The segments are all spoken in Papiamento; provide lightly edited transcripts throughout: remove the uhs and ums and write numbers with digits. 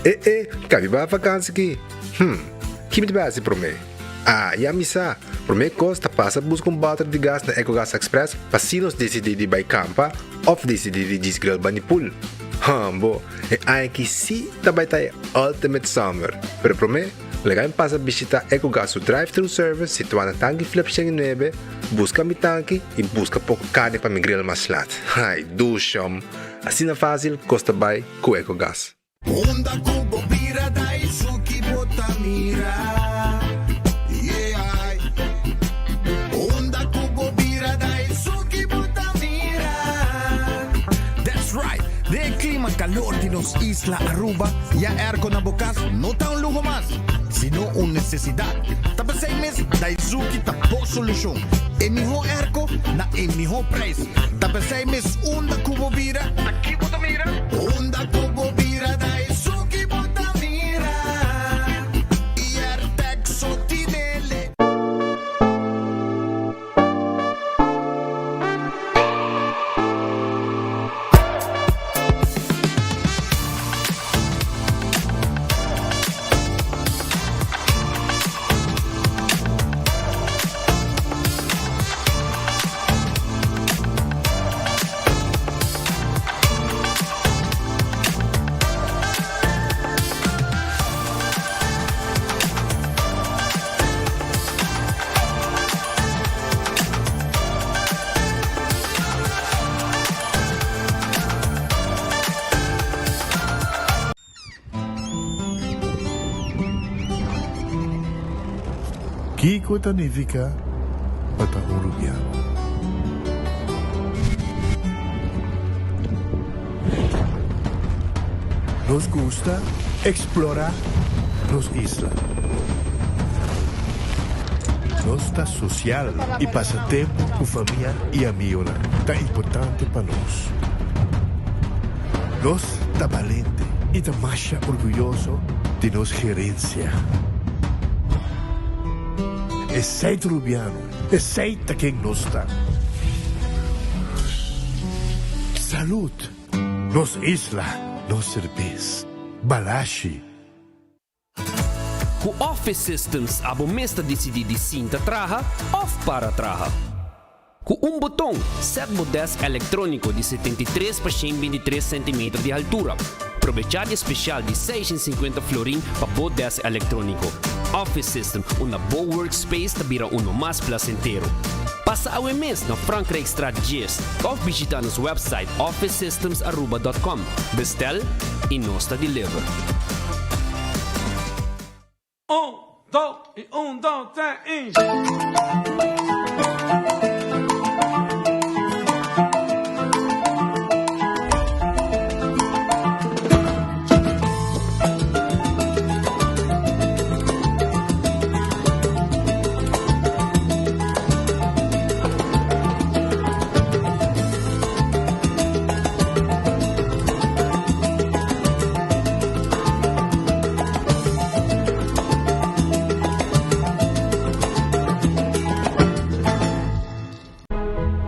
E e, kabi bai vakansi ki? Hm, ki mi ta bai hasi promé? Ah, ya mi sa! Promé kos ta pasa buska un bòter di gas na Ecogas Express pa si nos disidí di bai kampa òf disidí di djis grill bani pool. Hambo, e aña aki sí ta bai ta e ultimate summer! Pero promé, laga mi pasa bishitá Ecogas su drive-thru service situá na Tanki Flip 109, buska mi tanki i buska poko karni pa mi grill mas lat. Ai, dushom! Asina fásil kos ta bai ku Ecogas. Unda ku bo bira ta esun ki bo ta mira, yeah. Unda ku bo bira ta esun ki bo ta mira. That's right! Den e klima kalor di nos isla Aruba, ya airco na bo kas no ta un luho mas, sino un nesesidat. Ta p'esei mes Daizuki ta bo solushon. E mihó airco na e mihó prijs. Ta p'esei mes unda ku bo bira, Ta ki bo ta mira? Unda ku bo bira ta esun ki bo ta mira. I Airtag so tinele. Kiko ta nifiká pa ta un rubiano? Nos gusta eksplorá nos isla. Nos ta sosial i pasa tempu ku famia i amigonan ta importante pa nos. Nos ta balente i ta masha orguyoso di nos gerensia. Esei ta Rubiano, esei ta ken nos ta. Salud! Nos isla, nos serbes. Balashi! Ku Office Systems abo mes ta disidí di sinta traha òf para traha. Ku un boton, sèt bo dèsk elektróniko di 73 pa 123 sentimeter di haltura. Probechá di e spesial di 650 florin pa bo dèsk elektróniko. Office System, unda bo workspace ta bira uno mas plasentero. Pasa awe mes na Frankrijkstraat 10 òf bishitá nos wèpsait officesystemsaruba.com. Bestel i nos ta deliver. Un, dos i un, dos, tres i.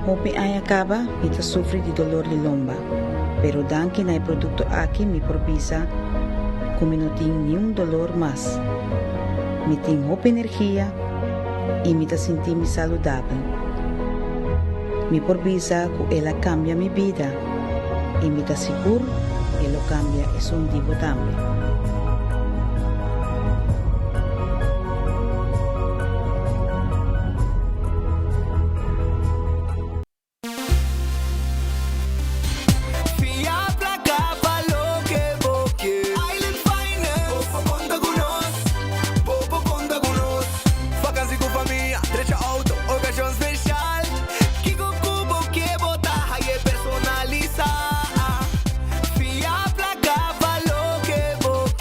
Hopi aña caba mi ta sufri di dolor di lomba, pero danki na e producto aki mi por bisa cu mi no tin niun dolor mas. Mi tin hopi energia y mi ta sinti mi saludabel. Mi por bisa cu el a cambia mi bida y mi ta sigur e lo cambia esun di bo tambe. Fia placa pa loke bo ke. Island Finance. Bo por conta cu nos. Bo por conta cu nos. Vakantie cu famia, drecha auto, ocasion special. Kico cu bo ke bo ta haye personalisa. Fia placa pa loke bo ke.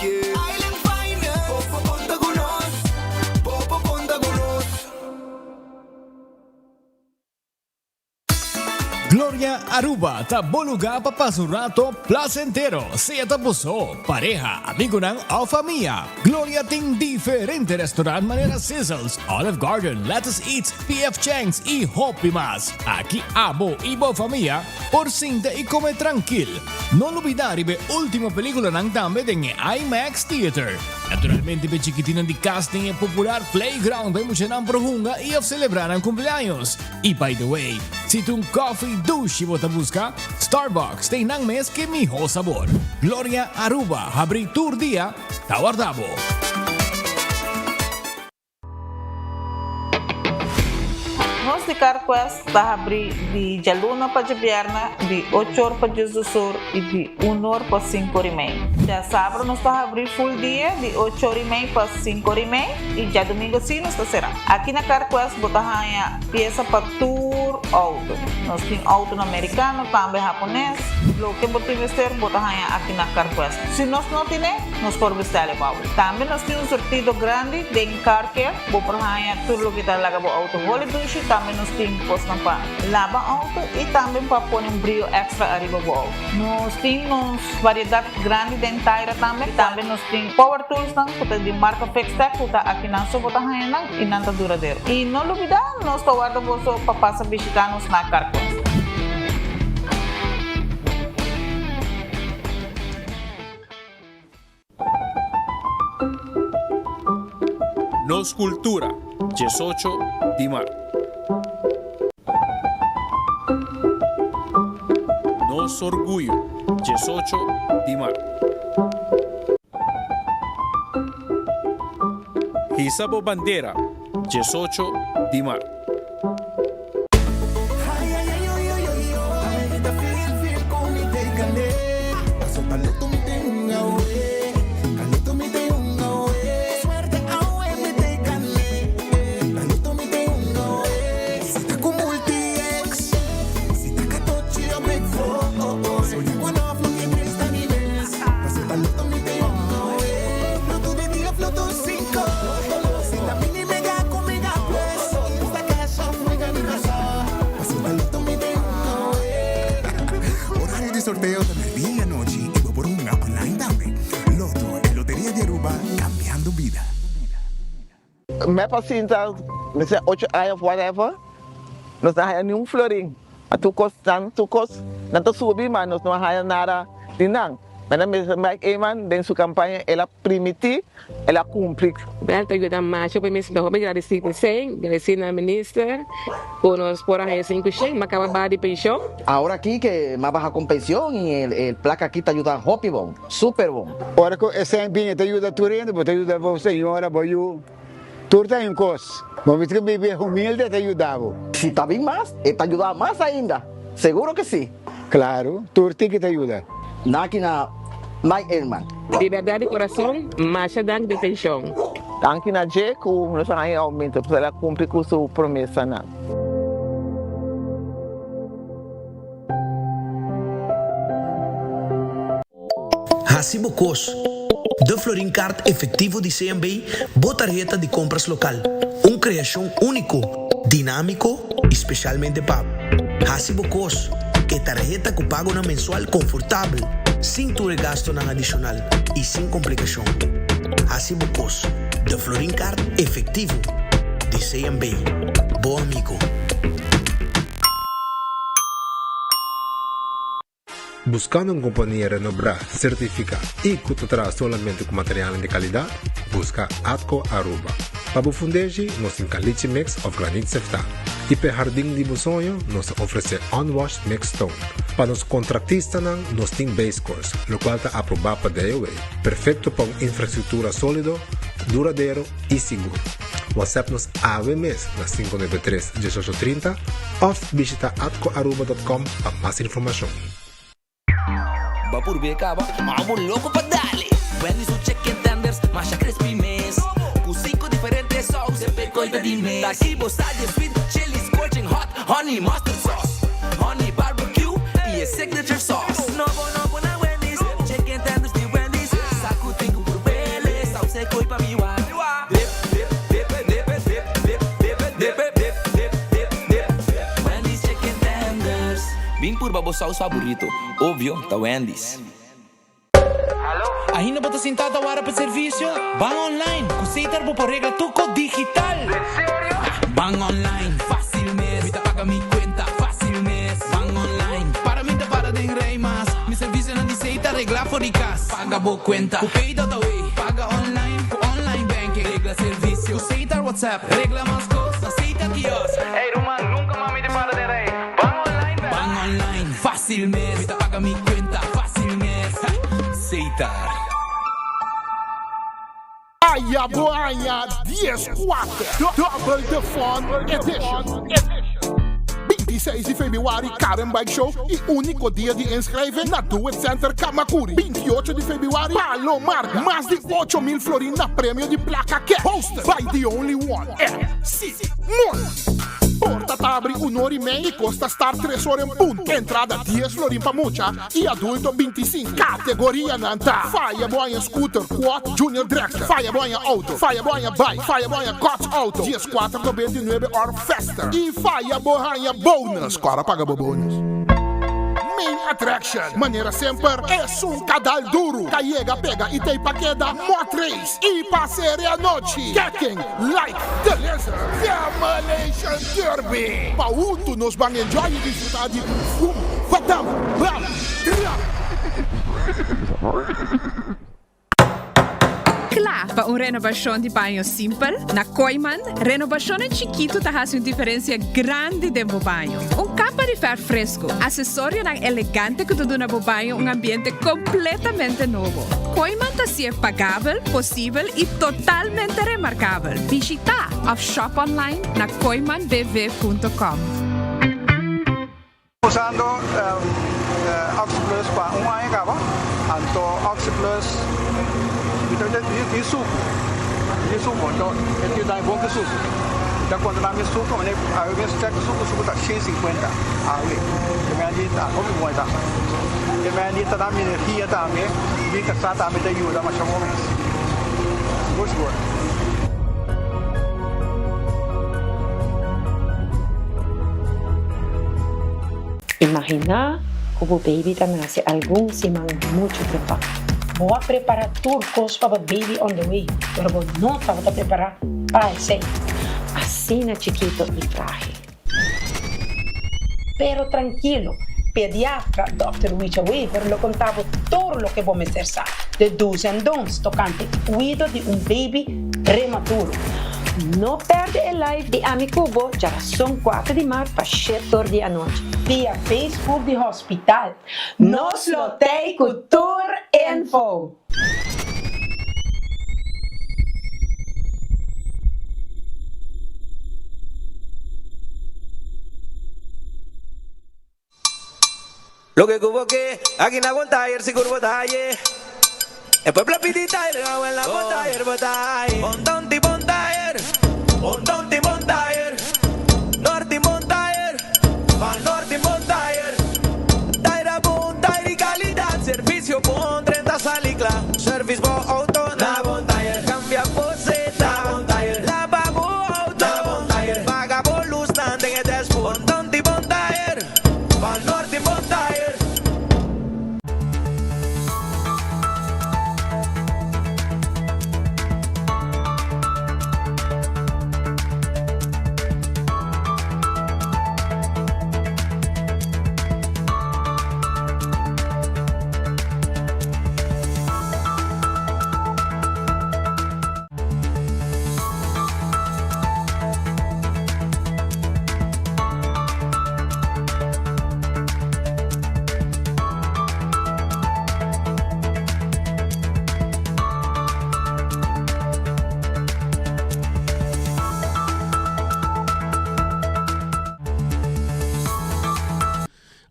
Gloria Aruba ta bo lugar pa pasa un rato placentero, sea ta bo so, pareha, amigonan of famia. Gloria tin diferente restaurant manera Sizzles, Olive Garden, Lettuce Eats, PF Chang's y hopi mas. Aki abo y bo famia por sinta y come trankil. No lubida riba e ultimo peliculanan tambe den e IMAX Theater. Naturalmente p'e chikitinnan di cas tin e popular playground pa e muchanan por hunga y of celebra nan cumpleaños. Y by the way, si ta un coffee dushi bo ta busca, Starbucks ta einan mes ke miho sabor. Gloria Aruba habri tur dia ta warda bo. Nos di CarQuest ta habri di djaluna pa djabièrnè di ocho or pa diesdos or i di un or pa sinku or i mei. Djasabra nos ta habri full dia di ocho or i mei pa sinku or i mei i djadumingu si nos ta será. Aki na CarQuest bo ta haña piesa pa tur outo. Nos tin outonan merikano, tambe hapones. Loke bo tin mester bo ta haña aki na CarQuest. Si nos no tine, nos por bestèl e pa bo. Tambe nos tin un surtido grandi den Car Care. Bo por haña tur loke ta laga bo outo holi dushi. Tambe nos tin kosnan pa laba outo i tambe pa pone un brio extra ariba bo outo. Nos tin nos variedat grandi den taira tambe. Tambe nos tin power toolsnan ku ta di marka Fixtech ku ta akinan so bo ta haña nan i nan ta duradero. I no lubida nos ta warda boso pa pasa bishita nos na Carquest. Nos Cultura, diesocho di mart. Nos Orguyo, diesocho di mart. Hisa bo bandera, diesocho di mart. Horario di sorteo ta merdia y anochi y bo por hunga online tambe. Lotto, e loteria di Aruba, cambiando bida. Mep a sinta mester ocho aña of whatever nos no a haya ni un florin a tur cos nan tur cos nan ta subi ma nos no a haya nada di nan. Manda Mister Mike Eman den su campaña el a primiti, el a cumpli. Bel ta yuda masha pa mi sinta hopi gradeci p'esey, gradeci na minister cu nos por a haya 500, m'a caba baha di pension. Ahora aki ke m'a baha con pension y el placa aki ta yuda hopi bon, super bon. Ora cu esey bini ta yuda tur hende, bo ta yuda bo señora, bo yu, tur ta un cos. Bo mester bibi humilde ta yuda bo. Si ta bin mas, e ta yuda mas ainda, seguro ke si. Claro, tur tin ki ta yuda. Danki na Mike Eman. Di berdad di corazon, masha danki di atencion. Danki na dje cu nos a haña aumento, pasobra el a cumpli cu su promesanan. Hasi bo kos. De Florin Card Efectivo di CMB, bo tarheta di compras local. Un creacion unico, dinamico y specialmente pa bo. Hasi bo kos. E tarheta cu pagonan mensual confortabel, sin tur e gastonan adicional y sin complicacion. Hasi bo kos. De Florin Card Efectivo di CMB. Bo amigo. Buscando un compania renobrá, certificá y cu ta traha solamente cu materialnan di calidad? Busca Atco Aruba. Pa bo fundeshi, nos tin caliche mix of granit seftá. Y p'e hardin di bo soño, nos ta ofrece unwashed mixed stone. Pa nos contractistanan, nos tin base course, locual ta aprobá pa DOW, perfecto pa un infrastructura solido, duradero y sigur. WhatsApp nos awe mes na 593 1830 of bishita atcoaruba.com pa mas informacion. Bo purbe caba, abo loco pa dale. Wendy's su chicken tenders, masha crispy mes. Cu cinco diferente saus, semper coy ta di mes. Taki bo sa di sweet chili, scorching hot, honey mustard sauce, honey barbecue y e signature sauce. Nobo nobo na Wendy's, chicken tenders di Wendy's. Sa cu tin cu purbele, saus e coy pa mi wak. Dip, dip, dip, dip, dip, dip, dip, dip, dip, dip, dip, dip. Wendy's chicken tenders. Bin purba bo saus faborito, obvio ta Wendy's. Ainda bo ta sintá ta wara pa servisio? Ban online! Ku Setar bo por regla tur kos digital! Ban online, fásil mes! Mi ta paga mi kuenta, fásil mes! Ban online, para mi ta para den rei mas! Mi servisionan di Setar regla for di kas! Paga bo kuenta ku Pay.awe! Paga online ku online banking! Regla servisio ku Setar WhatsApp! Regla mas kos na Setar Kiosk! Ey ruman, nunka mas mi ta para den rei! Ban online bèk! Ban online, fásil mes! Mi ta paga mi kuenta, fásil mes! Setar. Aya bo aña 14, Double the Fun Edition. 26 di februari Karen Bike Show y unico dia di inschrijving na Do It Center Camacuri. 28 di februari Palo Marga, mas di 8000 florin na premio di placa cash. Hosted by the only one, MC Moon. Porta ta abri un ora y mei y cos ta start tres ora en punto. Entrada dies florin pa mucha y adulto 25. Categorianan ta, Faya bo aña scooter, quad, junior dragster, Faya bo aña auto, Faya bo aña bike, Faya bo aña kots auto, 14 99 or faster, y Faya bo haña bonus. Cora paga bo bonus. Main attraction, manera semper, esun ka dal duru, ka yega pega y tei pa keda, Mot race y pa sere anochi. Keken, like the lizard, Demolition Derby! Pa huntu nos ban enjoy y disfruta di Fum, Fatam, Bam, Tra! Kla pa un renobashon di baño simpel? Na Kooyman, renobashonnan chikitu ta hasi un diferensia grandi den bo baño. Un kapa di fèrf fresku, asesorionan elegante ku ta duna bo baño un ambiente kompletamente nobo. Kooyman ta hasié pagabel, posibel i totalmente remarkabel. Bishitá òf shop online na kooymanbv.com. Usando Oxi Plus pa un aña caba, anto Oxi Plus mi ta di sucu, di sucu, anto e tin dai bon ki sucu. Mi ta controla mi sucu, mane awe mes check sucu, sucu ta shen sinkuenta awe, e mei di ta hopi bon e ta. E mei di ta da mi energia tambe, mi casa tambe ta yuda masha bon mes, sigur sigur. Imaginá ku bo baby ta nase algun siman muchu trempan. Bo a prepará tur kos pa bo baby on the way, pero bo no tabata prepará pa esei. Asina chikito i frágil. Pero trankilo, pediatra Dòkter Wicha Wever lo konta bo tur loke bo mester sa, de do's en don'ts tokante kuido di un baby prematuro. No perde e live di Ami Ku Bo djarason kuater di mart pa shetor di anochi. Via Facebook di Hospital. Nos lo tei ku tur info! Loke ku bo ke, aki na bon tayer sigur bo ta haye. E pueblo a pidi tayer, awel na bon tayer bo ta haye. Bon ton tin bon tayer, bon ton tin bon tayer. Nort tin bon tayer, pa nort tin bon tayer. Tayer a bon, tayer di kalidat, servisio bon, drenta sali kla. Service bo outo na bon tayer, kambia bo seta na bon tayer, laba bo outo na bon tayer, paga bo lusnan den e dashboard. Bon ton tin bon tayer. Pa norte bon tayer.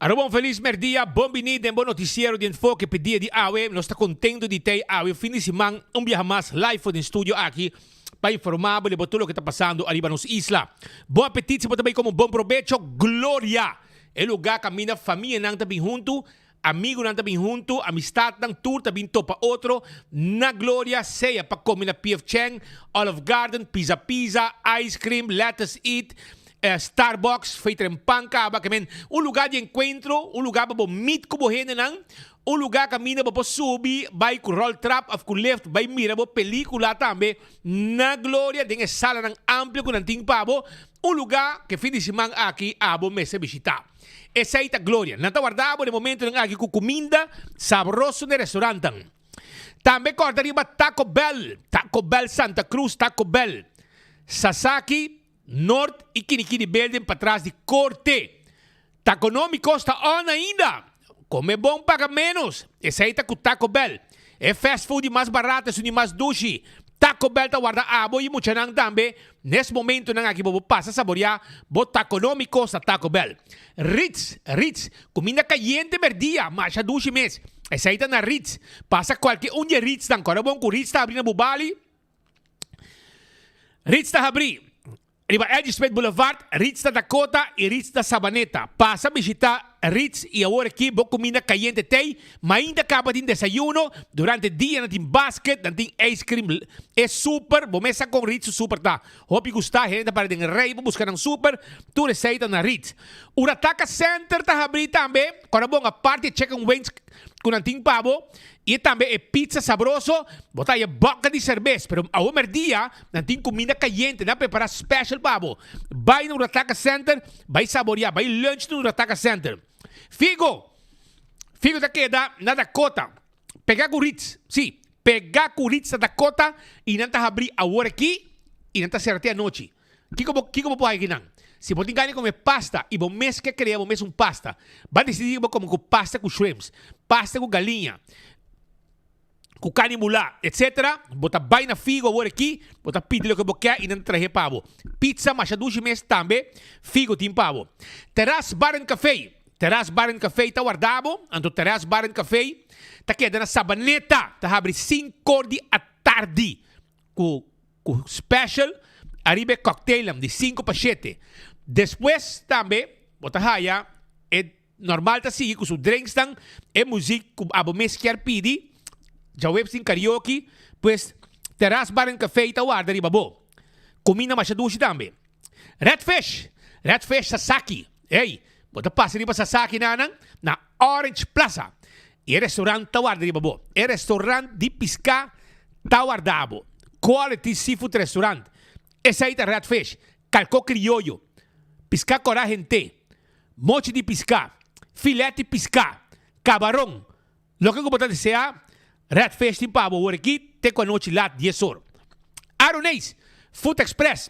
Aruba un felis merdia, bon bini den bo noticiero di Enfoke p'e dia di awe. Nos ta contento di tei awe fin di siman un biaha mas live for den studio aki pa informa bo di bo tur loke ta pasando ariba nos isla. Bon apetit si bo ta bay como bon probecho. Gloria! E lugar caminda famianan ta bin hunto, amigunan ta bin hunto, amistadnan tur ta bin topa otro na Gloria, sea pa come na PF Chang, Olive Garden, Pizza Pizza, Ice Cream, Lettuce Eat. Starbucks, fei trempan kaba, ke men un lugá di enkuentro, un lugá pa bo meet ku bo hendenan, un lugá kaminda bo por subi bai ku roltrap òf ku lift bai mira bo pelíkula tambe na Gloria den e salanan amplio ku nan tin pa bo, un lugá ku e fin di siman aki abo mester bishitá. Esei ta Gloria. Nan ta warda bo den momentonan aki ku kuminda sabroso den restaurantnan. Tambe kòrda riba Taco Bell, Taco Bell Santa Cruz, Taco Bell Sasaki, Noord y Kinikini Building patras di Corte. Taconomicos ta on ainda! Come bon paga menos! Esey ta cu Taco Bell. E fast food di mas barato esun di mas dushi. Taco Bell ta warda abo y muchanan tambe. Nes momentonan aki bo por pasa saborea bo Taconomicos na Taco Bell. Ritz, Ritz, cuminda cayente merdia, masha dushi mes. Esey ta na Ritz. Pasa cualke un di e Ritznan. Cora bon cu Ritz ta abri na Bubali. Ritz ta habrí riba Edgy Smith Boulevard, Ritz na Dakota i Ritz na Sabaneta. Pasa bishitá Ritz i awor aki bo kuminda kayente tei, mainta kaba tin desayuno, durante dia nan tin basket, nan tin ice cream, e super, bo mes sa kon Ritz su super ta. Hopi gustá, hende ta para den rei pa buska nan super, tur esei ta na Ritz. Urataka Center ta habrí tambe, kòrda bon aparte e chicken wings ku nan tin pa bo, I tambe e pizza sabroso, bo ta haya boka di serbes, pero awe merdia nan tin kuminda kayente, nan a prepara special pa bo. Bai na Urataka Center, bai saboria, bai lunch na Urataka Center. Figo, Figo ta keda na Dakota, pega ku Ritz, si, pega ku Ritz na Dakota i nan ta habri awor aki i nan ta sera te anochi. Kiko bo kiko bo por haci kinan? Si bo tin gana di come pasta y bo mes ke crea bo mes un pasta, ba dicidi bo come cu pasta cu shrimps, pasta cu galiña, cu carni mula, etc. Bo ta bay na Figo awor aki, bo ta pidi loke bo ke y nan ta trahe pa bo. Pizza masha dushi mes tambe Figo tin pa bo. Terras Bar and Café, Terras Bar and Café ta warda bo, anto Terras Bar and Café ta keda na Sabaneta, ta habri cinco di atardi cu Ku special ariba e cocktailnan di sinku pa shete. Despues tambe bo ta haya e normal ta sigui ku su drinksnan, e muzik ku abo mes kier pidi, djaweps tin karaoke, pues Terras Bar and Cafe ta warda riba bo. Kuminda masha dushi tambe. Red Fish, Red Fish Sasaki, ey, bo ta pasa riba Sasaki nanan na Orange Plaza y e restaurant ta warda riba bo. E restaurant di pisca ta warda bo. Quality Seafood Restaurant, esey ta Red Fish, calco crioyo, pisca cora hente, mochi di pisca, filet di pisca, cabaron, loke cu bo ta desea, Red Fish tin pa bo awor aki te cu anochi laat dies or. Aroneis, Food Express.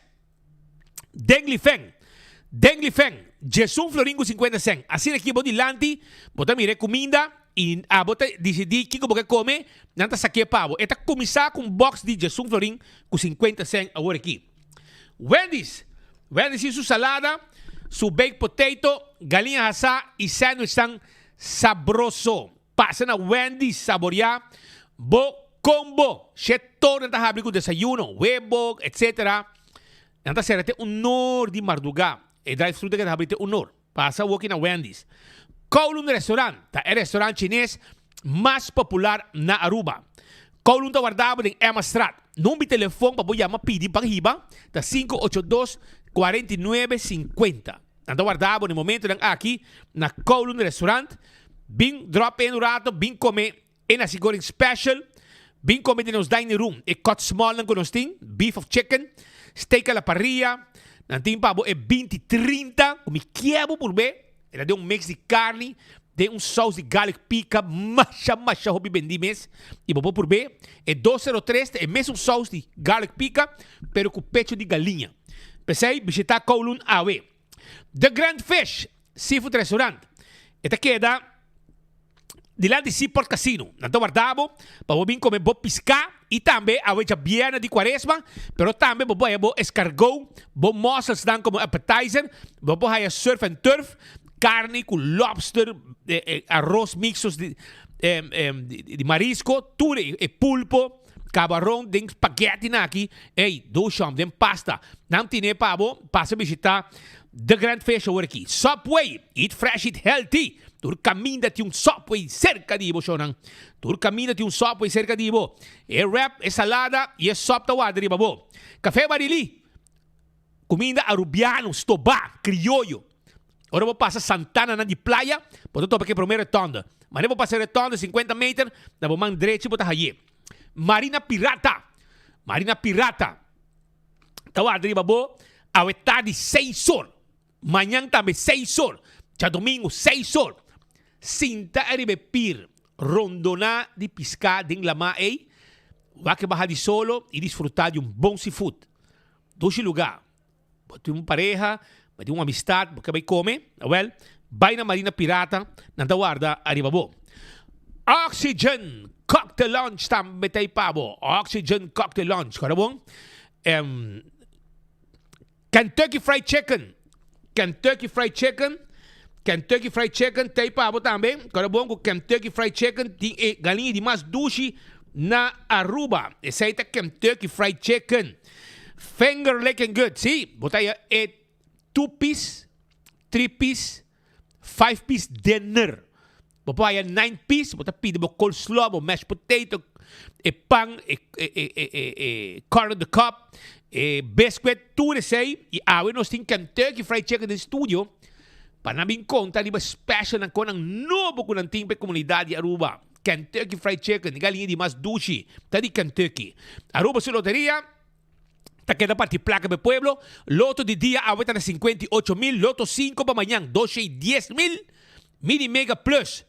Dengli Feng, Dengli Feng, djesun florin ku sinkuenta sèn. Asina ki bo dilanti, bo ta mira e kuminda i abo ta disidí kiko bo ke kome, nan ta sak'é pa bo. E ta kuminsá ku un bòks di djesun florin ku sinkuenta sèn awor aki. Wendy's, Wendy's tin su salada, su baked potato, galiña hasá i sandwichnan sabroso. Pasa na Wendy's saboreá bo combo. She tur nan ta habri ku desayuno, webo, etc. Nan ta sera te un or di mardugá. E drive-thru ta keda habri te un or. Pasa awoki na Wendy's. Kowloon Restaurant ta e restaurant chines mas popular na Aruba. Kowloon ta warda bo den Emmastraat. Number di telefon pa bo yama pidi pa hiba ta 582 49 50. Nan ta warda bo na e momentonan aki na Kowloon Restaurant. Bin drop in un rato, bin come e nasi goreng special, bin come den nos dining room e cut smallnan cu nos tin, beef of chicken, steak a la parrilla, nan tin pa bo e binti trinta cu mi kier bo purbe, e ta den un mix di carni, den un saus di garlic pica masha masha hopi bendi mes y bo por purbe, e 203 ta e mesun saus di garlic pica pero cu pecho di galiña. P'esei bishita Kowloon awe. The Grand Fish Seafood Restaurant e ta keda dilanti Seaport Casino. Nan ta warda bo pa bo bin come bo pisca y tambe awe djabièrnè di cuaresma, pero tambe bo por haya bo escargot, bo musselsnan como appetizer, bo por haya surf and turf, carni cu lobster, arroz mixtos di marisco, tur e pulpo. Cabaron den spaghetti nan aki, ey, doshom den pasta. Nan tine pa bo pasa bishita The Grand Fish awor aki. Subway, eat fresh, eat healthy. Tur caminda tin un Subway cerca di bo, shownan. Tur caminda tin un Subway cerca di bo. E wrap, e salada y e sop ta warda riba bo. Café Barili. Cuminda Arubiano, stobá, crioyo. Ora bo pasa Santana nan di playa, bo ta topa cu e prome rotonde. Manera bo pasa e rotonde 50 meter, na bo man drechi bo ta haye. Marina Pirata, Marina Pirata ta warda riba bo awe tardi seis or. Mañan tambe seis or. Djadomingo seis or. Sinta ariba e pir rondoná di piská den lamá ei, wak e baha di solo i disfrutá di un bon seafood. Dushi lugá. Bo tin un pareha, bo tin un amistat, bo ke bai kome? Awèl, bai na Marina Pirata, nan ta warda ariba bo. Oxygen Cocktail Lounge tambe ta ei pa bo. Oxygen Cocktail Lounge, kòrda bon? Kentucky Fried Chicken, Kentucky Fried Chicken, Kentucky Fried Chicken ta ei pa bo tambe. Kòrda bon ku Kentucky Fried Chicken tin e galiña di mas dushi na Aruba. Esei ta Kentucky Fried Chicken. Finger licking good, sí, bo ta haya e two piece, three piece, five piece dinner. Bo por haya nine piece, bo ta pidi bo coleslaw, bo mashed potato, e pan, e e e e e e corn on the cob, e biscuit, tur esei. I awe nos tin Kentucky Fried Chicken den studio pa nan bin konta riba specialnan, konan nobo ku nan tin pa e komunidat di Aruba. Kentucky Fried Chicken, e galiña di mas dushi ta di Kentucky. Aruba su loteria ta keda parti plaka pa e pueblo. Loto di dia awe ta na 58 mil, loto 5 pa mañan 210 mil, Mini Mega Plus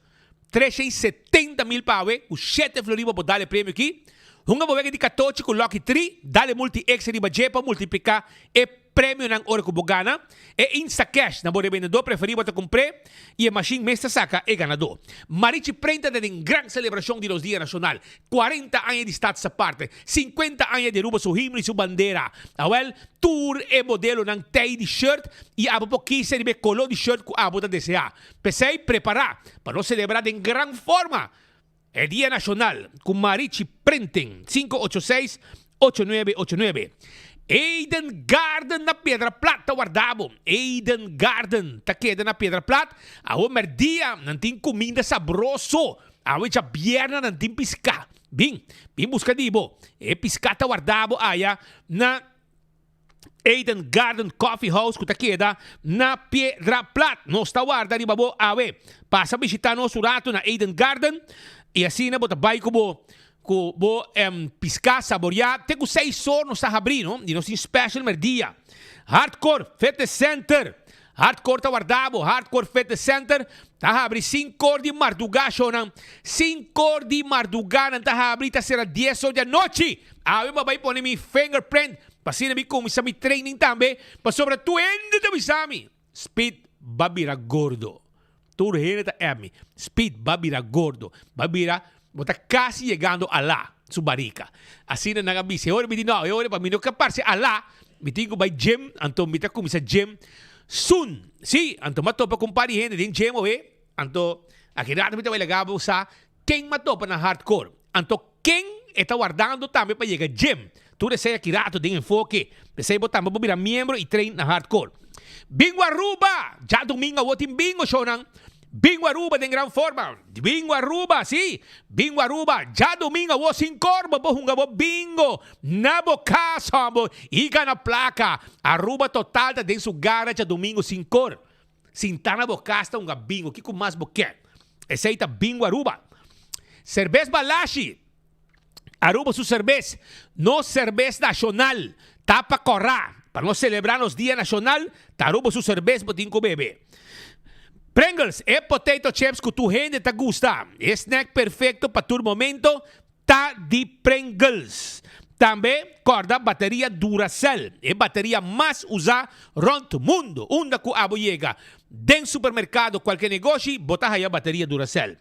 370 mil pa awe, ku 7 florin pa bo dal e premio aki. Hunga bo wega di katochi ku Lucky 3, dal e multi X riba dje pa multipliká e premionan ora ku bo gana. E Instacash na bo rebendedó preferí bo ta kumpr'é i e mashin mes ta saka e ganadó. Marichi Prenta ta den gran selebrashon di nos Dia Nashonal. 40 aña di Status Aparte, 50 aña di Aruba su himno i su bandera. Awèl, tur e modelonan tei di shirt i abo por kisa riba e koló di shirt ku abo ta deseá. P'esei, prepará pa nos selebrá den gran forma e Dia Nashonal ku Marichi Printing, 586 8989. Eden Garden na Piedra Plat ta warda bo. Eden Garden ta keda na Piedra Plat. Awe merdia nan tin kuminda sabroso. Awe djabièrnè nan tin piská. Bin, bin buska di bo. E piská ta warda bo aya na Eden Garden Coffee House ku ta keda na Piedra Plat. Nos ta warda riba bo awe. Pasa bishita nos un ratu na Eden Garden i asina bo ta bai ku bo ku bo piská saboriá. Te ku seis or nos ta habrí no i nos tin special merdia. Hardcore Fitness Center Hardcore ta warda bo. Hardcore Fitness Center ta habri sinkor di mardugá shownan. Sinkor di mardugá nan ta habri ta sera dies or di anochi. Awe bo a bai pone mi fingerprint pa asina mi kuminsá mi training tambe pasobra tur hende ta bisa mi, Speed ba bira gordo. Tur hende ta app mi, Speed ba bira gordo. Ba bira, bo ta kasi yegando Alá su barika. Asina nan a bisa. E ora mi di no, e ora pa mi no ke parse Alá, mi tin ku bai gym, anto mi ta kuminsá gym soon. Sí, anto mi a topa ku un par di hende den gym awe, anto aki rato mi ta bai laga bo sa ken mi a topa na hardcore. Anto ken e ta wardando tambe pa yega gym. Tur esei aki rato den enfoke. P'esei bo tambe por bira miembro y train na Hardcore. Bingo Aruba! Djadumingo awor tin bingo shownan. Bingo Aruba den gran forma. Bingo Aruba, si! Bingo Aruba! Djadumingo awor sin cor bo por hunga bo bingo na bo cas hombo y gana placa. Aruba total ta den su gara djadumingo sin cor. Sinta na bo cas ta hunga bingo, kico mas bo kier? Esey ta Bingo Aruba. Cerbes Balashi, Aruba su cerbes, nos cerbes nacional, ta pa cora. Pa nos celebra nos dia nacional, ta Aruba su cerbes bo tin cu bebe. Pringles, e potato chips cu tur hende ta gusta, e snack perfecto pa tur momento, Ta di Pringles. Tambe kòrda bateria Duracell, e bateria mas usá rònt mundu. Unda ku abo yega, den supermerkado, kualke negoshi, bo ta haya bateria Duracell.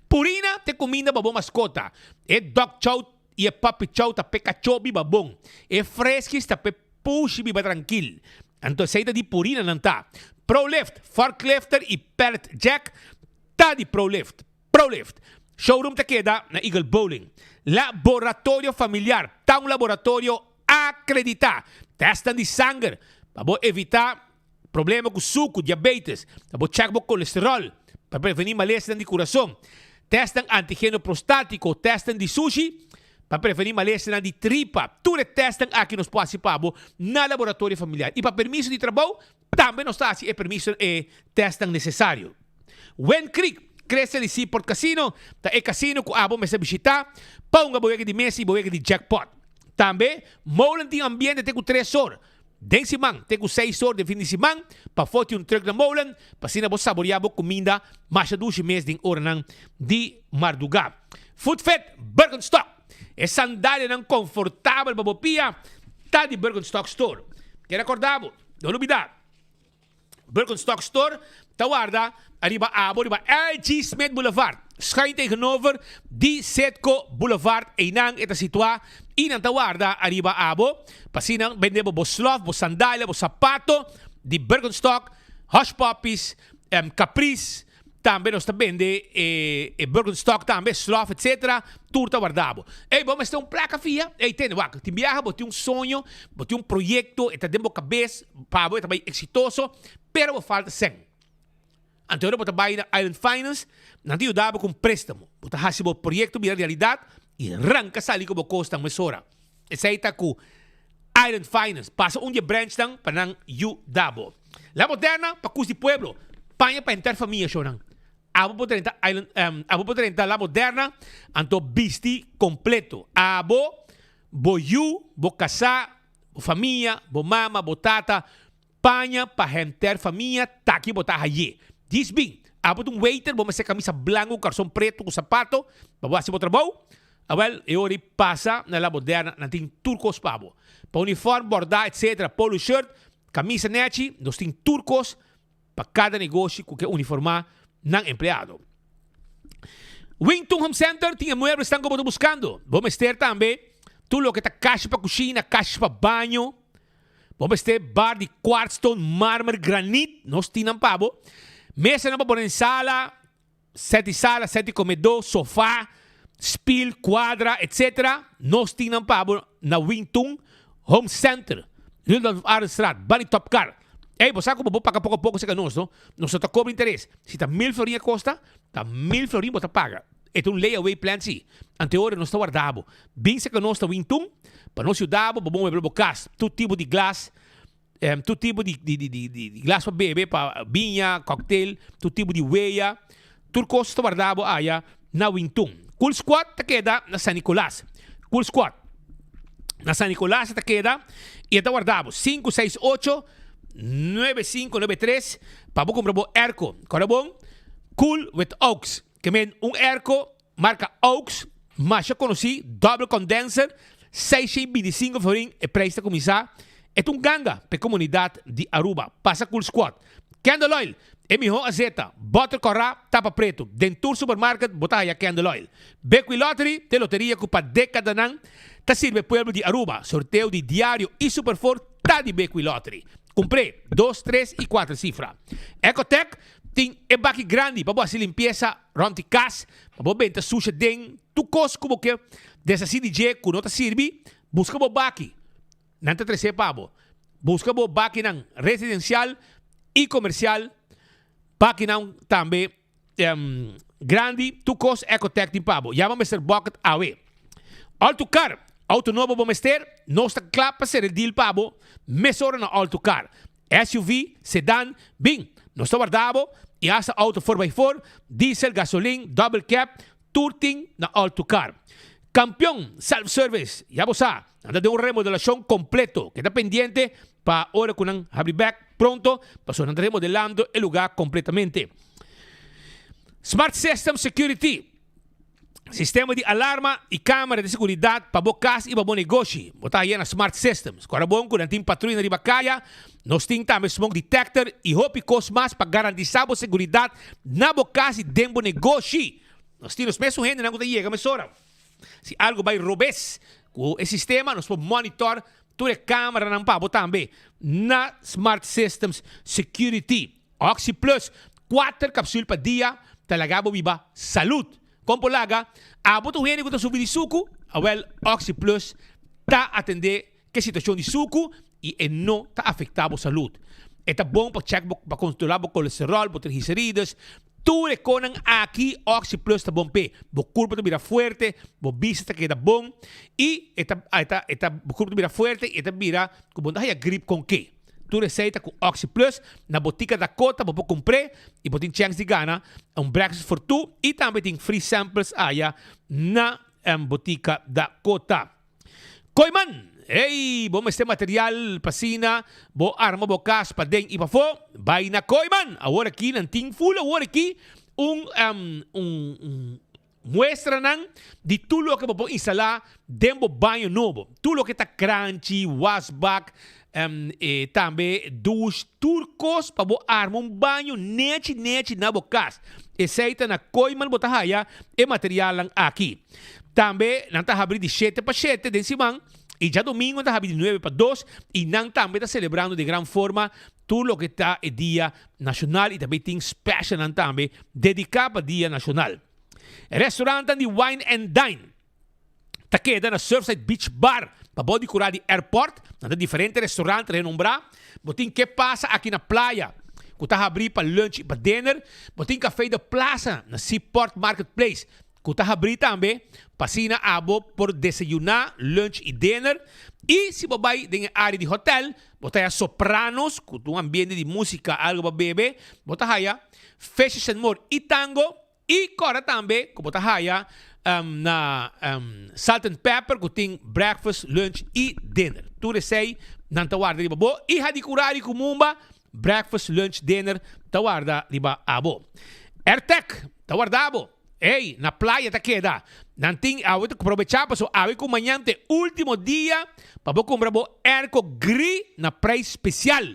Purina ta e kuminda pa bo maskota. E dog chow i e puppy chow ta p'e kachó biba bon. E freskis ta p'e pushi biba trankil. Anto esei ta di Purina nan ta. Prolift, forklifter i pallet jack ta di Prolift. Prolift. Showroom ta keda na Eagle Bowling. Laboratorio Familiar ta un laboratorio akreditá. Testnan di sanger pa bo evitá problema ku suku, diabetes, pa bo chèk bo kolesteròl, pa prevení malesanan di kurason. Testnan antigeno prostátiko, testnan di sushi. Pa prevení malesanan di tripa. Tur e tèstnan aki nos por hasi pa bo na Laboratorio Familiar. I pa permiso di trabou, tambe nos ta hasi e permiso e tèstnan nesesario. Wind Creek, Crystal i Seaport Casino ta e casino ku abo mester bishitá pa hunga bo wega di mesa i bo wega di jackpot. Tambe, Molen tin ambiente te ku tres or den siman te ku seis or den fin di siman. Pafó tin un trùk na Molen pa asina bo saboriá bo kuminda masha dushi mes den oranan di mardugá. Footfit Birkenstock, E sandalianan konfortabel pa bo pia ta di Birkenstock Store. Kere kòrda bo, no lubidá! Birkenstock Store ta warda ariba abo riba LG Smith Boulevard, schuin tegenover di Citgo Boulevard. Einan e ta situá i nan ta warda ariba abo pa asina nan bende bo bo slof, bo sandalia, bo sapato di Birkenstock, Hush Puppies, Caprice. Tambe nos ta bende e e Birkenstock tambe, slof etc. Tur ta warda bo. Ey, bo mester un plaka fia? Ey, tende, wak, tin biaha bo tin un soño, bo tin un proyecto, e ta den bo cabes, pa bo e ta bay exitoso, pero bo falta cen. Anto ora bo ta bay na Island Finance, nan ta yuda bo cu un prestamo. Bo ta haci bo proyecto bira realidad y ranca sali cu bo cosnan mesora. Esey ta cu Island Finance. Pasa un di e branchnan pa nan yuda bo. La Moderna pa cus di pueblo. Paña pa henter famia shownan. Abo por drenta Island, abo por drenta La Moderna anto bisti completo. Abo, bo yu, bo casá, bo famia, bo mama, bo tata, Paña pa henter famia taki bo ta haye. Djis bin, abo ta un waiter bo mester camisa blanco cu carson preto cu sapato pa bo haci bo trabou? Awel, e ora ei pasa na La Moderna nan tin tur cos pa bo. Pa uniform, borda etc. Polo shirt, camisa nechi, nos tin tur cos pa cada negoshi cu ke uniforma nan empleado. Wington Home Center tin e mueblesnan cu bo ta buscando. Bo mester tambe tur loke ta cashi pa cushina, cashi pa baño. Bo mester bar di kwartstone, marmer, granit, nos tin nan pa bo. Mesanan pa pone den sala, set di sala, set di komedó, sofá, spil, kuadra, etc. Nos tin nan pa bo na Wingtun Home Center, Rudolf Arendstraat, bani Top Car. Ey, bo sa ku bo por paga poko a poko serka nos, no? Nos no ta kobra interes. Si ta mil florin e kosta, ta mil florin bo ta paga. E ta un layaway plan si. Anteora nos ta warda bo. Bin serka nos ta wintun pa nos yuda bo pa bo muebla bo kas. Tur tipo di glas, tur tipo di di di di glas pa bebe, pa biña, cocktail, tur tipo di weya. Tur kos ta warda bo aya na wintun. Cool Squad ta keda na San Nicolas. Cool Squad na San Nicolas ta keda i e ta warda bo 568 9593 pa bo kumpra bo airco. Kòrda bon, Cool with Oaks. Ke men un airco marca Oaks masha conoci, double condenser, 625 florin e prijs ta cuminsa. E ta un ganga pa e comunidad di Aruba. Pasa Cool Squad. Candle Oil, e miho azeta, boter cora, tapa preto. Den tur supermarket bo ta haya Candle Oil. Bequi Lottery ta e loteria cu pa decadanan ta sirbi e pueblo di Aruba. Sorteo di diario y Super Four ta di Bequi Lottery. Cumpr'e dos, tres y cuater cifra. Ecotec Tin e baki grandi pa bo hasi limpiesa rònt di kas, pa bo benta susha den tur kos ku bo ke deshasí di dje ku no ta sirbi. Buska bo baki, nan ta tres'é pa bo. Buska bo bakinan residensial i komersial, bakinan tambe grandi, tur kos Ecotec tin pa bo. Yama Mister Bucket awe. Alto Car, Auto nobo bo mester? Nos ta kla pa sera e deal pa bo mesora na Alto Car. SUV, sedan, bin, nos ta warda bo y hasta auto four by four, diesel, gasolin, double cab, tur tin na All To Car. Campeon Self Service, ya bo sa, nan ta den un remodelacion completo, keda pendiente pa ora cu nan habri bek pronto, pasobra nan ta remodelando e lugar completamente. Smart System Security. Sistema di alarma y camera di seguridad pa bo cas y pa bo negoshi. Bo ta haya na Smart Systems. Cora bon cu nan tin patruya riba caya. Nos tin tambe smoke detector y hopi cos mas pa garantisa bo seguridad na bo cas y den bo negoshi. Nos tin nos mesun hendenan cu ta yega mesora. Si algo bay robes cu e sistema nos por monitor tur e cameranan pa bo tambe na Smart Systems Security. Oxi Plus, kuater kapsul pa dia ta laga bo biba salud. Kon por laga? Abo ta un hende ku ta sufri di suku? Awel, Oxi Plus ta atendé ke situashon di suku i e no ta afektá bo salud. E ta bon pa chèk bo, pa kontrolá bo kolesteròl, bo triglicerides. Tur e konan aki Oxi Plus ta bon p'e. Bo kurpa ta bira fuerte, bo bista ta keda bon i e ta e ta e ta bo kurpa ta bira fuerte i e ta bira ku bo no ta haya grip kon ke. Tur esei ta ku Oxi Plus na botika Dakota bo por kumpr'é i bo tin chèns di gana un breakfast for two i tambe tin free samples aya na botika Dakota. Kooiman! Hey, bo mester material pa asina bo arma bo kas paden i pafó? Bai na Kooiman! Awor aki nan tin ful awor aki un un un muestranan di tur loke bo por instalá den bo baño nobo. Tur loke ta kranchi, wasbak, e tambe douche, tur kos pa bo arma un baño nechi nechi na bo kas. Esei ta na Kooiman bo ta haya e materialnan aki. Tambe nan ta habri di shete pa shete den siman i djadomingo nan ta habri di nuebe pa dos i nan tambe ta selebrando den gran forma tur loke ta e dia nashonal i tambe tin specialnan tambe dediká pa dia nashonal. E restaurantnan di Wine and Dine ta keda na Surfside Beach Bar pabou di kura di airport. Nan ta diferente restaurant renombrá. Bo tin ke pasa aki na playa ku ta habri pa lunch i pa dinner. Bo tin Café de Plaza na Seaport Marketplace Ku ta habrí tambe pa asina abo por desayuná, lunch i dinner. I si bo bai den e área di hotèl, bo ta haya Sopranos, ku ta un ambiente di músika, algu pa bebe. Bo ta haya Fishes and More i Tango. I kòrda tambe ku bo ta haya na Salt and Pepper ku tin breakfast, lunch i dinner. Tur esei nan ta warda riba bo. I Hadikurari ku Mumba, breakfast, lunch, dinner ta warda riba abo. Airtec ta warda bo. Ey, na playa ta keda. Nan tin awe ta probecha paso awe ku mañan ta e ultimo dia pa bo kumpra bo airco gri na prijs special.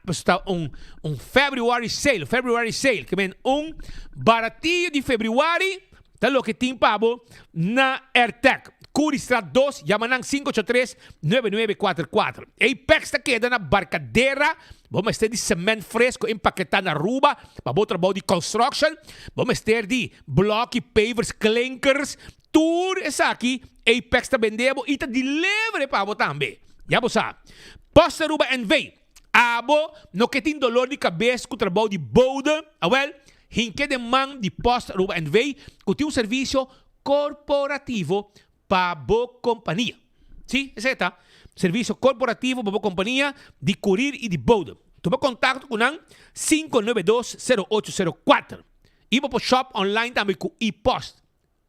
Paso ta un un February sale, February sale, ke men un baratillo di February ta loke tin pa bo na Airtec. Curiestraat dos, yama nan 583 9944. Apex ta keda na Barcadera. Bo mester di cement fresco empaketá na Aruba pa bo trabou di construction. Bo mester di bloki, pavers, klinkers. Tur esaki Apex ta bende bo i ta deliver pa bo tambe. Ya bo sa. Post Aruba NV. Abo no ke tin dolor di kabes ku trabou di bode? Awel, hinke den man di Post Aruba NV ku tin un servisio korporativo pa bo kompania. Sí, esei ta. Servisio korporativo pa bo kompania di kurir i di bode. Tuma kontakto ku nan 592 0804. I bo por shop online tambe ku e-post.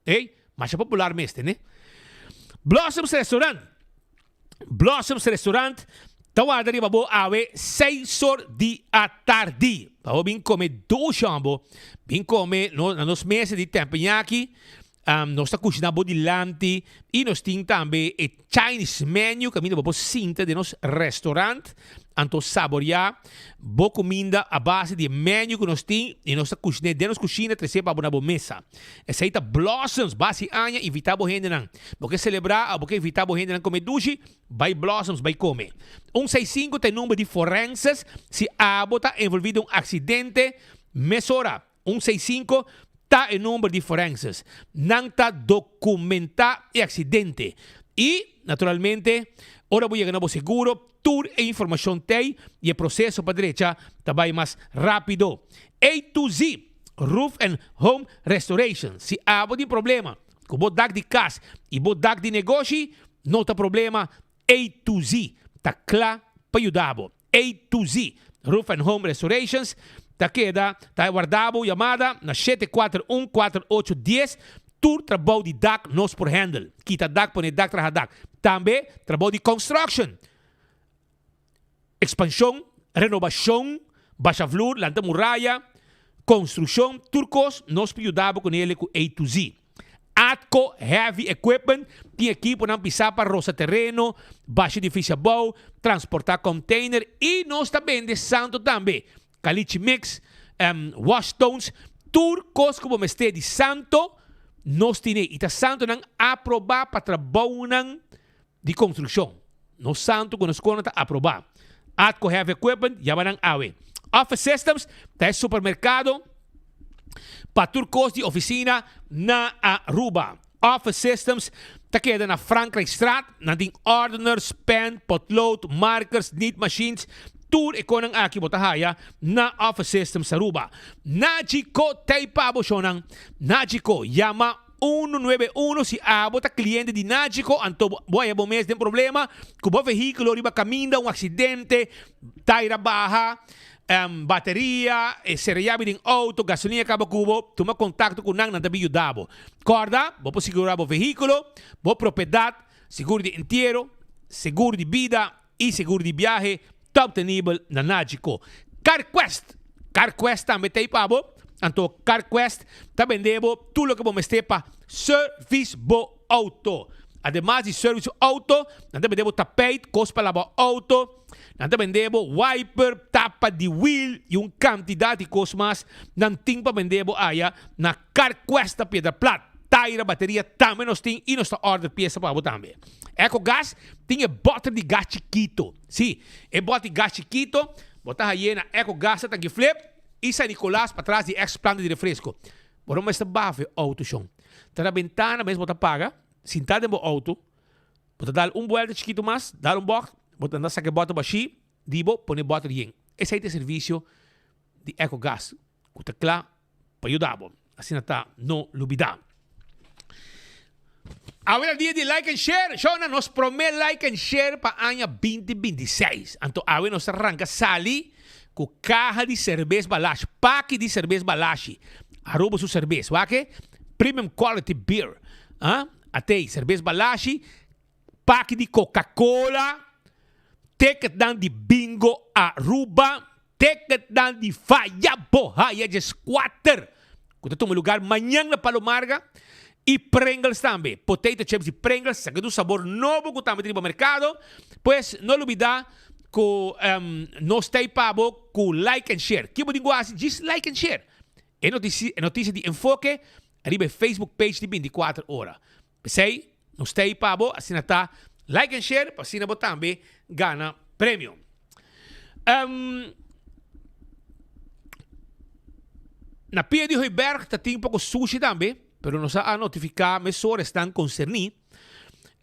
Ey, masha popular mester, ne? Blossoms Restaurant. Blossoms Restaurant ta warda riba bo awe seis or di atardi. Pa bo bin kome dushi bo. Bin kome no, na nos mesa di teppanyaki. Nos ta kushiná bo dilanti i nos tin tambe e Chinese menu kaminda bo por sinta den nos restaurant anto saboriá bo kuminda a base di e menu ku nos tin i nos ta kushiné den nos kushina tresé pa bo na bo mesa. Esei ta Blossoms! Basi aña invitá bo hendenan. Bo ke selebrá òf bo ke invitá bo hendenan kome dushi? Bai Blossoms bai kome. Un seis sinku ta e number di forenses si abo ta envolví den un aksidente mesora. Un seis sinku ta e number di forenses. Nan ta dokumentá e aksidente. I, naturalmente, ora bo yega na bo seguro, tur e informashon t'ei i e proseso pa drecha ta bai mas rápido. A to Z Roof and Home Restoration. Si abo tin problema ku bo dak di kas i bo dak di negoshi, no ta problema, A to Z ta kla pa yuda bo. A to Z Roof and Home Restorations ta keda ta warda bo yamada na 741 4810. Tur trabou di dak nos por handle. Kita dak, pone dak, traha dak. Tambe trabou di construction, expansion, renobacion, basha vloer, lanta muraya, construccion, tur cos nos por yuda bo con ele cu A to Z. Atco Heavy Equipment tin ekiponan pisá pa rosa tereno, basha edifisio abou, transportá container i nos ta bende santo tambe, caliche mix, wash stones, tur kos ku bo mester di santo nos tine i ta santonan aprobá pa trabounan di konstrukshon. Nos santo ku nos kona ta aprobá. Atco Heavy Equipment yama nan awe. Office Systems ta e supermerkado pa tur kos di ofisina na Aruba. Office Systems ta keda na Frankrijkstraat. Nan tin ordeners, pen, potlood, markers, nietmachines. Tur e konan aki bo ta haya na Office Systems Aruba. Nagico t'ei pa bo shownan. Nagico, yama 191 si abo ta cliente di Nagico anto bo haya bo mes den problema cu bo vehiculo riba caminda, un accidente, taira baha, bateria, e sera yabi den auto, gasolina caba cu bo, tuma contacto cu nan, nan ta bin yuda bo. Corda, bo por sigura bo vehiculo, bo propiedad, seguro di entiero, seguro di bida, y seguro di biahe ta obtenibel na Nagico. CarQuest! CarQuest tambe ta ei pa bo, anto CarQuest ta bende bo tur loke bo mester pa service bo auto. Ademas di service bo auto, nan ta bende bo tapijt, kos pa laba auto, nan ta bende bo wiper, tapa di wiel y un cantidad di kos mas nan tin pa bende bo aya na CarQuest na Piedra Plat. Taira, bateria tambe nos tin y nos ta order pieza pa bo tambe. Ecogas tin e boter di gas chikito. Sí, e boter di gas chikito bo ta haye na Ecogas ta Tanki Flip y San Nicolas patras di ex planta di refresco. Bo no mester bafa e auto shon. Ta na bentana mes bo ta paga, sinta den bo auto, bo ta dal un buelta chikito mas, dal un bocht, bo ta anda saka e boter bashi di bo, pone e boter yen. Esei ta e servicio di Ecogas cu ta cla pa yuda bo. Asina ta, no lubida. Awe ta dia di like and share. Shona, nos prome like and share pa aña 2026. Anto awe nos ta ranka sali ku kaha di serbes Balashi, paki di serbes Balashi. Aruba su serbes, wak e? Premium quality beer. Ah, atei, serbes Balashi, paki di Coca-Cola, ticketnan di Bingo Aruba, Ticketnan di Faya Bo Haya 14, cu ta tuma lugar mañan na Palo Marga, y Pringles tambe. Potato chips di Pringles, esaki ta un sabor nobo cu tambe ta riba mercado. Pues no lubida cu nos ta ey pa bo cu like and share. Kibo tin cu haci? Djis like and share e noticia di Enfoke riba e Facebook page di 24 Ora. P'esei nos ta ei pa bo, asina ta like en share pa asina bo tambe gana premio. Um, na pia di Hooiberg ta tin poko sushi tambe, pero nos a notifiká mesora esnan konserní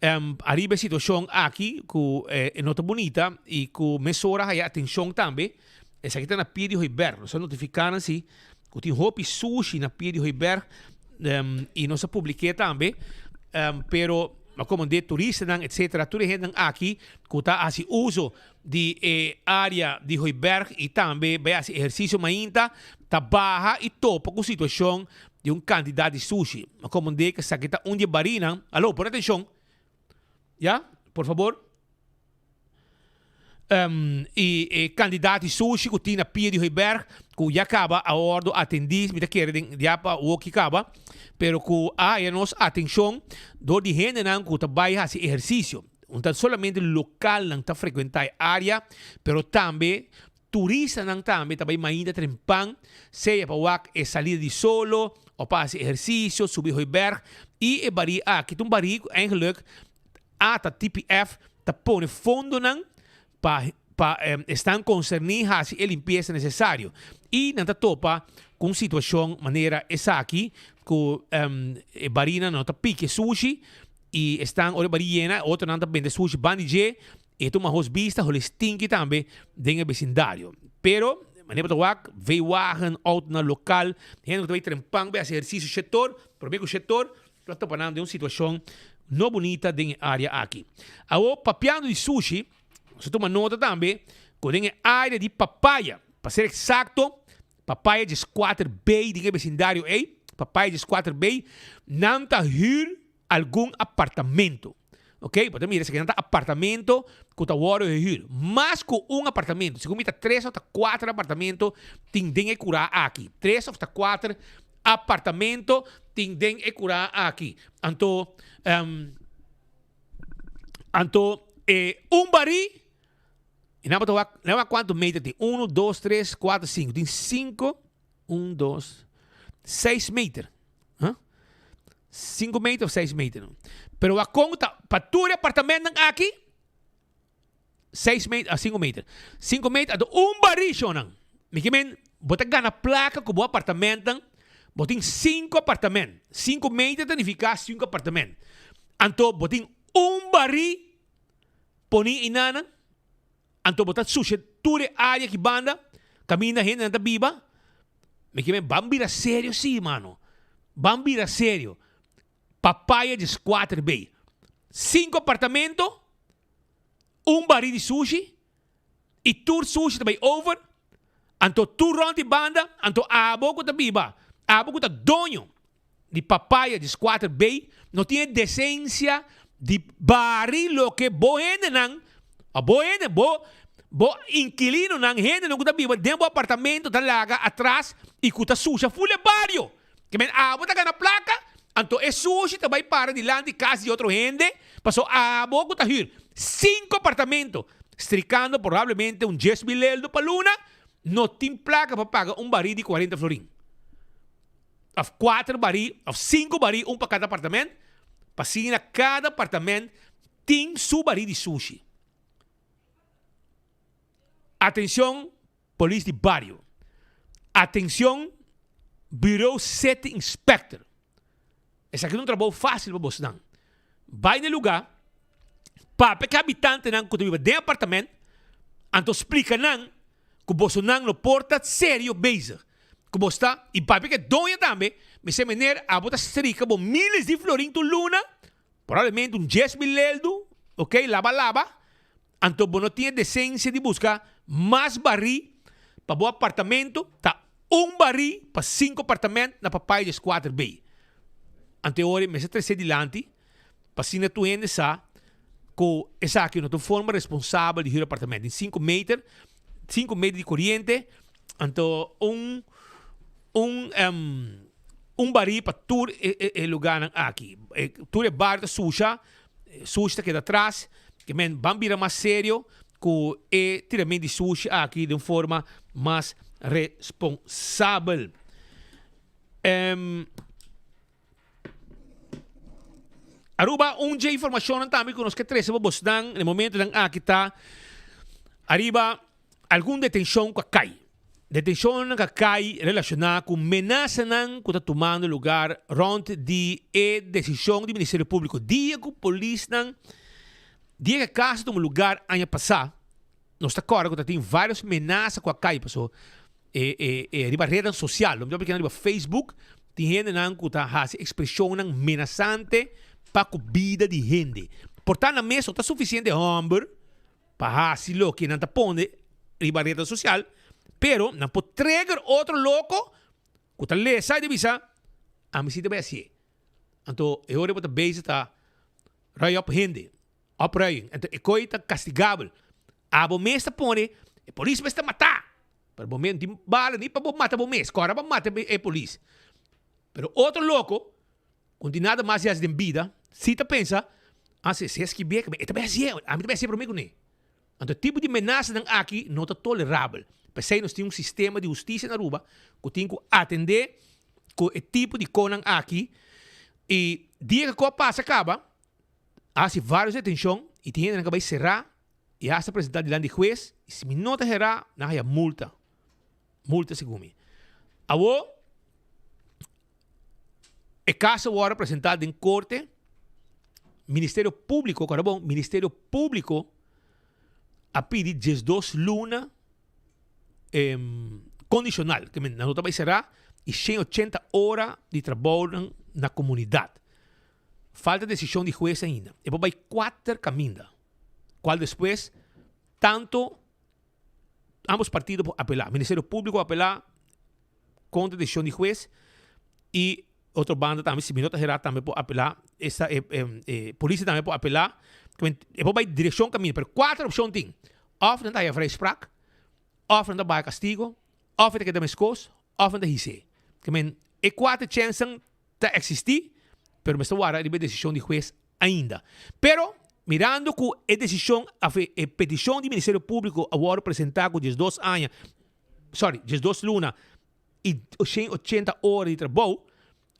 um, ariba e situashon aki ku eh, no ta bunita i ku mesora haya atenshon tambe. Esaki ta na pia di Hooiberg. Nos a notifiká nan si Ku tin hopi sushi na pia di Hooiberg i nos a publik'é tambe, pero a komand'é turistanan etcetera tur e hendenan aki ku ta hasi uso di e área di Hooiberg i tambe bai hasi ehersisio mainta ta baha i topa ku situashon di un kantidat di sushi. A komand'é ku esaki ta un di e barinan. Alo, pone atenshon ya, por fabor. I e kandidat di sushi ku tin na pia di Hooiberg ku ya kaba a wòrdu atendí, mi ta kere den ya pa woki kaba, pero ku a haya nos atenshon dor di hendenan ku ta bai hasi ehersisio. No ta solamente lokalnan ta frekuentá e área, pero tambe turistanan tambe ta bai mainta trempan, sea pa wak e salida di solo òf pa hasi ehersisio, subi Hooiberg. I e barí aki ta un barí ku eigenlik Ata TPF ta pone fondonan pa pa esnan konserní hasi e limpiesa nesesario i nan ta topa ku un situashon manera esaki ku e barinan no ta piki e sushi i esnan ora e bari yena e otronan ta bende sushi ban di dje i e ta un mahos bista holi stinki tambe den e besindario. Pero manera bo ta wak veewagen, outonan lokal, hende ku ta bai trempan bai hasi ehersisio shetor, prome ku shetor Lo topa nan den un situacion no bunita den e area aki. Awor, papiando di sushi, nos a tuma nota tambe cu den e area di Papaya, pa ser exacto, Papaya 14 B den e vecindario ey, Papaya 14 B, nan ta huur algun apartamento. Ok, bo ta mira esaki nan ta apartamento cu ta wordo gehuur. Mas cu un apartamento, segun mi ta tres of ta cuater apartamento tin den e cura aki. Tres of ta cuater apartamento tin den e cura aki. Anto, um, anto e un bari, y nan bo ta wak, nan wak cuanto meter tin. Uno, dos, tres, cuater, cinco. Tin cinco. Un, dos, seis meter. Huh? Cinco meter of seis meter. Pero wa kon ta pa tur e apartamentonan aki, seis meter, ah, cinco meter. Cinco meter, anto un barí shownan. Mi ke men, bo ta gana plaka ku bo apartamentonan, bo tin cinco apartament. Cinco meter ta nifiká cinco apartament. Anto bo tin un barí poni einanan, anto bo ta sushe. tur e área aki banda kaminda hendenan ta biba. Mi ke men ban bira serio si mano. Ban bira serio. Papaya 14 bay. Sinku apartamento, un bari di sushi y tur sushi ta bay over. Anto tur rond di banda, anto abo cu ta biba, abo cu ta doño di Papaya 14 bay no tin e decencia di bari loke bo hendenan, o bo hende, bo bo inquilinonan, hendenan cu ta biba den bo apartamento ta laga atras y cu ta susha ful e bario. Ke men abo ta gana plaka, anto e sushi ta bai para dilanti kas di otro hende, paso abo ku ta hür sinku apartamento, strikando probablemente un 10,000 eldo pa luna, no tin plaka pa paga un barí di 40 florin. Òf kuater barí, òf sinku barí, un pa kada apartament, pa asina kada apartament tin su barí di sushi. Atencion polis di bario. Atencion Bureau City Inspector. Esaki ta un trabou facil pa bosnan. Bay na e lugar, papia cu e habitantenan cu ta biba den apartament, anto splica nan cu bosonan no por ta serio bezig. Cu bos ta, y papia cu e doño tambe, mester meneer abo ta strika bo miles di florin tur luna, probablemente un 10,000 leldu, ok, laba laba, Anto bo no tin e desensia di buska mas barí pa bo apartamento, ta un barí pa sinku apartament na Papaya 14 Bay. Anto e ora mester trese dilanti pa asina tur hende sa ku esaki no ta un forma responsabel di hür apartament. Tin sinku meter, sinku meter di koriente, anto un un un barí pa tur e lugánan aki. Tur e bario ta susha. Sushi ta keda tras, ke men ban bira mas serio ku e tirament di sushi aki den un forma mas responsabel. Aruba un dje informashonnan tambe ku nos ke trese pa bosnan na e momentonan aki ta ariba algun detenshon ku a kai. Detenshonnan ku a kai relashoná ku menasanan ku ta tumando lugar rònt di e desishon di Ministerio Públiko. Dia ku polisnan dia ku e kaso a tuma lugar aña pasá, nos ta kòrda ku ta tin vários menasa ku a kai paso e e e riba retnan sosial, lo mi ta papia riba Facebook, tin hendenan ku ta hasi ekspreshonnan menasante pa ku bida di hende. Por ta nan mes no ta sufisiente hòmber. pa hasi loke nan ta pone riba retnan sosial, pero nan por trigger otro loko ku ta lesa i ta bisa, ami si ta bai hasié. Anto e ora bo ta bezig ta rui op hende, opruiing, anto e koi ta kastigabel. Abo mes ta pone, e polis mes ta matá, pero bo mes no tin bala ni pa bo mata bo mes, kòrda pa mata e polis. Pero otro loko Ku no tin nada mas di hasi den bida, si ta pensa, Ah, si e skibié, e ta bai hasié, ami ta bai hasié promé kuné. Anto e tipo di menasanan aki no ta tolerabel. P'esei nos tin un sistema di hustisia na Aruba ku tin ku atendé ku e tipo di konan aki. I dia ku a pasa kaba, a hasi vários detenshon i tin hendenan ku a bai será i hasta presentá dilanti di hues i si mi no ta herá nan a haya multa. Multa segun mi. Awor. E caso a worde presenta den corte, Ministerio Publico, acorda bon, Ministerio Publico a pidi 12 luna condicional, ke men nan no ta bay cera, y 180 ora di trabounan na comunidad. Falta decision di huez ainda. E por bay cuater caminda, cual despues tanto ambos partido por apela. Ministerio Publico apela kontra desishon di hues i otro banda tambe si mi no ta hera tambe por apelá esta e e polisia tambe por apelá e por bai direkshon kaminda pero kuater opshon tin òf nan ta haya vrijspraak òf nan ta baha kastigo òf e ta keda meskos òf nan ta his'é ke men e kuater chènsnan ta eksistí pero mester wara riba e desishon di hues ainda pero mirando ku e desishon òf e petishon di ministerio públiko a wòrdu presentá ku 12 aña sorry, 12 luna i 180 ora di trabou,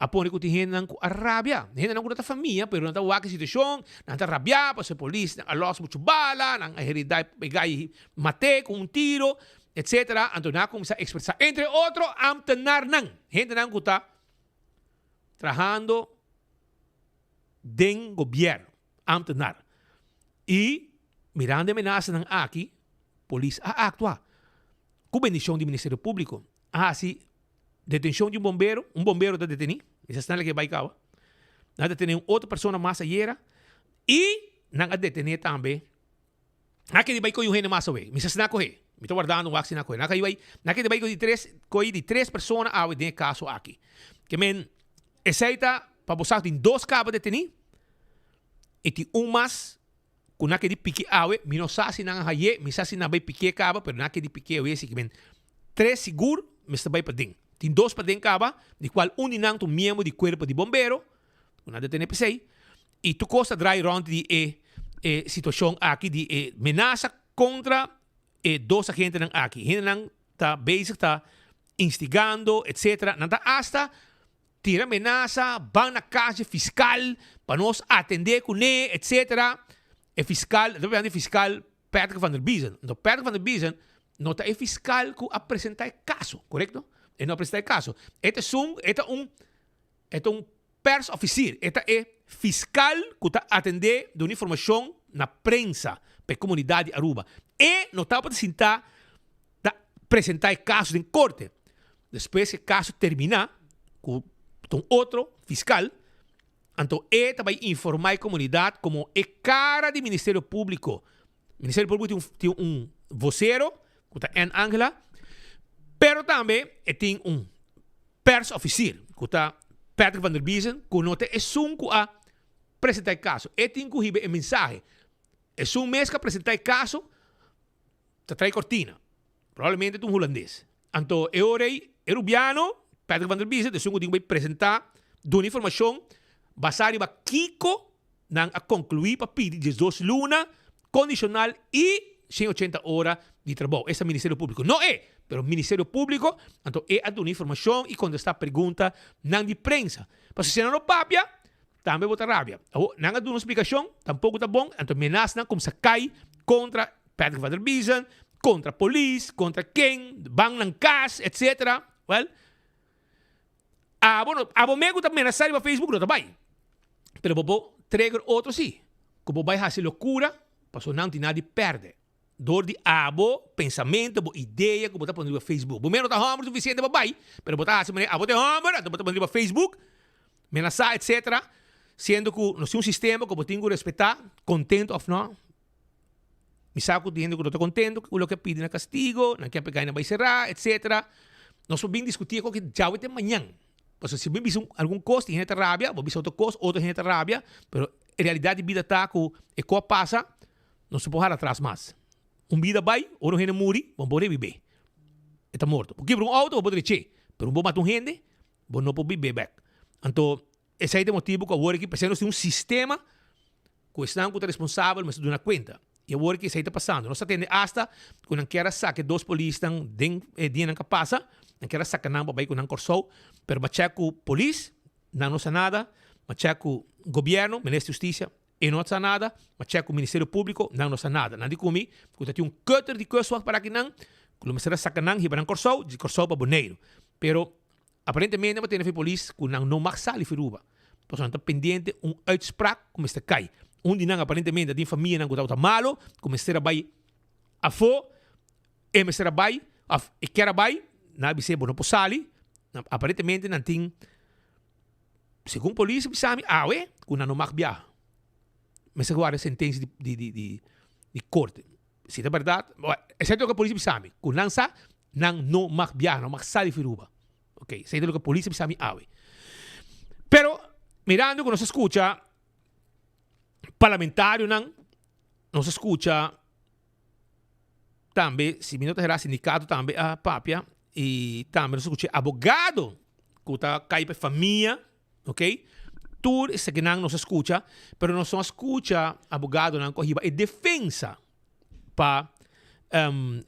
a pone ku tin hendenan ku a rabia. Hendenan ku no ta famia, pero nan ta wak e situashon, nan ta rabia pasobra e polisnan a lòs muchu bala, nan a heridá e gai mat'é ku un tiro, etsetera. Anto nan a kuminsá ekspresá, entre otro ámtenarnan, hendenan ku ta trahando den gobièrnu, ámtenar. I mirando e menasanan aki. polis a aktua ku bendishon di Ministerio Públiko. A hasi detenshon di un bombero, un bombero ta detení, mi sa snel ke bai kaba. Nan a detené un otro persona mas ayera i nan a detené tambe Nan a kere bai kohe un hende mas awe. Mi sa si nan a kohe. Mi ta wardando wak si nan a kohe. Nan a bai, nan a kere bai kohe di tres, kohe di tres persona awe den e kaso aki. Ke men, esei ta pa bo sa tin dos kaba detení i tin un mas ku nan a kere piki awe. Mi no sa si nan a haye, mi sa si nan a bai pikié kaba, pero nan a kere pikié awe. Esei ke men, tres sigur mester bai paden. Tin dos paden kaba, di kual un di nan ta un miembro di kuerpo di bombero, ku nan a detené p'esei. I tur kos ta drai rònt di e e situashon aki di e menasa kontra e dos agentenan aki. Hendenan ta bezig ta instigando etcetera. Nan ta asta tira menasa, ban na kas dje fiskal pa nos atendé kuné etcetera. E fiskal, ta papia di fiskal Patrick van der Biezen. Anto Patrick van der Biezen no ta e fiskal ku a presentá e kaso, korekto? E no a presentá e kaso. E ta esun, e ta un, e ta un Persofficier, e ta e fiscal cu ta atende duna informacion na prensa pa e comunidad di Aruba. E no tabata sinta ta presenta e caso den corte. Despues cu e caso termina cu ta un otro fiscal, anto e ta bay informa e comunidad como e cara di Ministerio Publico. Ministerio Publico tin un vocero cu ta Ann Angela, pero tambe e tin un persofficier cu ta Patrick van der Biezen cu no ta esun cu a presenta e caso. E tin cu hiba e mensahe. Esun mes cu a presenta e caso ta trae cortina. Probablemente ta un hulandes. Anto e ora ei e rubiano Patrick van der Biezen ta esun cu tin cu bay presenta, duna informacion basa riba kico Nan a conclui pa pidi diesdos luna condicional y 180 ora di trabou. Esta Ministerio Publico. No e, pero Ministerio Publico, anto e a duna informacion y contesta pregunta nan di prensa. Pasobra si nan no papia, tambe bo ta rabia. Awor, nan a duna un splicacion, tampoco ta bon, anto menasnan cuminsa cay contra Patrick van der Biezen, contra polis, contra ken, ban nan cas, etc. Well, Abo no, abo mes ku ta menasá riba Facebook no ta bai. Pero bo por trigger otro si. Ku bo bai hasi lokura pasobra nan tin nada di pèrdè. Dor di abo pensamentu, bo idea ku bo ta pone riba Facebook. Bo mes no ta hòmber sufisiente pa bai, pero bo ta hasi manera abo ta e hòmber, anto bo ta pone riba Facebook, menasá etcetera. Siendo ku nos tin un sistema ku bo tin ku respetá, kontentu òf no. Mi sa ku tin hende ku no ta kontento ku loke a pidi na kastigo, nan ke pega nan bai será, etcetera. Nos por bin diskutí e koki djawe te mañan. Pasobra si bo bisa algun kos, tin hende ta rabia, bo bisa otro kos, otro hende ta rabia, pero e realidat di bida ta ku e kos a pasa, nos no por hala atras mas. Un bida bai, ora un hende muri, bo no por rebibé. E ta morto. Bo kibra un outo, bo por drech'é, pero bo mata un hende, bo no por bib'é bèk. Anto, esei ta e motibu ku awor aki p'esei nos tin un sistema Ku esnan ku ta responsabel mester duna kuenta. I awor ki esei ta pasando. Nos ta tende asta ku nan kier a saka e dos polisnan den e dianan ku a pasa. Nan kier a saka nan pa bai ku nan Kòrsou. Pero m'a chèk ku polis, nan no sa nada. M'a chèk ku gobièrnu, Minister di Hustisia, e no sa nada. M'a chèk ku Ministerio Públiko, nan no sa nada. Nan di ku mi ku ta tin un cutter di kustwacht para akinan ku lo mester a saka nan hiba nan Kòrsou, di Kòrsou pa Boneiru. Pero Aparentemente bo tene fe polis ku nan no mag sali fi Aruba. Pasobra nan ta pendiente un uitspraak ku mester kai. Un di nan aparentemente tin famianan ku tabata malo ku mester a bai afó, e mester a bai òf e kier a bai, nan a bis'é bo no por sali. Aparentemente nan tin, segun polis a bisa mi awe, ku nan no mag biaha. Mester warda sentensia di korte. Si ta berdad, esei ta loke polis a bisa mi, ku nan sa nan no mag biaha, no mag sali for Aruba. Ok, esei ta loke polis a bisa mi awe. Pero, mirando ku nos a skucha parlamentarionan, nos a skucha tambe, si mi no ta hera, sindikato tambe a papia, i tambe nos a skucha abogado ku ta kai pa e famia. Ok, tur esakinan nos a skucha, pero nos no a skucha abogadonan ku a hiba e defensa pa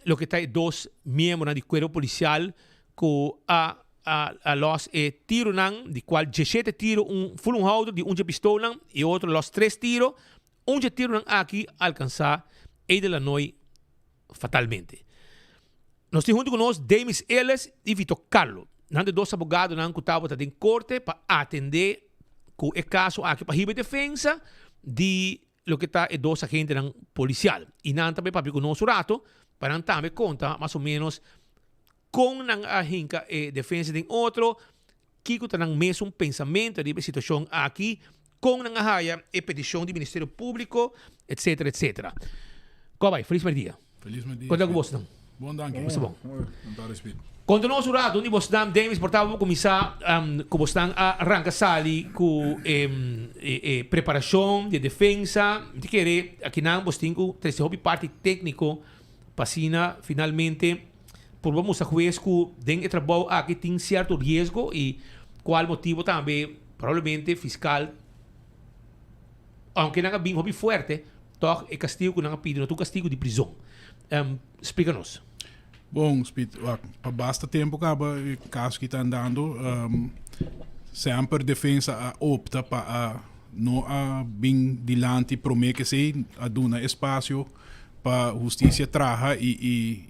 loke ta e dos miembronan di kuerpo polisial ku a a lòs e tironan, di kual diesshete tiro un ful un houder di un dje pistolnan i e otro lòs tres tiro, un dje tironan aki a alkansá Edel Lanoy fatalmente. Nos tin huntu ku nos Demis Ellis i Vito Carlo. Nan ta e dos abogadonan ku tabata den korte pa atendé ku e kaso aki pa hiba e defensa di loke ta e dos agentenan polisial. I nan ta bai papia ku nos un rato. pa nan tambe konta mas o ménos kon nan a hinka e defensa den otro, kiko ta nan mesun pensamentu riba e situashon aki, kon nan a haya e petishon di Ministerio Públiko, etcetera, etcetera. Kò bai? Felis merdia. Felis merdia. Konta ku bosnan. Bon danki. Boso bon. Konta nos un rato di bosnan, Demis, por tabata bo kuminsá ku bosnan a ranka sali ku e e preparashon di e defensa. Mi ta kere akinan bos tin ku trese hopi parti tékniko pa asina finalmente Por bo mustra hues ku den e trabou aki tin sierto riesgo i kual motibo tambe probablemente fiskal ounke nan a bin hopi fuerte tòg e kastigo ku nan a pidi no ta un kastigo di prizon. Splika nos. Bon, Speed, wak, pa basta tempu kaba e kaso ki ta andando, semper defensa a opta pa a no a bin dilanti promé ke esei, a duna espasio pa hustisia traha i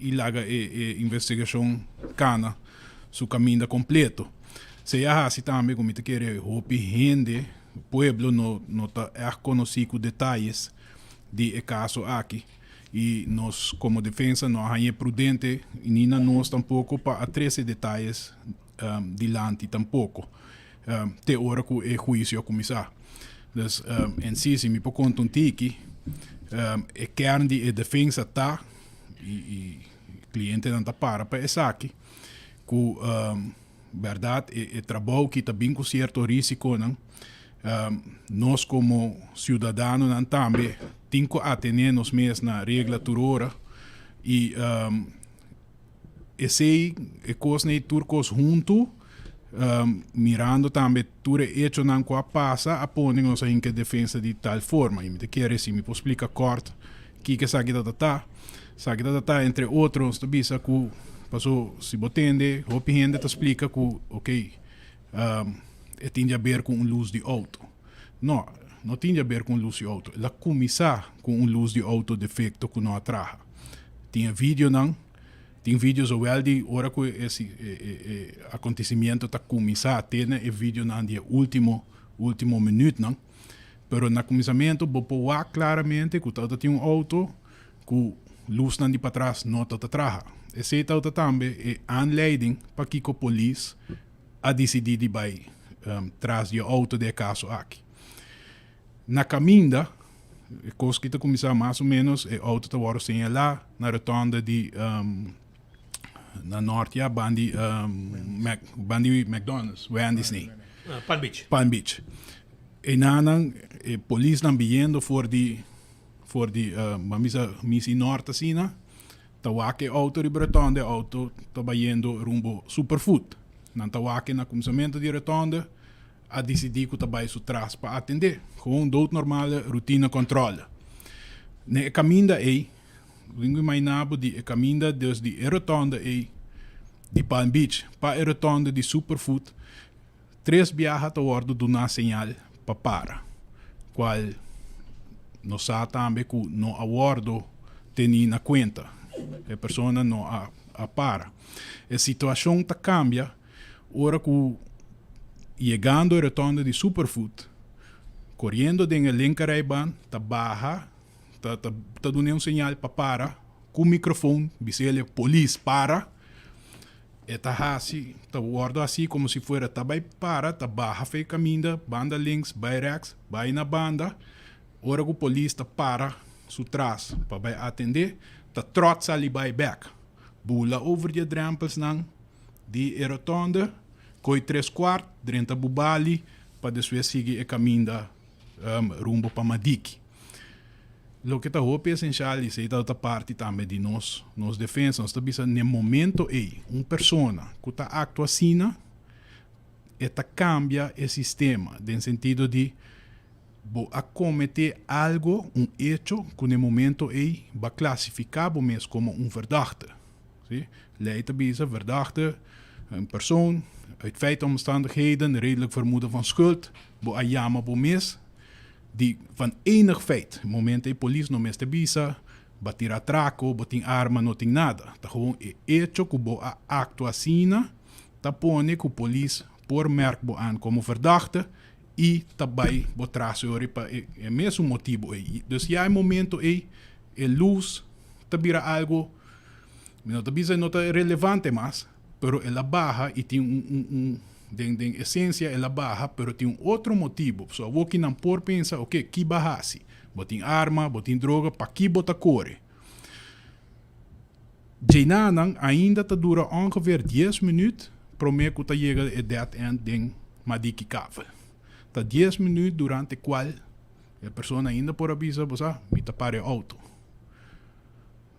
i laga e e investigashon kana su kaminda kompleto. Esei a hasi tambe ku mi ta kere hopi hende, pueblo no no ta ègt konosí ku detayes di e kaso aki i nos komo defensa no a hañ'é prudente ni na nos tampoko pa a trese detayes dilanti tampoko te ora ku e huisio a kuminsá. Dus en si, si mi por konta un tiki, e kern di e defensa ta, i i klientenan ta para pa esaki, ku bèrdat e e trabou ki ta bin ku sierto risikonan, nos komo siudadanonan tambe tin ku atené nos mes na regla tur ora i Esei e kosnan ei tur kos huntu, mirando tambe tur e echonan ku a pasa, a pone nos a hinka e defensa di tal forma. I mi ta kere si mi por splika kòrt kiko esaki ta ta. Esaki ta ta entre otro nos ta bisa ku paso si bo tende hopi hende ta splika ku okey e tin di haber ku un lus di outo. No, no tin di haber ku un lus di outo. El a kuminsá ku un lus di outo defekto ku no a traha. Tin e videonan, tin video zowel di ora ku e e akontesimiento ta kuminsá te na e videonan di e último último minütnan. Pero na kuminsamentu bo por wak klaramente ku tabata tin un outo ku lusnan di patras no tabata traha. Esei tabata tambe e aanleiding pakiko polis a disidí di bai tras di e outo den e kaso aki. Na kaminda, e kos ki ta kuminsá mas o ménos, e outo ta wòrdu señalá na rotònde di na nòrt ya ban di ban di McDonald's, Wendy's ni. Palm Beach. Palm Beach. Einanan e polisnan biyendo for di for di ban bisa misi nòrt asina, Ta wak e auto riba rotonde, e auto ta bayendo rumbo Superfood. Nan ta wak e na kumsamentu di rotonde, a disidí ku ta bai su tras pa atendé. Gewoon doodnormale routine controle. Na e kaminda ei, bo tin ku imaginá bo di e kaminda dus di e rotonde ei di Palm Beach pa e rotonde di Superfood, tres biaha ta wòrdu duná señal pa para, kual nos sa tambe ku no a wòrdu tení na kuenta. E persona no a a para. E situashon ta kambia ora ku yegando e rotonde di Superfood, koriendo den e linkerrijbaan ta baha, ta ta ta dun'é un señal pa para ku mikrofon, bis'el polis para. E ta hasi, ta wòrdu hasí komo si fuera ta bai para, ta baha for e kaminda, banda links, bai rèks, bai na banda. Ora ku polis ta para su tras pa bai atendé, ta tròt sali bai bèk. Bula over di e drèmpelsnan di e rotònde, koi tres kuart, drenta Bubali pa despues sigui e kaminda rumbo pa Madiki. Loke ta hopi esenshal i esei ta parti tambe di nos nos defensa, nos ta bisa n'e momento ei un persona ku ta aktua asina e ta kambia e sistema den sentido di bo a kometé algo, un echo ku n'e momento ei bo a klasifiká bo mes komo un verdachte. Si, lei ta bisa verdachte, un persoon uit feitomstandigheden redelijk vermoeden van schuld, bo a yama bo mes di van enig feit. Momento ei polis no mester bisa, bo a tira atraco, bo tin arma, no tin nada. Ta gewoon e hecho cu bo a actua asina ta pone cu polis por merk bo aan como verdachte y ta bay bo tras yori pa e mesun motibo ei. Dus ya e momento ei e luz ta bira algo. Mi no ta bisa e no ta relevante mas, pero el a baha y tin un, un, un, den, den esencia el a baha, pero tin un otro motibo. So awor ki nan por pensa, ok, ki ba haci? Bo tin arma, bo tin droga, paki bo ta core? Djenanan ainda ta dura ongeveer dies minuut prome cu ta yega e dead end den Madiki Kavel. Ta dies minuut durante cual e persona ainda por a bisa, bo sa, mi ta para e auto.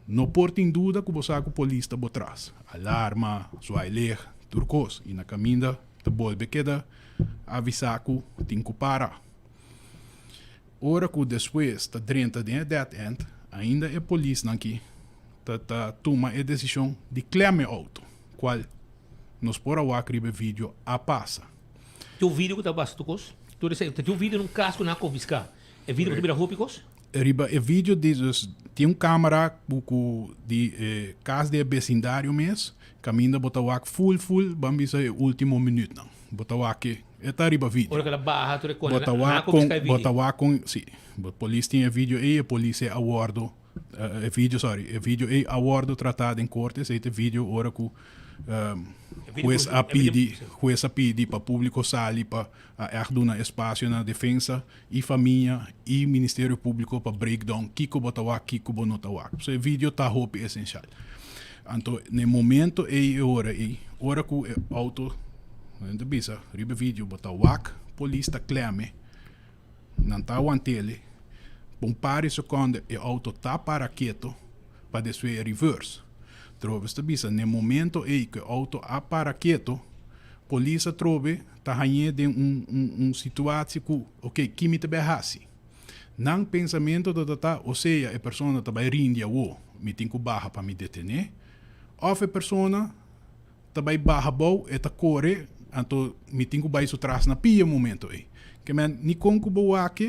No por tin duda cu bo sa cu polis ta bo tras. Alarma, zwaailicht, tur cos. Y na caminda ta bolbe keda avisa cu tin cu para. Ora cu despues ta drenta den e dead end, ainda e polisnan ki ta ta tuma e decision di klem e auto, cual nos por a wak riba e video a pasa. Tin un video cu ta basa tur cos? Tur esey, tin un video den un cas cu nan a confisca. E video bo ta mira hopi cos? Riba e video di dus tin un camera cu cu di e cas di e becindario mes, caminda bo ta wak full full ban bisa e ultimo minuutnan. Bo ta wak e. E ta riba video. Ora ku el a baha tur e kone, Bo ta nan wak a kon, konfiská e bo video. ta wak kon, si. Bo polis tin e video ei, e polis ei a wòrdu, e video, sorry, e video ei a wòrdu tratá den korte, esei ta e video ora ku E video hues ku, a e video, pidi, si. hues a pidi pa públiko sali pa a ègt duna espasio na defensa i famia i Ministerio Públiko pa break down kiko bo ta wak, kiko bo no ta wak. So e video ta hopi esenshal. Anto na e momento ei e ora ei, ora ku e outo, nan ta bisa riba e video bo ta wak polis ta kleme, nan ta awant'ele, pa un par di sekonde e outo ta para keto pa despues e reverse. Trobe ta bisa na e momento ei ku e outo a para keto, polis atrobe ta hañ'é den un un un situatie ku oke ki mi ta bai hasi? Nan pensamentu ta ta osea e persona ta bai rindi awo, mi tin ku baha pa mi detené, òf e persona ta bai baha abou, e ta kore, anto mi tin ku bai su tras na pia e momento ei. Ke men, ni kon ku bo wak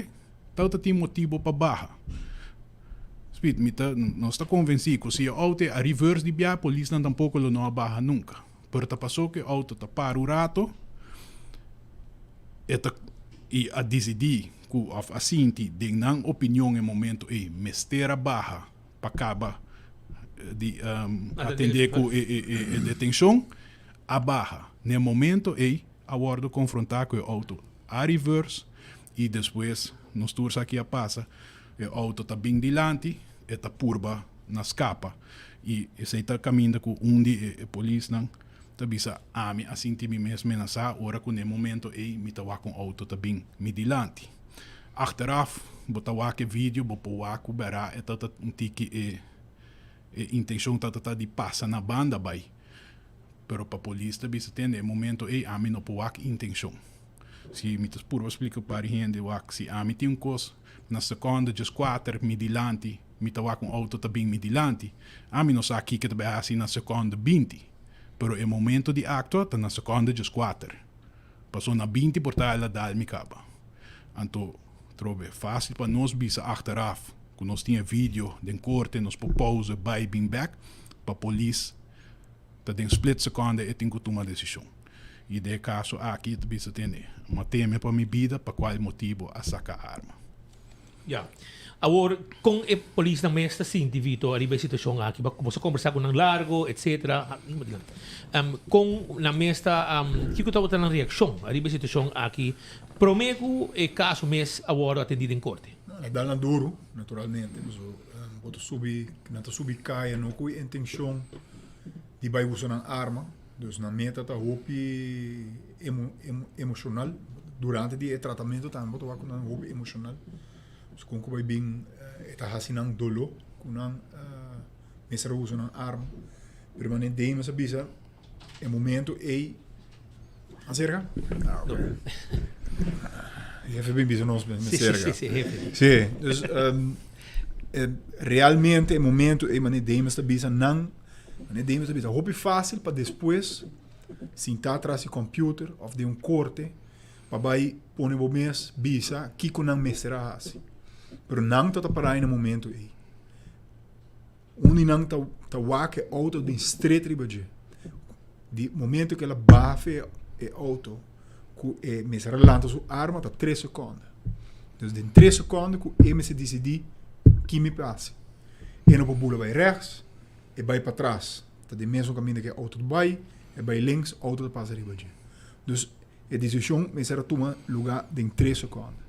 tau ta tin motibu pa baha. Speed, mi ta, nos ta konvensí ku si e outo a reverse di bia, polisnan tampoko lo no a baha nunka. Pero ta pasó ku e outo ta para un rato, e ta i a disidí ku òf a sinti den nan opinion e momento ei mester a baha pa kaba di atendé ku e detenshon, a baha. Na e momento ei a wòrdu konfrontá ku e outo a reverse i despues nos tur sa ki a pasa, e outo ta bin dilanti, e ta purba na skapa i esei ta kaminda ku un di e polisnan ta bisa, Ami a sinti mi mes menasá ora ku na e momento ei mi ta wak un outo ta bin mi dilanti. Achteraf bo ta wak e video bo por wak ku bèrá e ta ta un tiki e e intenshon ta ta ta di pasa na banda bai. Pero pa polis ta bisa tende e momento ei ami no por wak intenshon. Si mi ta purba splika pa pari hende wak si ami tin un kos na sekonde djes kuater mi dilanti mi ta wak un outo ta bin mi dilanti ami no sa kiko ta bai hasi na sekonde 20 pero e momento di aktua ta na sekonde 14 paso na 20 por ta el a dal mi kaba anto trobe fasil pa nos bisa achteraf ku nos tin e video den korte nos por pauze bai bin bek pa polis ta den split sekonde e tin ku tuma desishon i den e kaso aki e ta bisa tene mi a teme pa mi bida pa kual motibu a saka arma. Ya. Awor, kon e polisnan mes ta sinti, Vito, ariba e situashon aki? Bo a kombersá ku nan largo, etsetera. Kon nan mes ta, kiko tabata nan reakshon ariba e situashon aki promé ku e kaso mes a wòrdu atendí den korte? No, nan dal nan duru, naturalmente. Pasobra bo ta subi, nan ta subi kaya no ku e intenshon di bai usa nan arma. Dus nan meta ta hopi emoshonal. Durante di e tratamentu tambe bo ta wak ku nan hopi emoshonal. Dus kon ku bai bin e ta hasi nan doló ku nan mester a usa nan arma. Pero manera Demas a bisa e momento ei aserka? Ah, ok. Hefe bin bisa nos aserka. Sí, sí, hefe. Sí, dus realmente e momento ei manera Demas ta bisa nan Manera Demas ta bisa, hopi fácil pa despues sintá tras di computer of den un corte pa bai pone bo mes bisa kiko nan mester a hasi. Pero nan ta ta pará na momento ei. Un di nan ta ta wak e auto bin stret riba dje. Di momento ku el a baha fe e auto ku e mester a lanta su arma ta tres sekonde. Dus den tres sekonde ku e mester disidí ki mi por hasi. E no por bula bai rechts, e bai patras. Ta den mesun kaminda ku e outo ta bai, e bai links, outo ta pasa riba dje. Dus e desishon mester a tuma lugá den tres sekònde.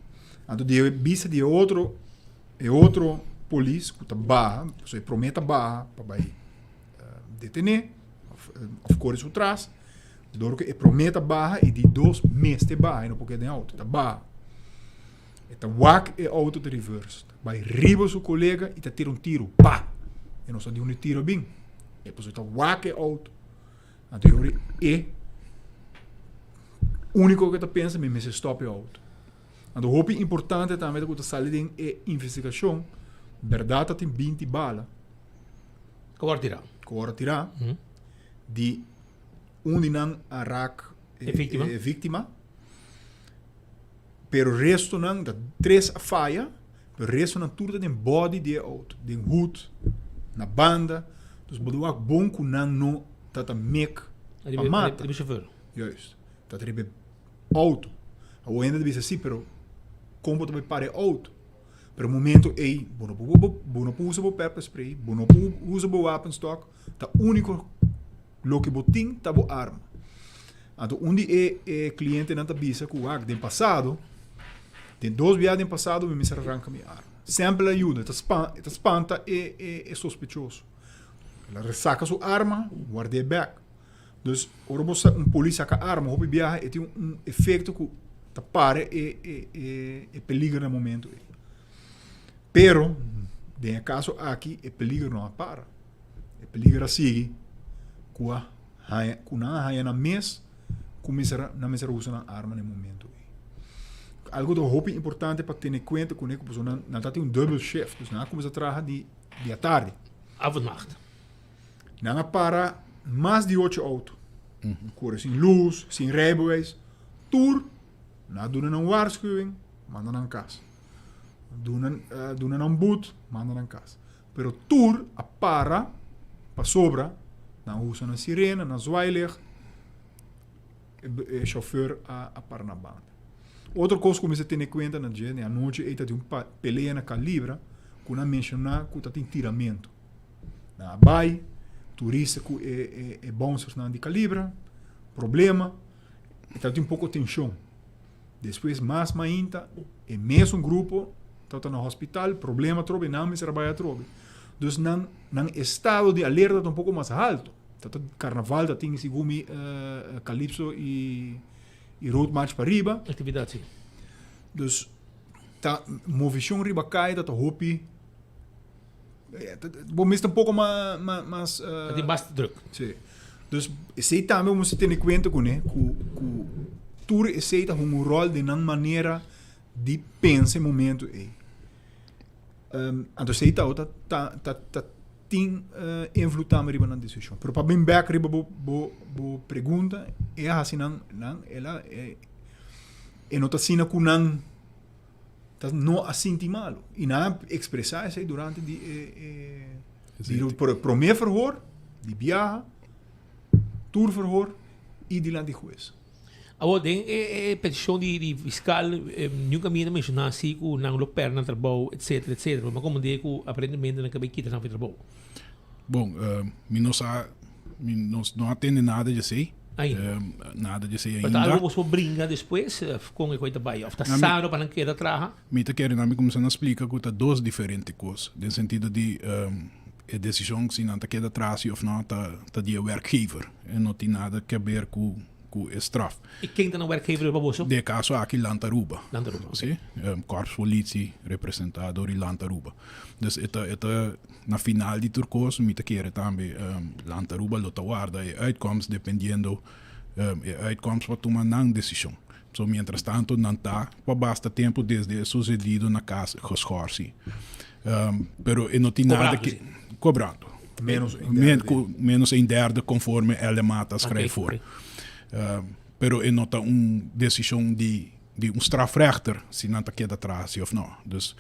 Anto di e bista di e otro, e otro polis ku ta baha, pasobra e promé ta baha pa bai detené òf kore su tras, dor ku e promé ta baha e di dos mester baha, e no por keda den outo, e ta baha. E ta wak e auto ta reverse, ta bai riba su colega y ta tira un tiro, pa! E no sa di unda e tiro a bin. E pasobra e ta wak e auto. Anto e ora e unico cu ta pensa mi mester stop e auto. Anto hopi importante tambe ta cu ta sali den e investigacion, berdad ta tin binti bala. Cu a worde tira. Cu a worde tira. Di un di nan a raak e victima. Pero restonan ta tres a faya, pero restonan tur ta den body di e auto, den hood, na banda. Dus bo ta wak bon ku nan no ta ta mek pa mata. Riba e chauffeur. Juist. Ta ta riba e auto. Awor hende ta bisa si, pero kon bo ta bai para e auto? Pero momento ei bo no por bo no por usa bo pepper spray, bo no por usa bo wapenstok, ta uniko Loke bo tin ta bo arma. Anto un di e e clientenan ta bisa cu wak den pasado, den dos bia den pasado mi mester a ranca mi arma. Semper el a yuda, e ta span e ta spanta e e e sospechoso. El a resaca su arma, ward'é bek. Dus ora bo sa un polis saca arma hopi biaha e tin un un efecto cu ta para e e e e peliger na momento ei. Pero den e caso aki e peliger no a para. E peliger a sigui ku a haña ku nan a haña nan mes ku mester a nan mester a usa nan arma na e momento ei. Algu ta hopi importante pa tene kuenta kuné ku pasobra nan nan ta tin un dubbel shift, dus nan a kuminsá traha di di atardi. Avondnacht. Nan a para mas di ocho outo, kore sin lus, sin rijbewijs, tur nan a duna nan waarschuwing, manda nan kas. Duna duna nan but, manda nan kas. Pero tur a para pasobra nan usa nan sirena, nan zwaailicht, e chauffeur a para na banda. Otro cos cu mester tene cuenta na dje, den anochi ey ta tin un pelea na Calibra cu nan menciona cu ta tin tiramento. Nan a bay, turista cu e bouncersnan di Calibra, problema, e ta tin un poco tension. Despues mas mainta e mesun grupo tabata na hospital, problema atrobe, nan mester a bai atrobe. Dus nan nan estado di alerta ta un poko mas halto. Ta ta karnaval ta tin segun mi calypso i i road march pariba. Aktividat si. Dus ta movishon riba kai ta ta hopi bo mester un poko mas mas Ta tin mas druk. Si. Dus esei tambe bo mester tene kuenta kuné ku ku tur esei ta hunga un ròl den nan manera di pensa e momento ei. Anto esei ta ta ta ta tin invloed tambe riba nan desishon. Pero pa bin bèk riba bo bo bo pregunta e a hasi nan nan el a e no ta asina ku nan Ta no a sinti malu. I nan a ekspresá esei durante di e e di promé verhoor, di biaha, tur verhoor i dilanti hues. Awor den e e petishon di di fiskal niun kaminda menshoná si ku nan lo pèrdè nan trabou etsetera etsetera. Mi a komprendé ku aparentemente nan ke bai kita nan for di trabou. Bon, mi no sa, mi no no a tende nada di esei. Ainda. Nada di esei Pero ta ainda. algo boso por bringa despues of kon e koi ta bai? Of ta Na mi, sano pa nan keda traha? mi ta kere nan mi kuminsá na splika ku ta dos diferente kos. Den sentido di e desishon si nan ta keda traha si of no ta ta di e werkgever. E no tin nada ke ber ku ku e straf. I ken ta nan werkgever pa boso? Den e kaso aki Land Aruba. Land Aruba, oké. Si, Korps Politie representá dor di Land Aruba. Dus e ta e ta Na final di tur kos mi ta kere tambe Land Aruba lo ta warda e uitkomst dependiendo e uitkomst pa tuma nan desishon. So mientras tanto nan ta pa basta tempo desde e susedido na kas geschorsi. Pero e no tin nada ke Kobrando, si. kobrando. Menos een derde. Menos een derde konforme LMA ta skrijf voor. Pero e no ta un desishon di di un strafrechter si nan ta keda traha si of no. Dus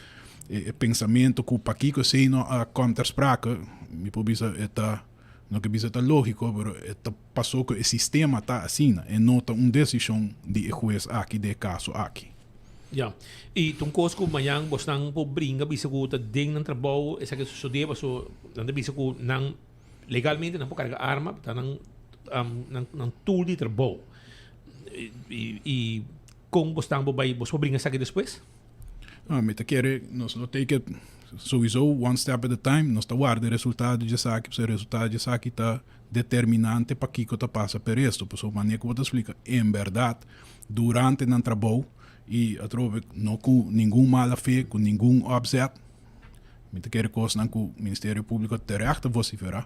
e pensamentu ku pakiko esei no a kom ter sprake, mi por bisa e ta, no ke bisa ta lógiko, pero e ta pasó ku e sistema ta asina, e no ta un desishon di e hues aki den e kaso aki. Ya. I ta un kos ku mañan bosnan por bringa bisa ku ta den nan trabou esaki a sosodé, paso nan ta bisa ku nan. Legalmente nan por carga arma, ta nan nan nan tool di trabou. Y y con bo stan bo bay bo por bringa esaki despues? No, mi ta kere nos lo take it sowieso one step at a time. Nos ta warda e resultado di esaki, pasobra e resultado di esaki ta determinante pa kiko ta pasa pa e resto. Pasobra manera ku bo ta splika, en bèrdat durante nan trabou i atrobe no ku ningun mala fe, ku ningun opzet, mi ta kere kosnan ku Ministerio Públiko terecht ta vosiferá,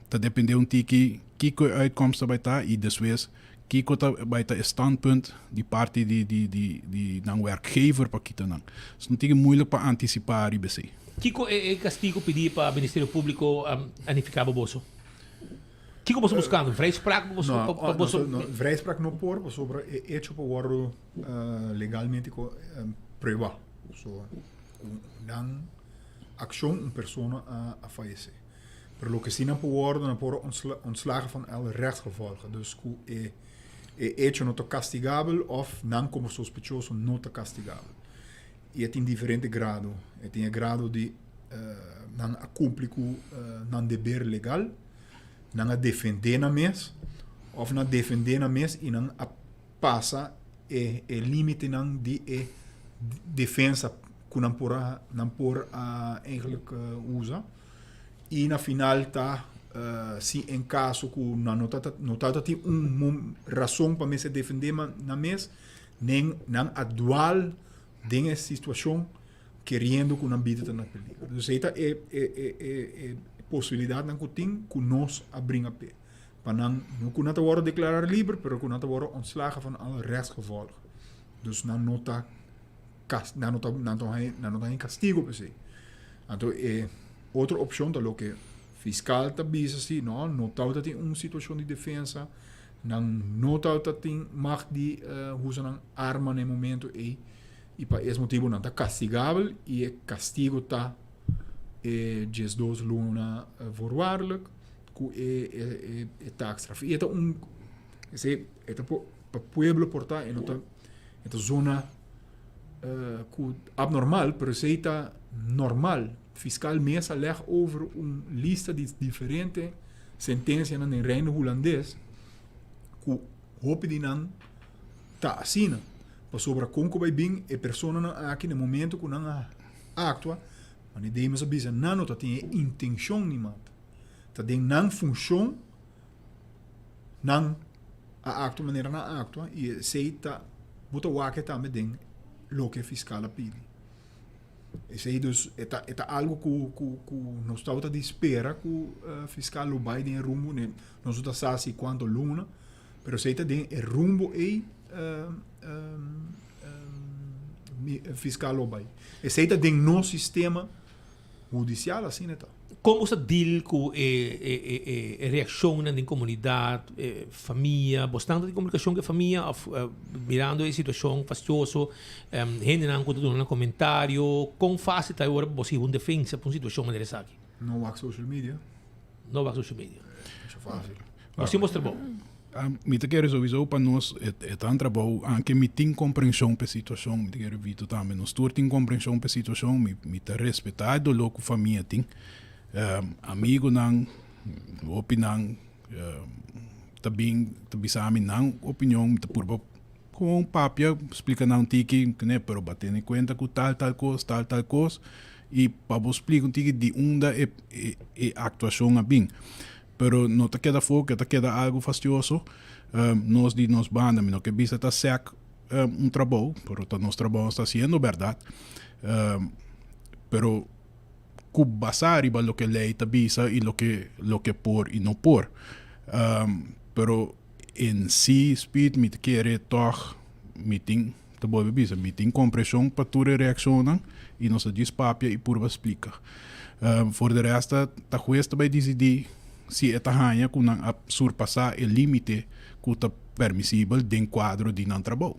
ta dependé un tiki kiko e uitkomst ta bai ta i despues kiko ta bai ta e standpunt di parti di di di di nan werkgever pa kita nan. So un tiki moeilijk pa antisipá riba esei. Kiko e e kastigo pidí pa Ministerio Públiko a nifiká pa boso? Kiko boso buskando? Vrijspraak pa boso? No, pa boso? no, vrijspraak no por pasobra e hecho por wòrdu legalmente pruebá. So ku nan akshon un persona a fayesé. Pero loke si nan por wòrdu, nan por ontslagen van alle rechtsgevolgen. Dus ku e e hecho no ta kastigabel òf nan komo sospechoso no ta kastigabel. I e tin diferente grado. E tin e grado di nan a kumpli ku nan deber legal, nan a defendé nan mes, òf nan a defendé nan mes i nan a pasa e e límitenan di e defensa ku nan por a nan por a eigenlijk usa. I na final ta si en kaso ku nan no ta no ta tin un rason pa mester defendé nan mes, nen nan a dual den e situashon keriendo ku nan bida ta na peligro. Dus ei ta e e e e e posibilidatnan ku tin ku nos a bringa p'e. Pa nan, no ku nan ta wòrdu deklará liber, pero ku nan ta wòrdu ontslagen van alle rechtsgevolgen. Dus nan no ta kas nan no ta nan ta haña nan no ta haña kastigo p'esei. Anto e otro opshon ta loke fiskal ta bisa si no, no tabata tin un situashon di defensa, Nan no tabata tin mag di usa nan arma na e momento ei i pa es motibu nan ta kastigabel i e kastigo ta e diesdos luna voorwaardelijk ku e e taakstraf. I e ta un esei e ta pa pueblo por ta e no ta e ta zona ku abnormal pero esei ta normal. Fiskal mes a leg over un lista di diferente sentensianan den Reino Hulandes ku hopi di nan ta asina. Pasobra kon ku bai bin e personanan aki na momento ku nan a aktua, manera Demas a bisa, nan no ta tin e intenshon di mata. Ta den nan funshon nan a aktua manera nan a aktua i esei ta bo ta wak tambe den loke e fiskal a pidi. Esei dus e ta e ta algo ku ku ku nos tabata di spera ku fiskal lo bai den e rumbo ne nos no ta sa si kuantu luna pero esei ta den e rumbo ei fiskal lo bai esei ta den nos sistema hudisial asina e ta. Kon bo sa deal ku e e e e reakshonnan den komunidat, e famia? Bo stan ta den komunikashon ku e famia òf mirando e situashon fastioso, hendenan ku ta duna nan komentario? Kon fásil ta ora pa bo sigui un defensa pa un situashon manera esaki? No wak social media. No wak social media. Masha fásil. Bo sin mostra bo. Mi ta kere souiso pa nos e ta un trabou, anke mi tin komprenshon pa e situashon, mi ta kere Vito tambe, nos tur tin komprenshon pa e situashon, mi ta respetá e doló ku famia tin, amigunan, hopinan ta bin ta bisa mi nan opinion, mi ta purba kon papia, splika nan un tiki, pero bo a tene kuenta ku tal tal kos, tal tal kos, i pa bo splika un tiki di unda e aktuashon a bin. Pero no ta keda afó, ke ta keda algu fastioso. Nos di nos banda, mi no ke bisa ta sèk un trabou, pero ta nos trabou nos ta hasiendo, bèrdat. Pero ku basá riba loke lei ta bisa i loke loke por i no por. Pero en si Speed mi ta kere tòg mi tin, ta bolbe bisa, mi tin kompreshon pa tur e reakshonnan i nos ta djis papia i purba splika. For de rest ta hues ta bai disidí si e ta haña ku nan a surpasá e límite ku ta permisibel den kuadro di nan trabou.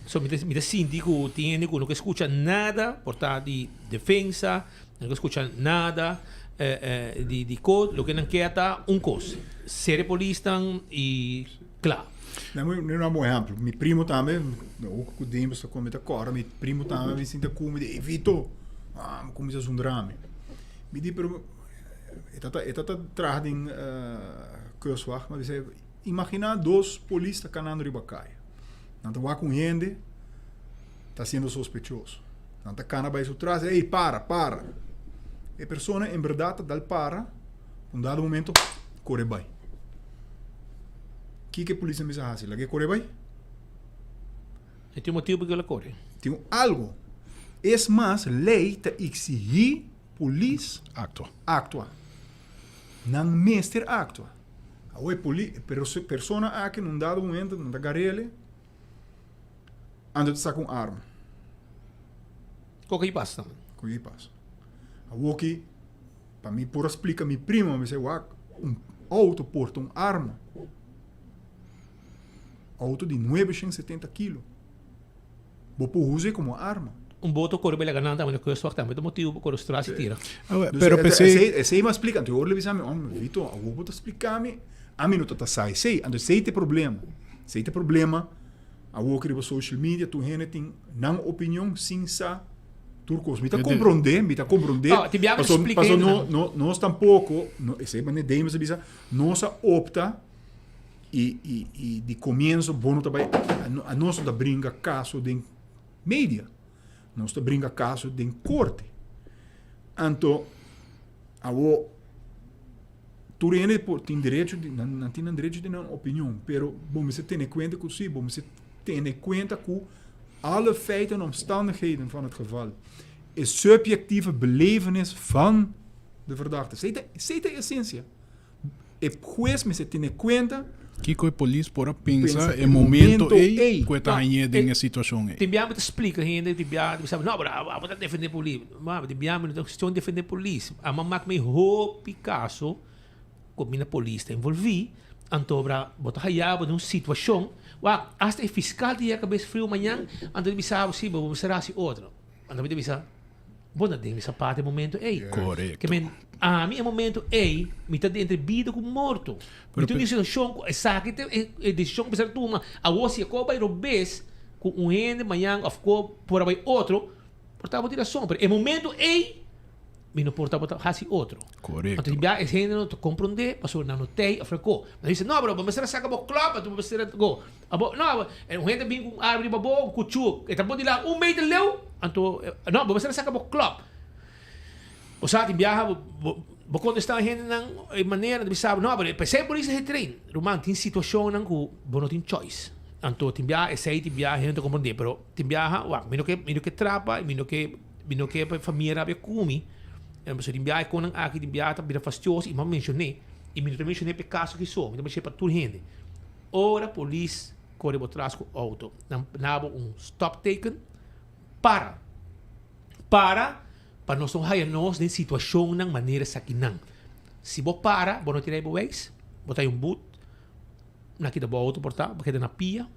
So mi ta mi ta sinti ku tin hende ku no ke skucha nada por ta di defensa, no ke skucha nada di di kos, loke nan ke ta un kos, sere polisnan i kla. Nan mi duna un ehempel, mi primo tambe, ora ku Demas ta kome ta kòrda, mi primo tambe a bin sinta ku mi, di ey Vito, mi kuminsá zundra mi. Mi di pero. E tata e tata traha den kustwacht, mi a bisa imagina dos polis ta kanando riba kaya. Nan ta wak un hende ta siendo sospechoso. Nan ta kana bai su tras, ey para, para. E persona en berdad ta dal para, un dado momento kore bai. Kiko e polis a bisa hasi? Laga e kore bai? E tin un motibu pakico el a kore. Tin un algo. Es mas, ley ta exigi polis Actua. actua. Nan mester actua. Awo e poli, e persona aki na un dado momento nan ta garele, anto ta saca un arma. Con ki pasa tambe? Con ki pasa. Awo ki, pa mi por a splica mi primo, mi bisa, wak, un auto porta un arma. Auto di 970 kilo. Bo por usa como arma. Un boto kore bela ganan tambe na kustwacht tambe ta motibu pa kore stras i tira. Dus Pero p'esei. Esei mi a splika. Anto ora bisa mi, oh Vito, awor bo ta splika mi, ami no ta ta sa esei. Anto esei ta e problema. Esei ta e problema awor ku riba social media tur hende tin nan opinion sin sa tur kos. Mi ta komprondé, mi ta komprondé. Oh, tin biaha mi ta splika Paso hende no, nan. no, nos tampoko, no, esei manera Demas a bisa, nos a opta I, i, i di comienzo bo no ta bai, a nos no ta bringa caso den media. Nos ta bringa caso den corte. Anto, awo, tur hende por tin derecho di, nan, nan tin nan derecho di nan opinion, pero bo mester tene cuenta cu si, bo mester tene cuenta cu alle feiten en omstandigheden van het geval. E subjectieve belevenis van de verdachte. Esey ta, esey ta e esencia. E hues mester tene kuenta. Kiko e polis por a pensa e momento ei ku e ta hañ'é den e situashon ei? Tin biaha mi ta splika hende, tin biaha mi ta bisa, no, pero abo ta defendé polis. Ma tin biaha mi no ta kuestion defendé polis. Amo a mak mi hopi kaso ku mi na polis ta envolví, anto ora bo ta haya bo den un situashon, wak, asta e fiskal ta yega kabes friu mañan, anto e ta bisa bo, si, bo mester hasi otro. Anto mi ta bisa. Bo ta den mi sapato e momento ei. Korekto. Ke men, ami e momento ei, mi ta entre bida ku morto. Mi tin un situashon ku esaki ta e e desishon ku mi mester tuma. Awor si e ko bai robes ku un hende mañan òf ko por a bai otro, por ta bo tin rason. Pero e momento ei, mi no por tabata hasi otro. Korekto. Anto tin bia e hende no ta komprondé pasobra nan no tei òf ko. Nan bisa, no, pero bo mester a saka bo klòp, anto bo mester a go. Abo, no, un hende bin ku un arma riba bo, un kuchu, e ta bo di la un meter leu, anto, no, bo mester a saka bo klòp. Bo sa tin biaha bo, bo, bo kontestá e hendenan e manera, nan ta bisa bo, no, pero p'esei polis a hetrain. Ruman, tin situashonnan ku bo no tin choice. Anto tin biaha esei, tin biaha hende no ta komprondé, pero tin biaha, wak, mi no ke, mi no ke trapa, mi no ke, mi no ke pa e famia rabia ku mi, pasobra tin biaha e konan aki tin biaha ta bira fastioso i mi a menshoné, i mi no ta menshoné pa e kaso aki so, mi ta menshoné pa tur hende. Ora polis kore bo tras ku outo, nan na bo un stopteken, para. Para pa nos no haya nos den situashonnan manera esakinan. Si bo para, bo no tin rijbewijs, bo ta hay un but, nan kita bo outo por ta, bo keda na pia,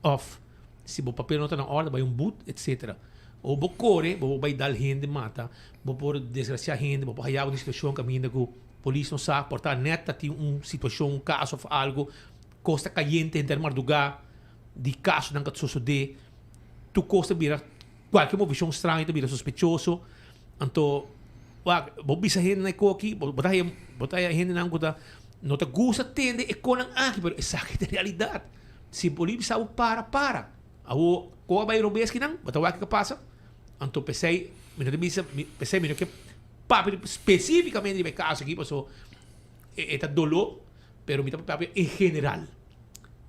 òf si bo papel no ta na òrde, bo hay un but, etsetera. O bo kore, bo por bai dal hende mata, bo por desgrasiá hende, bo por haya bo den situashon kaminda ku Polis no sa, por ta net ta tin un situacion, un caso of algo, cos ta cayente henter marduga di casonan cu ta sosode, tur cos ta bira, cualkier movecion straño ta bira sospechoso, anto wak bo bisa hendenan e koki, bo ta haya, bo ta haya hendenan cu ta no ta gusta tende e conan aki, pero esaki ta e realidad, si polis bisa bo para, para, awo cu a bay robes kinan, bo ta wak kico a pasa, anto pesey mi no ta bisa, pesey mi no ke. Papia specificamente riba e caso aki paso e ta doló pero mi ta papia en general.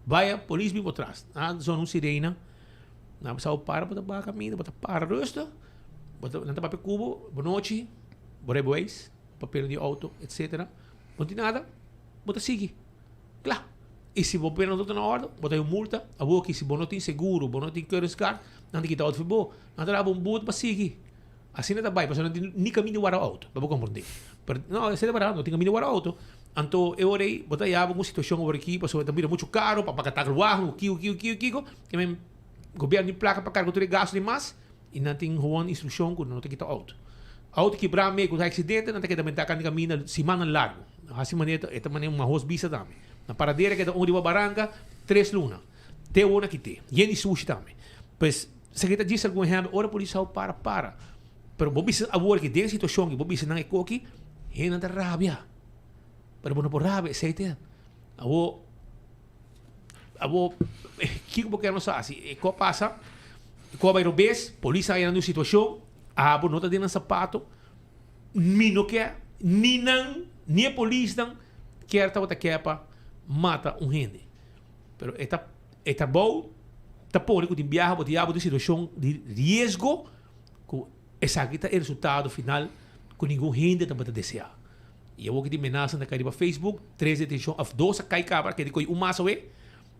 Vaya polis bin bo tras nan a zona un sirena nan a bisa bo para bo ta baha caminda bo ta para rustig bo ta nan ta papia cu bo bonochi bo rijbewijs papel di auto etcetera bo no tin nada bo ta sigui kla y si bo papel no ta na orde bo ta hay un multa awor ki si bo no tin seguro bo no tin keuringscard nan ta kita auto for bo nan ta dabo un boete pa sigui. Asina ta bai, pasobra no tin ni kaminda di wara outo, pa bo komprondé. Pero no, esei ta bèrdat, no tin kaminda di wara outo. Anto e ora ei bo ta yaba un situashon awor aki, pasobra ta bira muchu karo pa paga takelwagen, kiko, kiko, kiko, kiko. I men gobièrnu tin plaka pa karga tur e gastu di mas i nan tin gewoon instrukshon ku no ta kita outo. Outo kibrá mei ku ta aksidente, nan ta keda bentá kanta kaminda simannan largu. Hasi manera e ta manera un mahos bisa tambe. Na paradera keda un riba baranka tres luna. Te awor nan kit'é. Yen di sushi tambe. Pues. Esaki ta djis algun ehèmpel, ora polis hou para, para. Pero bo bisa awor ki den situashon ki bo bisa nan e koki, Hendenan ta rabia. Pero bo no por rabia, esei ta. Awor, awor, kiko bo kier nos hasi? E ku a pasa, e ku a bai robes, polis a haña nan den un situashon, abo no ta den nan sapato, mi no kier, ni nan, ni e polisnan kier tabata kier pa mata un hende. Pero e ta e trabou ta pone ku tin biaha bo ta yaba den un situashon di riesgo ku esaki ta e resultado final ku ningun hende tabata deseá. I awor ki tin menasa ta kai riba Facebook, tres detenshon òf dos a kai kaba, kende kohe un mas awe,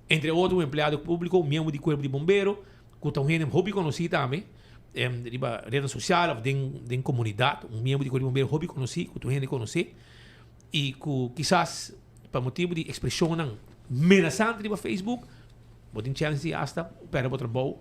entre otro un empleado públiko, un miembro di kuerpo di bombero, ku ta un hende hopi konosí tambe riba retnan sosial òf den den komunidat, un miembro di kuerpo di bombero hopi konosí ku tur hende konosé i ku kisas pa motibu di ekspreshonnan menasante riba Facebook bo tin chèns di asta pèrdè bo trabou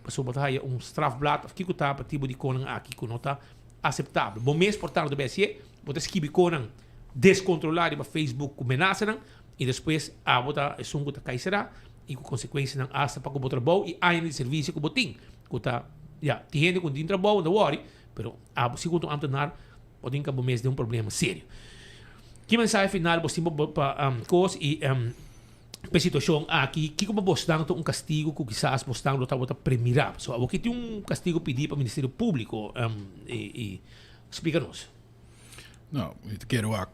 pasobra bo ta haya un strafblad òf kiko ta pa tipo di konan aki ku no ta aseptabel. Bo mes por tanto ta hasié, bo ta skibi konan deskontrolá riba Facebook ku menasanan i despues abo ta esun ku ta kai será i ku konsekuensianan asta pa ku bo trabou i añanan di servisio ku bo tin ku ta ya tin hende ku no tin trabou no ta wòri pero abo si ku ta un amtenar bo tin ka bo mes den un problema serio. Ki mensahe final bo tin pa kos i pa e situashon aki? Kiko pa bosnan ta un kastigo ku kisas bosnan lo tabata premirá? Pasobra awor ki tin un kastigo pidí pa Ministerio Públiko i splika nos. No, mi ta kere wak.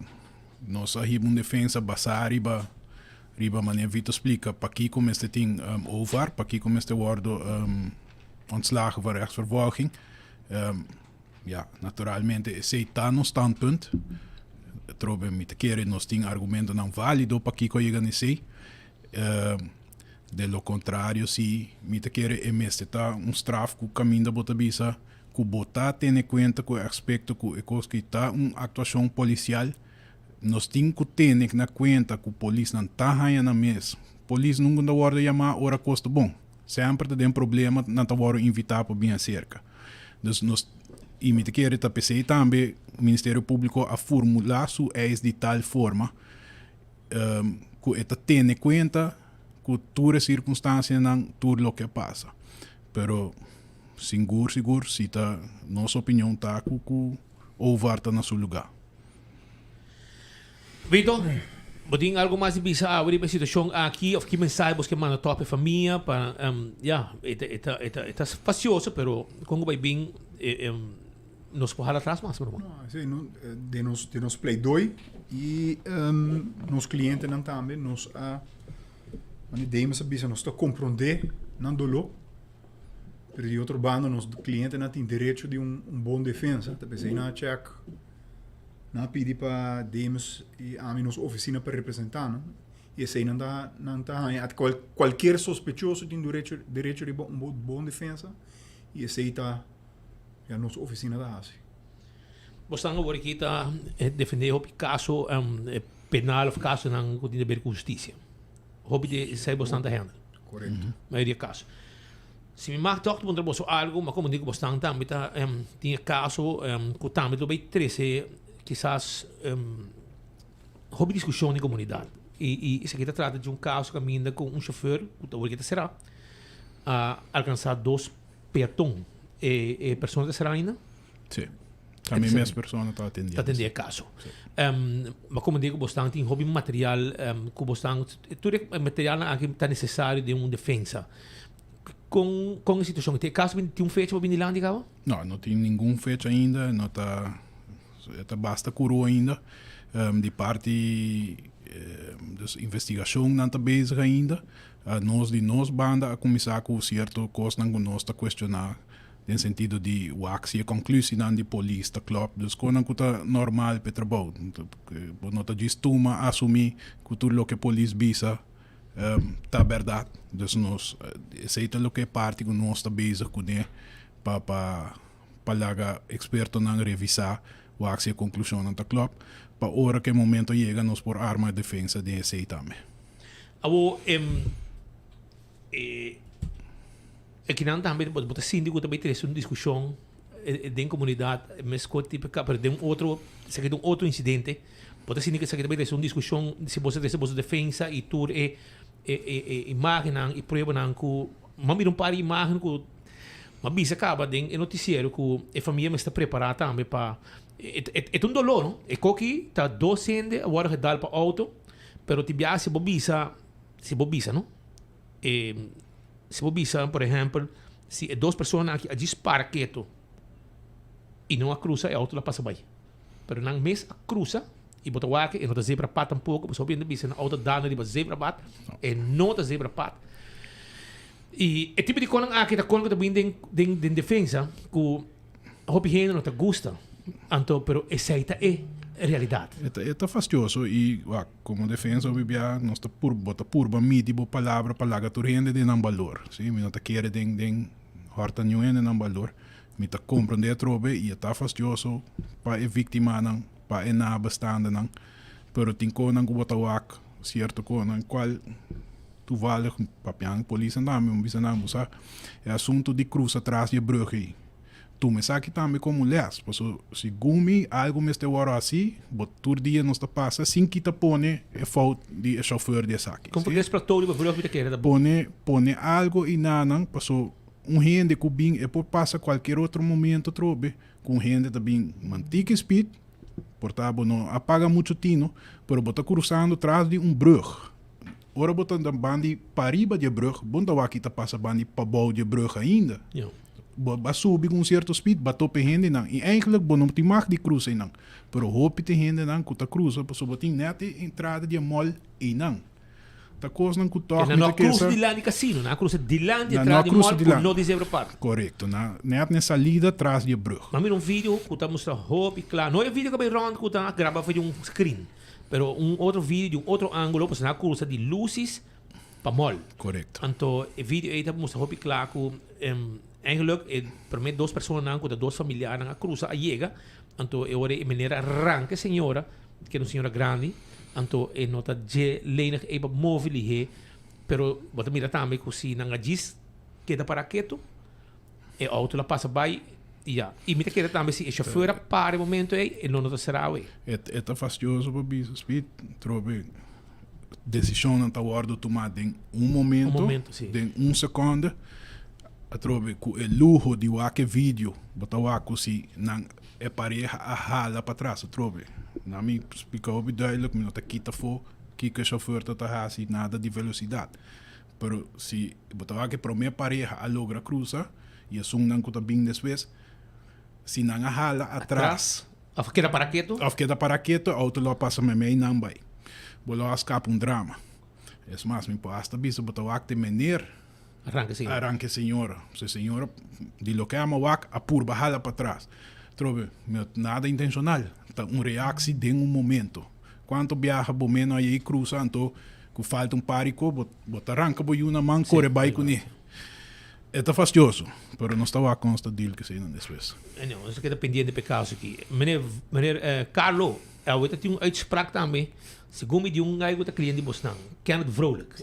Nos a hiba un defensa basá riba riba manera Vito splika pakiko mester tin OVAR, pakiko mester wòrdu ontslagen van rechtsvervolging. Ya, naturalmente esei ta nos standpunt. Atrobe mi ta kere nos tin argumentonan válido pakiko a yega na esei. De lo kontrario si mi ta kere e mester ta un straf ku kaminda bo ta bisa ku bo ta tene kuenta ku e aspekto ku e kos ki ta un aktuashon polisial. Nos tin ku tene na kuenta ku polisnan ta haña nan mes. Polis nunka ta wòrdu yamá ora kos ta bon. Semper ta den problema nan ta wòrdu invitá pa bin aserka. Dus nos i mi ta kere ta p'esei tambe Ministerio Públiko a formulá su eis di tal forma ku e ta tene kuenta ku tur e sirkunstansianan, tur loke a pasa. Pero sigur sigur si ta nos opinion ta ku ku Ovar ta na su lugá. Vito, bo tin algo mas di bisa awe riba e situashon aki of ki mensahe bos ke manda tòg pa e famia pa ya e ta e ta e ta e ta fasioso pero kon ku bai bin nos por hala atras mas mi ruman. No, esei no den nos den nos pleidoi i nos klientenan tambe nos a manera Demas a bisa nos ta komprondé nan doló pero di otro banda nos klientenan tin derecho di un bon defensa ta p'esei nan a chèk Nan a pidi pa Demus i ami nos ofisina pa representá nan, i esei nan ta nan ta haña. At kual kualkier sospechoso tin derecho derecho riba un bon defensa, i esei ta ya nos ofisina ta hasi. Bosnan awor aki ta defendé hopi kaso penal of kasonan ku tin di ber ku hustisia. Hopi di esei bosnan ta handle. Korekto. Mayoria kaso. Si mi mag tòg puntra boso algu, ma komo di ku bosnan tambe ta tin e kaso ku tambe lo bay trese kisas hopi diskushon den komunidat. I i esaki ta trata di un kaso kaminda ku un shofèr ku ta wòrdu ta será a alkansá dos peaton. E e persona ta será ainda? Sí. Ta mi mes persona ta atendiendo. Ta atendé e kaso. Ma komo di ku bosnan tin hopi material ku bosnan tur e materialnan aki ta nesesario den un defensa. Kon kon e situashon ta? E kaso tin un fecha pa bini dilanti kaba? No, no tin ningun fecha ainda, no ta e ta basta kuru ainda. Di parti dus investigashonnan ta bezig ainda. Nos di nos banda a kuminsá ku sierto kosnan ku nos ta kuestioná den sentido di wak si e konklusinan di polis ta klòp. Dus konan ku ta normal pa e trabou. Bo no ta djis tuma asumí ku tur loke polis bisa ta bèrdat. Dus nos esei ta loke e parti ku nos ta bezig kuné pa pa pa laga ekspertonan revisá wak si e konklushonnan ta klòp pa ora ku e momento yega nos por arma e defensa den esei tambe. Awor e kinan tambe bo ta sinti ku ta bai trese un diskushon den komunidat meskos tipo pero den un otro esaki ta un otro insidente bo ta sinti ku esaki ta bai trese un diskushon si bo ta trese boso defensa i tur e e imagennan i pruebanan ku mi a mira un par di imagen ku mi a bisa kaba den e notisiero ku e famia mester prepara tambe pa. E ta un doló, no? E koki ta dos hende a wòrdu gedal pa outo, pero tin biaha si bo bisa, si bo bisa, no? E, si bo bisa, por ehèmpel, si e dos personanan aki a djis para ketu i no a krusa, e outo lo a pasa bai. Pero nan mes a krusa i bo ta wak e no ta zebrapad tampoko, pasobra hopi hende bisa nan outo dal riba zebrapad, e no ta zebrapad. I e tipo di konan aki ta kon ku ta bin den den den defensa ku hopi hende no ta gusta. Anto pero esei ta e realidat. E ta e ta fastioso i wak komo defensa hopi bia nos ta pur bo ta purba midi bo palabra pa laga tur hende den nan balor si mi no ta kere den den hòrta niun hende nan balor mi ta komprende atrobe i e ta fastioso pa e viktimanan pa e nabestandenan pero tin konan ku bo ta wak sierto konan kual Toevallig papian polisnan tambe mi bisa nan bo sa e asunto di cruza tras di e brug ei. Tuma esaki tambe como les paso segun mi algo mester worde haci bo tur dia nos ta pasa sin kita pone e fout di e chauffeur di esaki. Como por plato riba brug mi ta kere ta. Pone pone algo einanan paso un hende cu bin e por pasa cualkier otro momento atrobe cu un hende ta bin mantique speed por ta bo no a paga mucho tino pero bo ta cruzando tras di un brug. Ora bo ta na bandi pariba di e brug, bo no ta wak ki ta pasa bandi pabou di e brug ainda. Bo a subi ku un sierto speed, bo a topa e hendenan. I eigenlijk bo no tin mag di krusa einan. Pero hopi tin hendenan ku ta krusa pasobra bo tin nèt e entrada di e mall einan. Ta kosnan ku tòg mi ta kere sa. Nan no a krusa dilanti di kasino, nan a krusa dilanti e entrada di mall ku no di zebra park. Korekto, nan nèt na e salida tras di e brug. Mi a mira un video ku ta mustra hopi kla. No e video ku a bai rònt ku ta graba for di un screen. Pero un otro video di un otro angulo pasobra nan a cruza di Lucy's pa mall. Correcto. Anto e video ey ta mustra hopi cla cu eigenlijk e prome dos personanan cu ta dos familiarnan a cruza a yega. Anto e ora e meneer a ranca e señora, cu era un señora grandi, anto e no ta dje lenig ey pa move lihe. Pero bo ta mira tambe cu si nan a djis keda para keto, E auto la pasa bai y ya. Y mi ta kere tambe si e chauffeur a para e momento ey, e no no ta cerao ey. E ta fastioso pa bisa Speed, trobe decisionnan ta wordo tuma den un momento, Un momento, si. den un seconde. Atrobe cu e luho di wak e video, bo ta wak cu si nan e pareha a hala patras atrobe. Na mi splica hopi duidelijk, mi no ta kita afo kico e chauffeur ta ta haci, nada di velocidad. Pero si bo ta wak e prome pareha a logra cruza y esunnan cu ta bin despues, si nan a hala atras. Of keda para keto. Of keda para keto, e auto lo a pasa memey nan bay. Bo lo a scapa un drama. Es mas, mi por hasta bisa bo ta wak te meneer Arranca e señora. Arranca e señora. Si e señora, di loke ama wak, a purba hala patras. Trobe, mi nada intencional. Ta un reactie den un momento. Cuanto biaha bo meno a yei cruza anto cu falta un par y co bo bo ta ranca bo yu na man core bay cune. E ta fastioso, pero nos ta wak con nos ta deal cu eseinan despues. Anyway, nos ta keda pendiente pa e caso aki. Meneer, meneer Carlo, awe ta tin un uitspraak tambe, segun mi di un guy cu ta cliente di bosnan, Kenneth Vrolijk.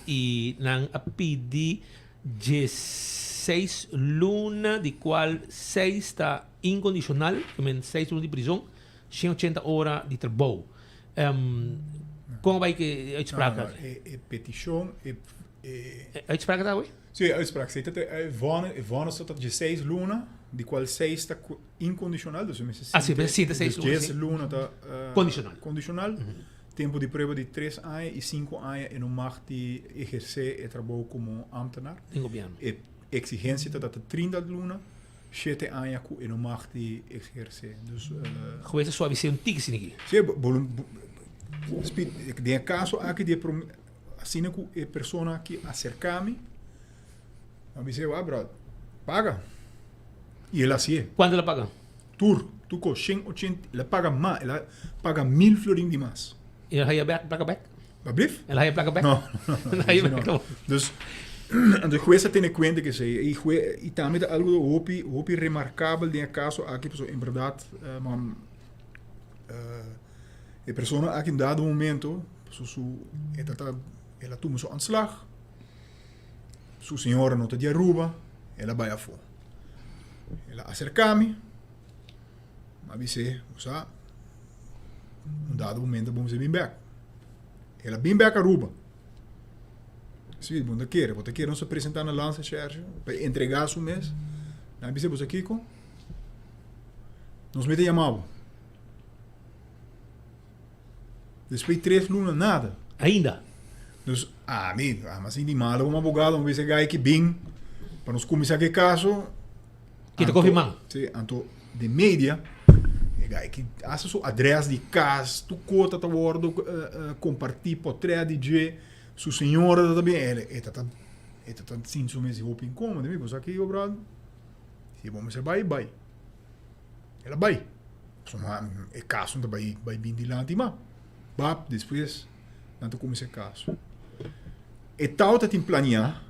Y nan a pidi diesseis luna, di cual seis ta incondicional, ke men seis luna di prison, 180 ora di trabou. Kon a bai ku e uitspraak aki? E petishon, e. E uitspraak ta awe? Si, e uitspraak. Si, e vònis ta dieseis luna, di kual seis ta inkondishonal, dus mester sinta. Ah, si, mester sinta seis luna. Dies luna ta. Kondishonal. Kondishonal. Tempu di prueba di tres aña i sinku aña e no mag di ehersé e trabou komo ámtenar. Den gobièrnu. E eksigensia ta ta 30 luna. Shete aña ku e no mag di ehersé. Dus. Hues a suavisé un tiki sin aki. Sí, Speed, den e kaso aki di e prome, asina ku e persona aki aserká mi, mi a bis'é, wak bròder, paga. I el a hasié. Kuantu el a paga? Tur, tur kos, shen ochenta, el a paga mas, el a paga mil florin di mas. I el a haya bèk, plaka bèk? Ablief? El haya plaka bek? No, no, no. no. Dus, de juez a tene cuenta que esey. Y, jue, y tambe ta algo hopi, hopi remarcabel den e caso aki, pasobra en verdad, uh, man, uh, e persona aki un dado momento, su, su, e tata, el a tuma su ontslag, su señora no ta di Aruba, el a bai afó. El a acerca mi, m'a bis'é, bo sa, un dado momento bo mester bin bek. El a bin bek Aruba. Sí, bo no ta kere. Bo ta kere nos a presenta na Landsrecherche pa e entrega su mes. Nan a bisa, bo sa kiko? Nos mester yama bo. Despues tres luna nada. Ainda. Dus ami, ami a sinti malo como abogado, mi bisa e guy ki bin pa nos cuminsa cu e caso. Kita koffie man. Si, anto den media e guy ki hasta su adres di cas, tur cota ta wordo comparti, potret di dje, su señora ta ta bin, e ta ta e ta ta sinti su mes hopi incomodo. Mi bo sa kico brother, si bo mester bay, bay. El a bay. Pasobra e caso no ta bay bay bin dilanti mas. Bap, despues nan ta cuminsa e caso. E tau ta tin planea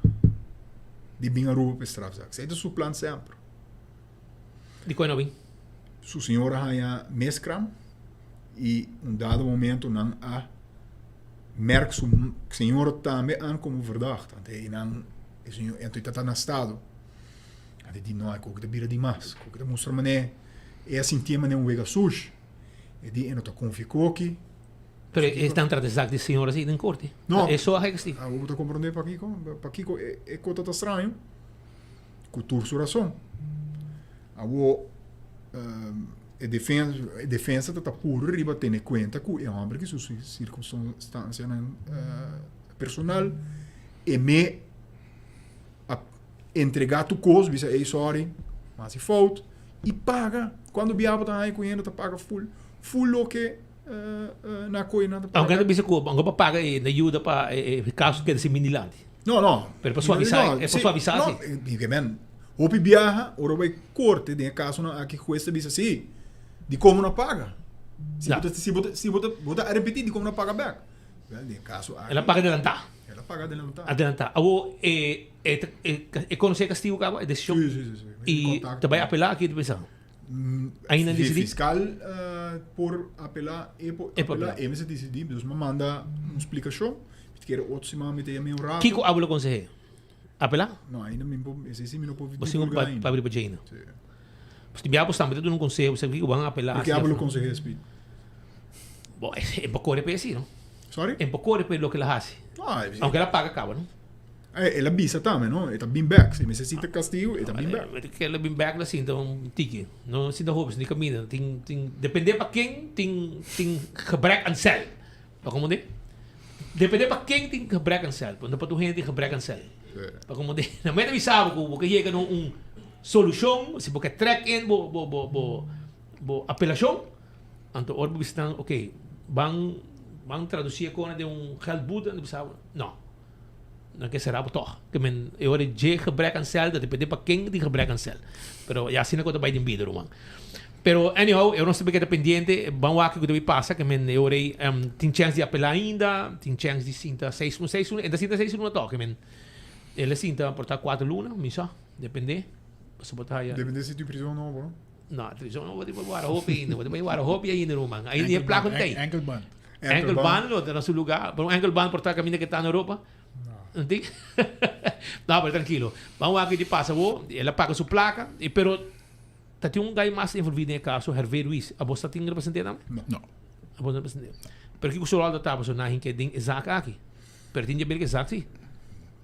di bin Aruba pa e strafzaak. Esey ta su plan semper. Dikon e no bin? Su señora haña meskram y un dado momento nan a merk su señora tambe aan como verdachte. Anto e nan e señor anto e ta ta na estado. Anto e di no, e koki ta bira dimas. Koki ta mustra manera e a sintié manera un wega sushi. E di e no ta konfia koki. Pero e ta trata zaak di señora si den korte. No. E so a hek si. Abo bo ta komprondé pakiko? Pakiko e kota ta straño? Ku tur su rason. Abo e defensa e defensa ta ta puru riba tene kuenta ku e hòmber ki su sirkunstansianan personal e me a entregá tur kos bisa ey sorry mi hasi fout i paga. Kuantu bia bo ta haña ku hende ta paga ful ful loke na koe nan ta paga. Aunke nan ta bisa ku bo pa paga e na yuda pa e kaso keda sin bini dilanti. No, no. Pero pa suavisá, e pa suavisá si. No, men, hopi biaha ora bo bai korte den e kasonan aki hues ta bisa si, dikon bo no paga? Si bo ta si bo ta si bo ta bo ta arepentí dikon bo no paga bèk? Wèl den e kaso aki. El a paga adelantá. El a paga adelantá. Adelantá. Awor e e konosé e kastigu kaba, e desishon? Si, si, si, si. I ta bai apelá aki ta pensa? Ainda no disidí? Fiskal por apelá, e por apelá, e mester disidí. Dus mi a manda un splikashon. Mi ta kere otro siman mi ta yama un rato. Kiko abo lo konseh'é? Apelá? No, ainda mi por, esei si mi no por divulgá ainda. Bo tin pa dje ainda? Si. Pues tin biaha bo tambe ta duna un konseho, bo sa kiko bo a apelá. Loke abo lo konseh'é, Speed? Bo, e por kore pa e si, no? Sorry? E por kore pa loke el a hasi. No, Aunke el a paga kaba, no? El a bisa tambe, no? E ta bin bek. Si mester sinta kastigu, e ta bin bek. Ke el a bin bek, el a sinta un tiki. No sinta hopi, sinta kaminda. Tin, tin, depende pa ken tin, tin gebrek aan sel. Pa komo di? Depende pa ken tin gebrek aan sel. No pa tur hende tin gebrek aan sel. Pa komo di? Na meta bisa bo ku bo ke yega na un solushon, si bo ke trek in bo, bo, bo, bo, bo apelashon, anto ora bo bisa nan, ok, ban, ban tradusi e kona den un geldboete, nan ta bisa bo, no. Nan ke sera bo tog. Ke men e ora dje gebrek aan sel ta depende pa ken tin gebrek aan sel. Pero ya asina ku ta bai den bida ruman. Pero anyhow e ora nos ta keda pendiente ban wak kiko ta bai pasa ke men e ora ei tin chèns di apelá ainda tin chèns di sinta seis luna seis luna e ta sinta seis luna tog ke men el a sinta por ta kuater luna mi sa depende pasobra bo ta haya. Depende si tin prison nobo no. No prison nobo tin por wara hopi ainda bo tin por wara hopi ainda ruman ainda e plak un tei. Enkelband. Enkelband lo ta na su lugar. Pero un enkelband por ta caminda que ta na Europa. No. Tin? No, pero tranquilo. Ban wak di pasa bo. El a paga su placa. Y pero ta tin un guy mas envolvi den e caso, Hervé Ruiz. Abo sa tin represent'é tambe? No. No. Abo no represent'é. Pero kiko su rol ta ta pasobra nan a hinka den e zaak aki? Pero tin djaber ku e zaak si.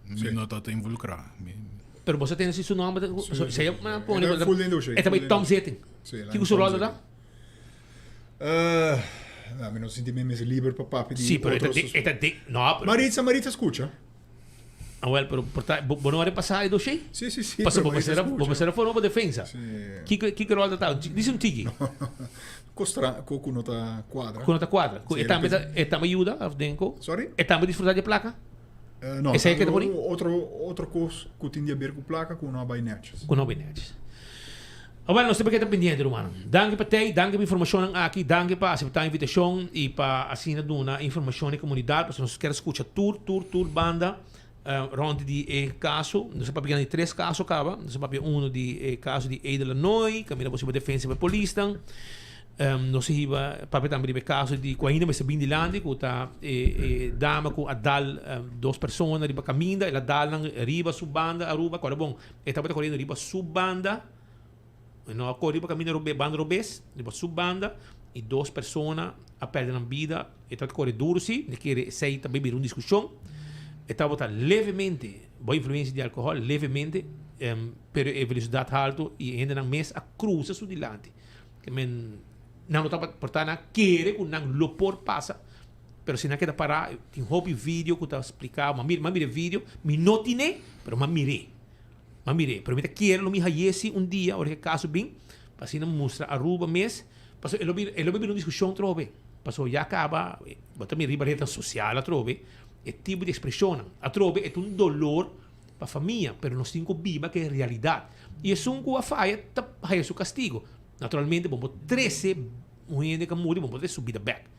Mi no ta ta involucra. Mi. Pero bo sa tende si su nomber ta. Sí, sí. Sea a pone. E ta full den dossier. E ta bay Tom Zitting. Sí, el a Kiko su rol ta ta? Mi no sinti mi mes liber pa papia di Sí, pero otro e ta de, no, pero Maritza, Maritza scucha. Ah, wel, pero por ta, bo, bo no a repasá e dossier? Sí, sí, sí, Paso pero bo Maritza mester a, bo scucha. mester a forma bo defensa. Sí. Kiko, kiko rol ta ta? Dice un tiki. Costra, cu, cu no ta cuadra. Cu no ta cuadra. Cu Sí, e tambe el ta, e tambe yuda of den co? Sorry? E tambe disfruta di placa? No, Esei ke ta poni? otro, otro cos cu tin di haber cu placa cu no a bay netjes. Cu no a bay netjes. Awel, nos ta keda pendiente, rumannan. Danki pa tei, danki pa informashonnan aki, danki pa aseptá invitashon i pa asina duna informashon na e komunidat, pasobra nos kier skucha tur, tur, tur banda rònt di e kaso. Nos a papia di tres kaso kaba. Nos a papia unu di e kaso di Edel Lanoy, kaminda bo siba defensa pa e polisnan. Nos a hiba papia tambe riba e kaso di ku ainda mester bin dilanti, ku ta e dama ku a dal dos persona riba kaminda, el a dal nan riba su banda Aruba, kòrda bon, e tabata koriendo riba su banda. E no a kore riba kaminda robe, banda robes, riba su banda i dos persona a pèrdè nan bida. E tabata kore duru si, mi ta kere esei ta bira un diskushon. E tabata levemente bou influensia di alkohòl, levemente, pero e velosidat haltu i e hendenan mes a krusa su dilanti. Ke men nan no tabata por ta nan a kere ku nan lo por pasa. Pero si nan keda pará, tin hopi video ku ta spliká, m'a mira, m'a mira e video, mi no tin'é, pero m'a mir'é. M'a mir'é. Pero mi ta kere lo mi haye si un dia ora ku e kaso bin, pa asina mustra Aruba mes, pasobra e lo bira, e lo bira un diskushon atrobe. Pasobra ya kaba, bo ta mira riba retnan sosial atrobe, e tipo di ekspreshonnan. Atrobe e ta un dolor pa famia, pero nos tin ku biba ku e realidat. I esun ku a faya ta haya su kastigo. Naturalmente bo por trese un hende ku a muri, bo por trese su bida bèk.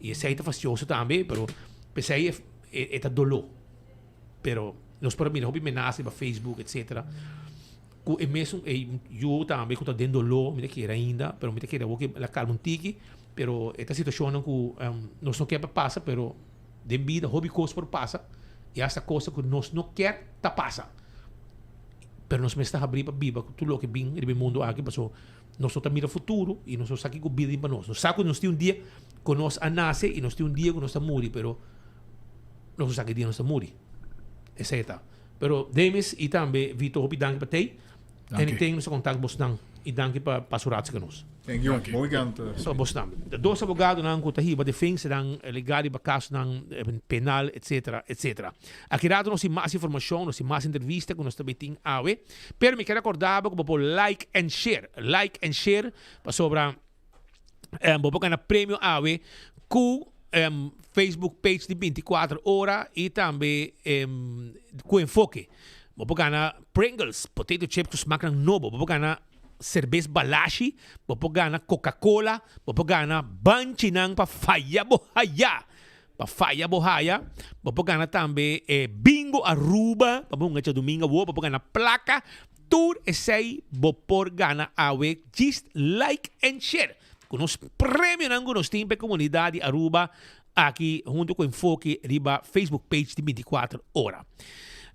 I esei ta fastioso tambe, pero p'esei e ta doló. Pero nos por a mira hopi menasa riba Facebook etcetera ku e mesun e yu tambe ku ta den doló, mi ta kere ainda, pero mi ta kere awor ku el a kalma un tiki, pero e ta situashonnan ku nos no kier pa pasa, pero den bida hopi kos por pasa i asta kosnan ku nos no kier ta pasa. Pero nos mester habrí pa biba ku tur loke bin riba e mundu aki pasobra nos no ta mira futuro i nos no sa kiko bida tin pa nos. Nos sa ku nos tin un dia ku nos a nase i nos tin un dia ku nos ta muri, pero nos no sa ki dia nos ta muri. Esei ta. Pero Demis i tambe Vito hopi danki pa tei. Anything nos ta kontak bosnan i danki pa pasa un rato ku nos. Thank you. Bon weekend. So bosnan. Dos abogadonan ku ta hiba defensanan legal riba kasonan penal etcetera etcetera. Aki rato nos tin mas informashon, nos tin mas entrevista ku nos ta bay tin awe. Pero mi kier acorda bo ku bo por like and share, like and share pasobra bo por gana premio awe ku Facebook page di 24 ora y tambe ku Enfoke. Bo por gana Pringles, potato chips ku smaknan nobo, bo por gana serbes Balashi, bo por gana Coca-Cola, bo por gana banchinan pa faya bo haya. Pa faya bo haya, bo por gana tambe e Bingo Aruba, pa bo hunga djadumingo awor, bo por gana placa. Tur esey bo por gana awe, just like and share. Cu nos premionan cu nos tin pa e comunidad di Aruba aki hunto cu Enfoke riba Facebook page di 24 ora.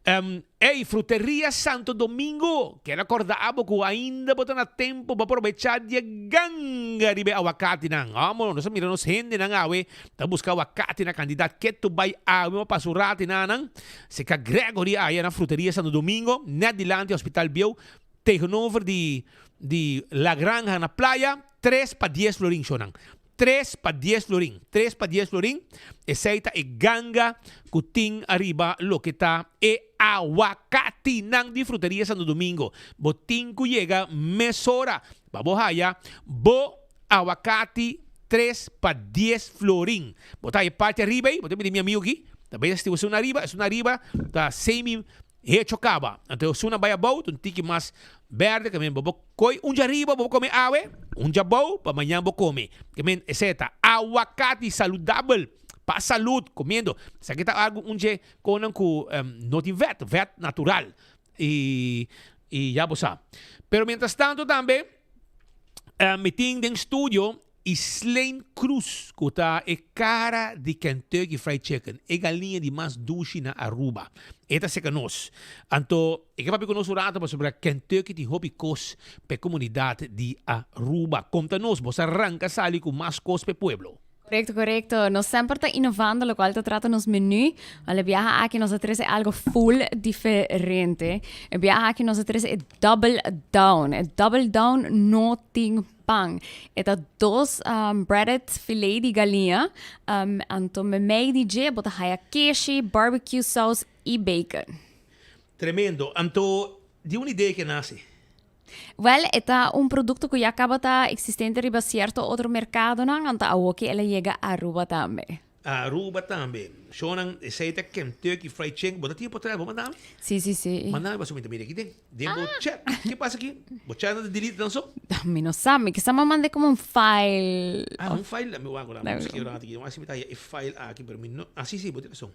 Ey, Fruteria Santo Domingo, ker a corda abo cu ainda bo ta na tempo pa probecha di e ganga riba e awakatinan. Amo, nos a mira nos hendenan awe ta busca awakati na cantidad ketu bay awe pa pasa un rato enanan. Seca Gregory aya na Fruteria Santo Domingo, net dilanti Hospital Bieu, tegenover di di La Granja na Playa, tres pa dies florin shonan. Tres pa dies florin. Tres pa dies florin. Esei ta e ganga ku tin ariba loke ta e awakatinan di Fruteria Santo Domingo. Bo tin ku yega mesora pa bo haya bo awakati tres pa dies florin. Bo ta haya parti ariba ei, bo ta mira mi amigo aki, ta bay ta stiwa esun ariba, esun ariba ta semi Hecho kaba. Anto esun a bai abou, ta un tiki mas berde, ke men bo bo koi un dja riba bo bo kome awe, un dja abou pa mañan bo kome. Ke men esei ta awakati saludabel pa salud komiendo. Esaki ta algu un dje konan ku no tin vet, vet natural. I i ya bo sa. Pero mientras tanto tambe mi tin den studio Islaine Cruz cu ta e cara di Kentucky Fried Chicken, e galiña di mas dushi na Aruba. E ta seca nos. Anto, e ke papia cu nos un rato pasobra Kentucky tin hopi cos pa e comunidad di Aruba. Conta nos, bo sa ranca sali cu mas cos pa e pueblo. Corecto, corecto. Nos semper ta innovando locual ta trata nos menu. Al e biaha aki nos a trece algo full diferente. E biaha aki nos a trece e double down. E double down no tin Pan. E ta dos breaded filet di galiña. Anto memei di dje bo ta haya keshi, barbecue saus y bacon. Tremendo. Anto di un idea ke nase? Wel, e ta un producto cu ya caba ta existente riba cierto otro mercadonan, anto awoki el a yega Aruba tambe. Aruba tambe. Shownan esey ta Kentucky Fried Chicken. Bo ta tin potret bo manda mi? Si, si, si. Manda mi pasobra mi ta mira aki den. Den bo chat. Ke pasa aki? Bo chat no ta delete dan so? Mi no sa. Mi kisa mi a manda como un file. Ah, un file? Mi wak ora. Mi buska un rato aki. Mi ta haya e file aki pero mi no. Ah, si, si. Bo tin rason.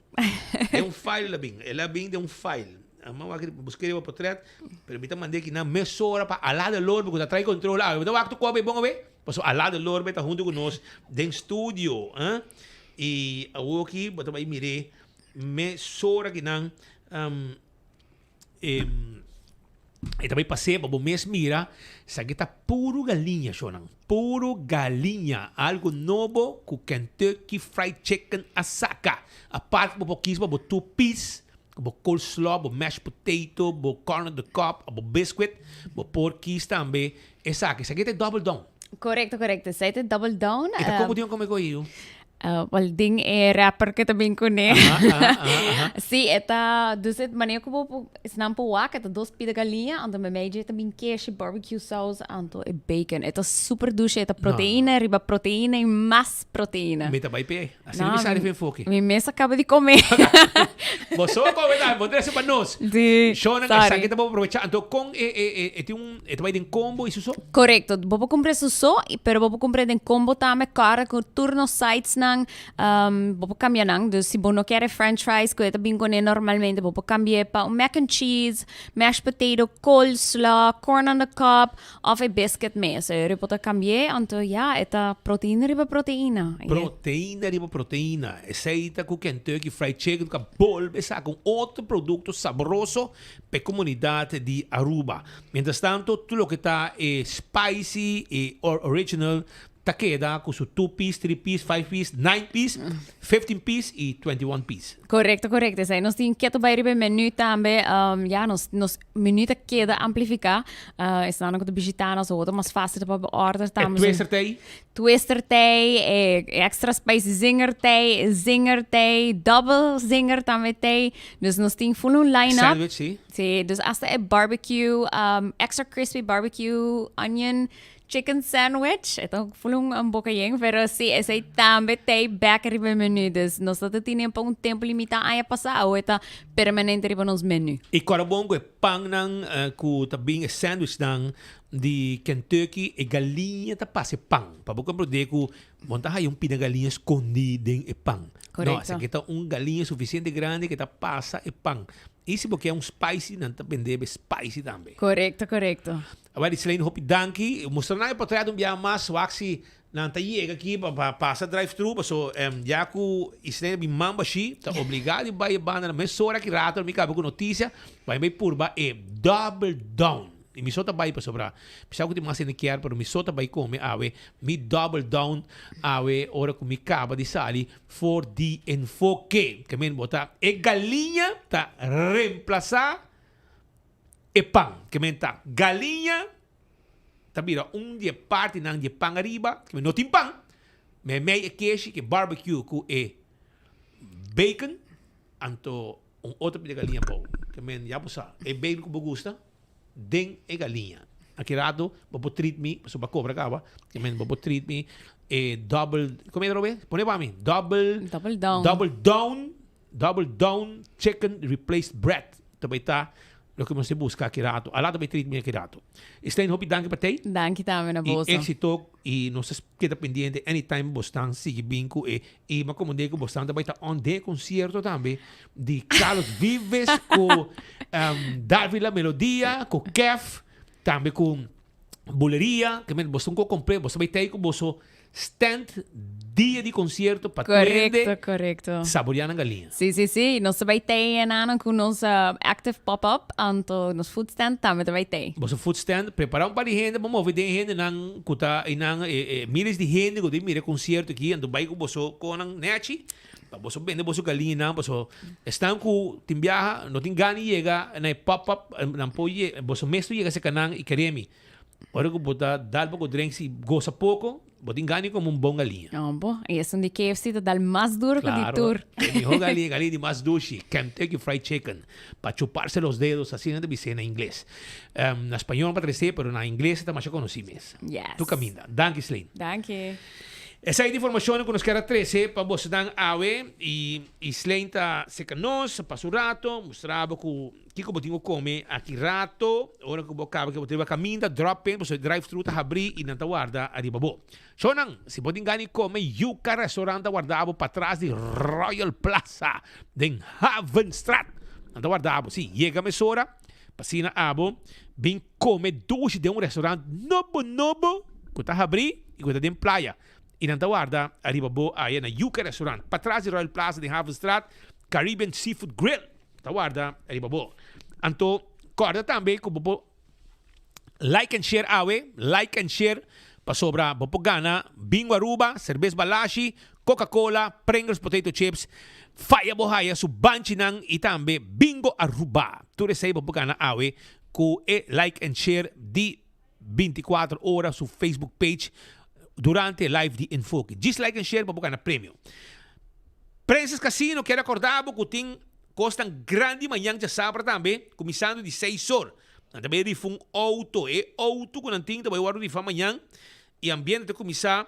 Den un file el a bin. El a bin den un file. Mi wak buska riba potret. Pero mi ta manda aki nan mesora pa Ala de Lorbe ku ta trae control awe. Bo ta wak tur kobe bon awe? Pasobra Ala de Lorbe ta hunto ku nos den studio. Eh? I awor aki bo ta bai mir'é mesora ki nan e ta bai pas'é pa bo mes mira esaki ta puru galiña shownan. Puru galiña. Algu nobo ku Kentucky Fried Chicken a saka. Apart bo por kis pa bo two piece, bo coleslaw, bo mashed potato, bo corn on the cob, bo biscuit. Bo por kis tambe Esaki, esaki ta e double down. Correcto, correcto. Esaki ta e double down. E ta como tin come cu ayu? Wel den e wrapper ku ta bin kuné. Sí, e ta, dus e manera ku bo por, esnan por wak, e ta dos pida galiña, anto meimei dje ta bin keshi, barbecue saus, anto e bacon. E ta super dushi, e ta proteina riba proteina i mas proteina. Mi ta bai p'e. Asina mi sa riba enfoke. Mi mes a kaba di kome. Bo so a kome tambe, bo trese pa nos. Sí, Shownan sorry. esaki ta bo aprovecha. Anto kon e e e e tin un e ta bai den combo i su so? Korekto, bo por kumpra su so, pero bo por kumpra den combo tambe, kòrda ku tur nos sidesnan bo por kambia nan. Dus si bo no kier e french fries ku e ta bin kuné normalmente, bo por kambi'é pa un mac and cheese, mashed potato, coleslaw, corn on the cob, Of e biscuit mes. E bo ta cambi'é, anto ya, e ta proteina riba proteina. Proteina riba proteina. Esei ta cu Kentucky Fried Chicken cu a bolbe saca un otro producto sabroso pa e comunidad di Aruba. Mientras tanto, tur loke ta e spicy y original ta keda cu su two piece, three piece, five piece, nine piece, 15 piece y 21 piece. Correcto, correcto. Esei nos tin keto bai riba e menu tambe. Um, ya, nos, nos menu ta keda amplifica. Uh, esnan cu ta bishita nos awor ta mas facil pa order E tambe. twister tei? Twister tei, e extra spicy zinger tei, e zinger tei, double zinger tambe tei. Dus nos tin full un line-up. Sandwich, sí. Sí, dus hasta e barbecue, um, extra crispy barbecue onion Chicken sandwich, e ta full un boca yen, pero si, esey tambe t'ey bek riba e menu. Dus nos ta tene pa un tempo limita aña pasa, awo e ta permanente riba nos menu. I kòrda bon ku e pannan ku ta bin, e sandwichnan di Kentucky, e galiña ta pasa e pan. Pa bo komprondé ku bo no ta haya un pida galiña skondí den e pan. Korekto. No, esaki ta un galiña sufisiente grandi ku ta pasa e pan. I si bo ke un spicy, nan ta bende bo e spicy tambe. Korekto, korekto. Awel Islane hopi danki. Mustra nan e potret un bia mas wak si nan ta yega aki pa pa pasa drive thru paso ya ku Islane a bin man bashi ta obliga di bai e banda nan mesora ki rato mi kaba ku notisia bai bai purba e double down y mi so ta bai pasobra mi sa ku tin mas hende kier pero mi so ta bai kome awe mi double down awe ora ku mi kaba di sali for di enfoke ke men bo ta e galiña ta remplasa E pan, ke men ta galiña, ta bira un di e partinan di e pan ariba, ke men no tin pan, meimei e keshi, ke barbecue ku e bacon, anto un otro pida galiña abou. Ke men ya bo sa, e bacon ku bo gusta, den e galiña. Aki rato bo por treat mi, pasobra bo a kobra kaba, ke men bo por treat mi e double, kome e ta robe? Pone pa mi, double, Double down. double down. Double down chicken replaced bread ta bay ta loke nos ta busca aki rato. Ala ta bay treat mi aki rato. Islane hopi danki pa tey. Danki tambe na Y boso. exito y nos ta keda pendiente anytime bosnan sigui bin cu e y mi a comprende cu bosnan ta bay ta on den e concierto tambe di Carlos Vives cu Davila Melodia cu Kef tambe cu Buleria ke men boso un compre boso bay tey cu boso Stand dia di concierto pa Correcto, twende correcto. saborea nan galiña. Sí, sí, sí. Nos ta bay tey enanan cu nos active pop-up, anto nos food stand tambe ta bay tey. Boso food stand, prepara un par di hende pa move den hendenan cu ta einan, miles di hende cu ta mira e concierto aki, anto bay cu boso conan nechi pa boso bende boso galiñanan, paso esnan cu tin biaha no tin gana di yega na e pop-up, nan por ye, boso mes tur yega cerca nan y kere mi. Ora ku bo ta dal poko drinks i gosa poko, bo tin gana di kome un bon galiña. No bo, i esun di KFC ta dal mas duro ku di tur. Claro, e miho galiña, galiña di mas dushi, Kentucky Fried Chicken, pa chuparse los dedos, asina nan ta bis'é na ingles. Na spañol pa trese, pero na ingles e ta masha konosí mes. Yes. Tur kaminda. Danki, Sleen. Danki. Esei ta informashonnan ku nos kier a trese pa bosonan awe i Sleen ta seka nos pa su rato, mustra bo ku Kiko bo tin ku kome aki rato? Ora ku bo kaba ke bo ta riba kaminda, drop in, pasobra e drive thru ta habrí i nan ta warda ariba bo. Shownan, si bo tin gana di kome, Yuca Restaurant ta warda bo patras di Royal Plaza den Havenstraat. Nan ta warda bo, si, yega mesora pa asina abo bin kome dushi den un restaurant nobo nobo ku ta habrí i ku ta den playa. I nan ta warda ariba bo aya na Yuca Restaurant, patras di Royal Plaza den Havenstraat, Caribbean Seafood Grill. Ta warda riba bo. Anto kòrda tambe ku bo por like and share awe, like and share pasobra bo por gana Bingo Aruba, Serbes Balashi, Coca Cola, Pringles Potato Chips, Faya Bo Haya su banchinan i tambe Bingo Aruba. Tur esei bo por gana awe ku e like and share di 24 ora su Facebook page. durante e live di Enfoke. Djis like en share pa bo gana premio. Princess Casino kier acorda bo cu tin cosnan grandi mañan djasabra tambe, cuminsando di seis or. Nan ta bay rifa un auto. E auto cu nan tin ta bay wordo rifa mañan y ambiente ta cuminsa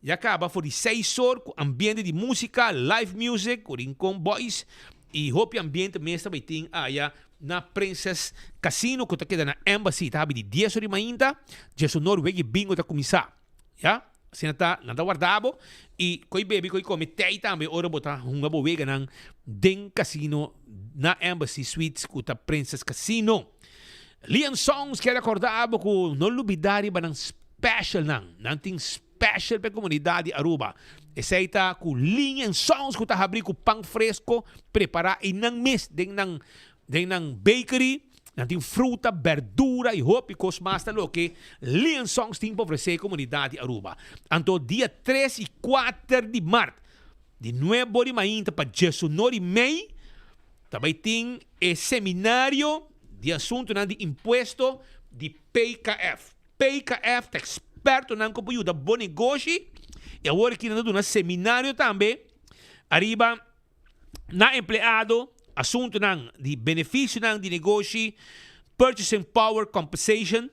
ya caba for di seis or cu ambiente di musica, live music cu Rincon Boys y hopi ambiente mes ta bay tin aya na Princess Casino cu ta keda na Embassy. Ta habi di dies or di mainta, diesunor wegi bingo ta cuminsa. Ya, asina ta, nan ta warda bo y koy bebi koy come tei tambe ora bo ta hunga bo weganan den casino na Embassy Suites cu ta Princess Casino. Lian Songs kier acorda bo cu no lubida riba nan specialnan. Nan tin special pa e comunidad di Aruba. Esey ta cu Lian Songs cu ta habri cu pan fresco prepara eynan mes den nan den nan bakery. Nan tin fruta, berdura y hopi cos mas ta loke Lion Songs tin pa ofrece e comunidad di Aruba. Anto dia tres y cuater di mart, di nuebe ora y mainta pa diesunor y mei, ta bay tin e seminario di asuntonan di impuesto di PKF. PKF ta expertonan cu por yuda bo negoshi y awor aki nan ta duna seminario tambe ariba na empleado, asuntunan di beneficionan di negoshi, purchasing power compensation,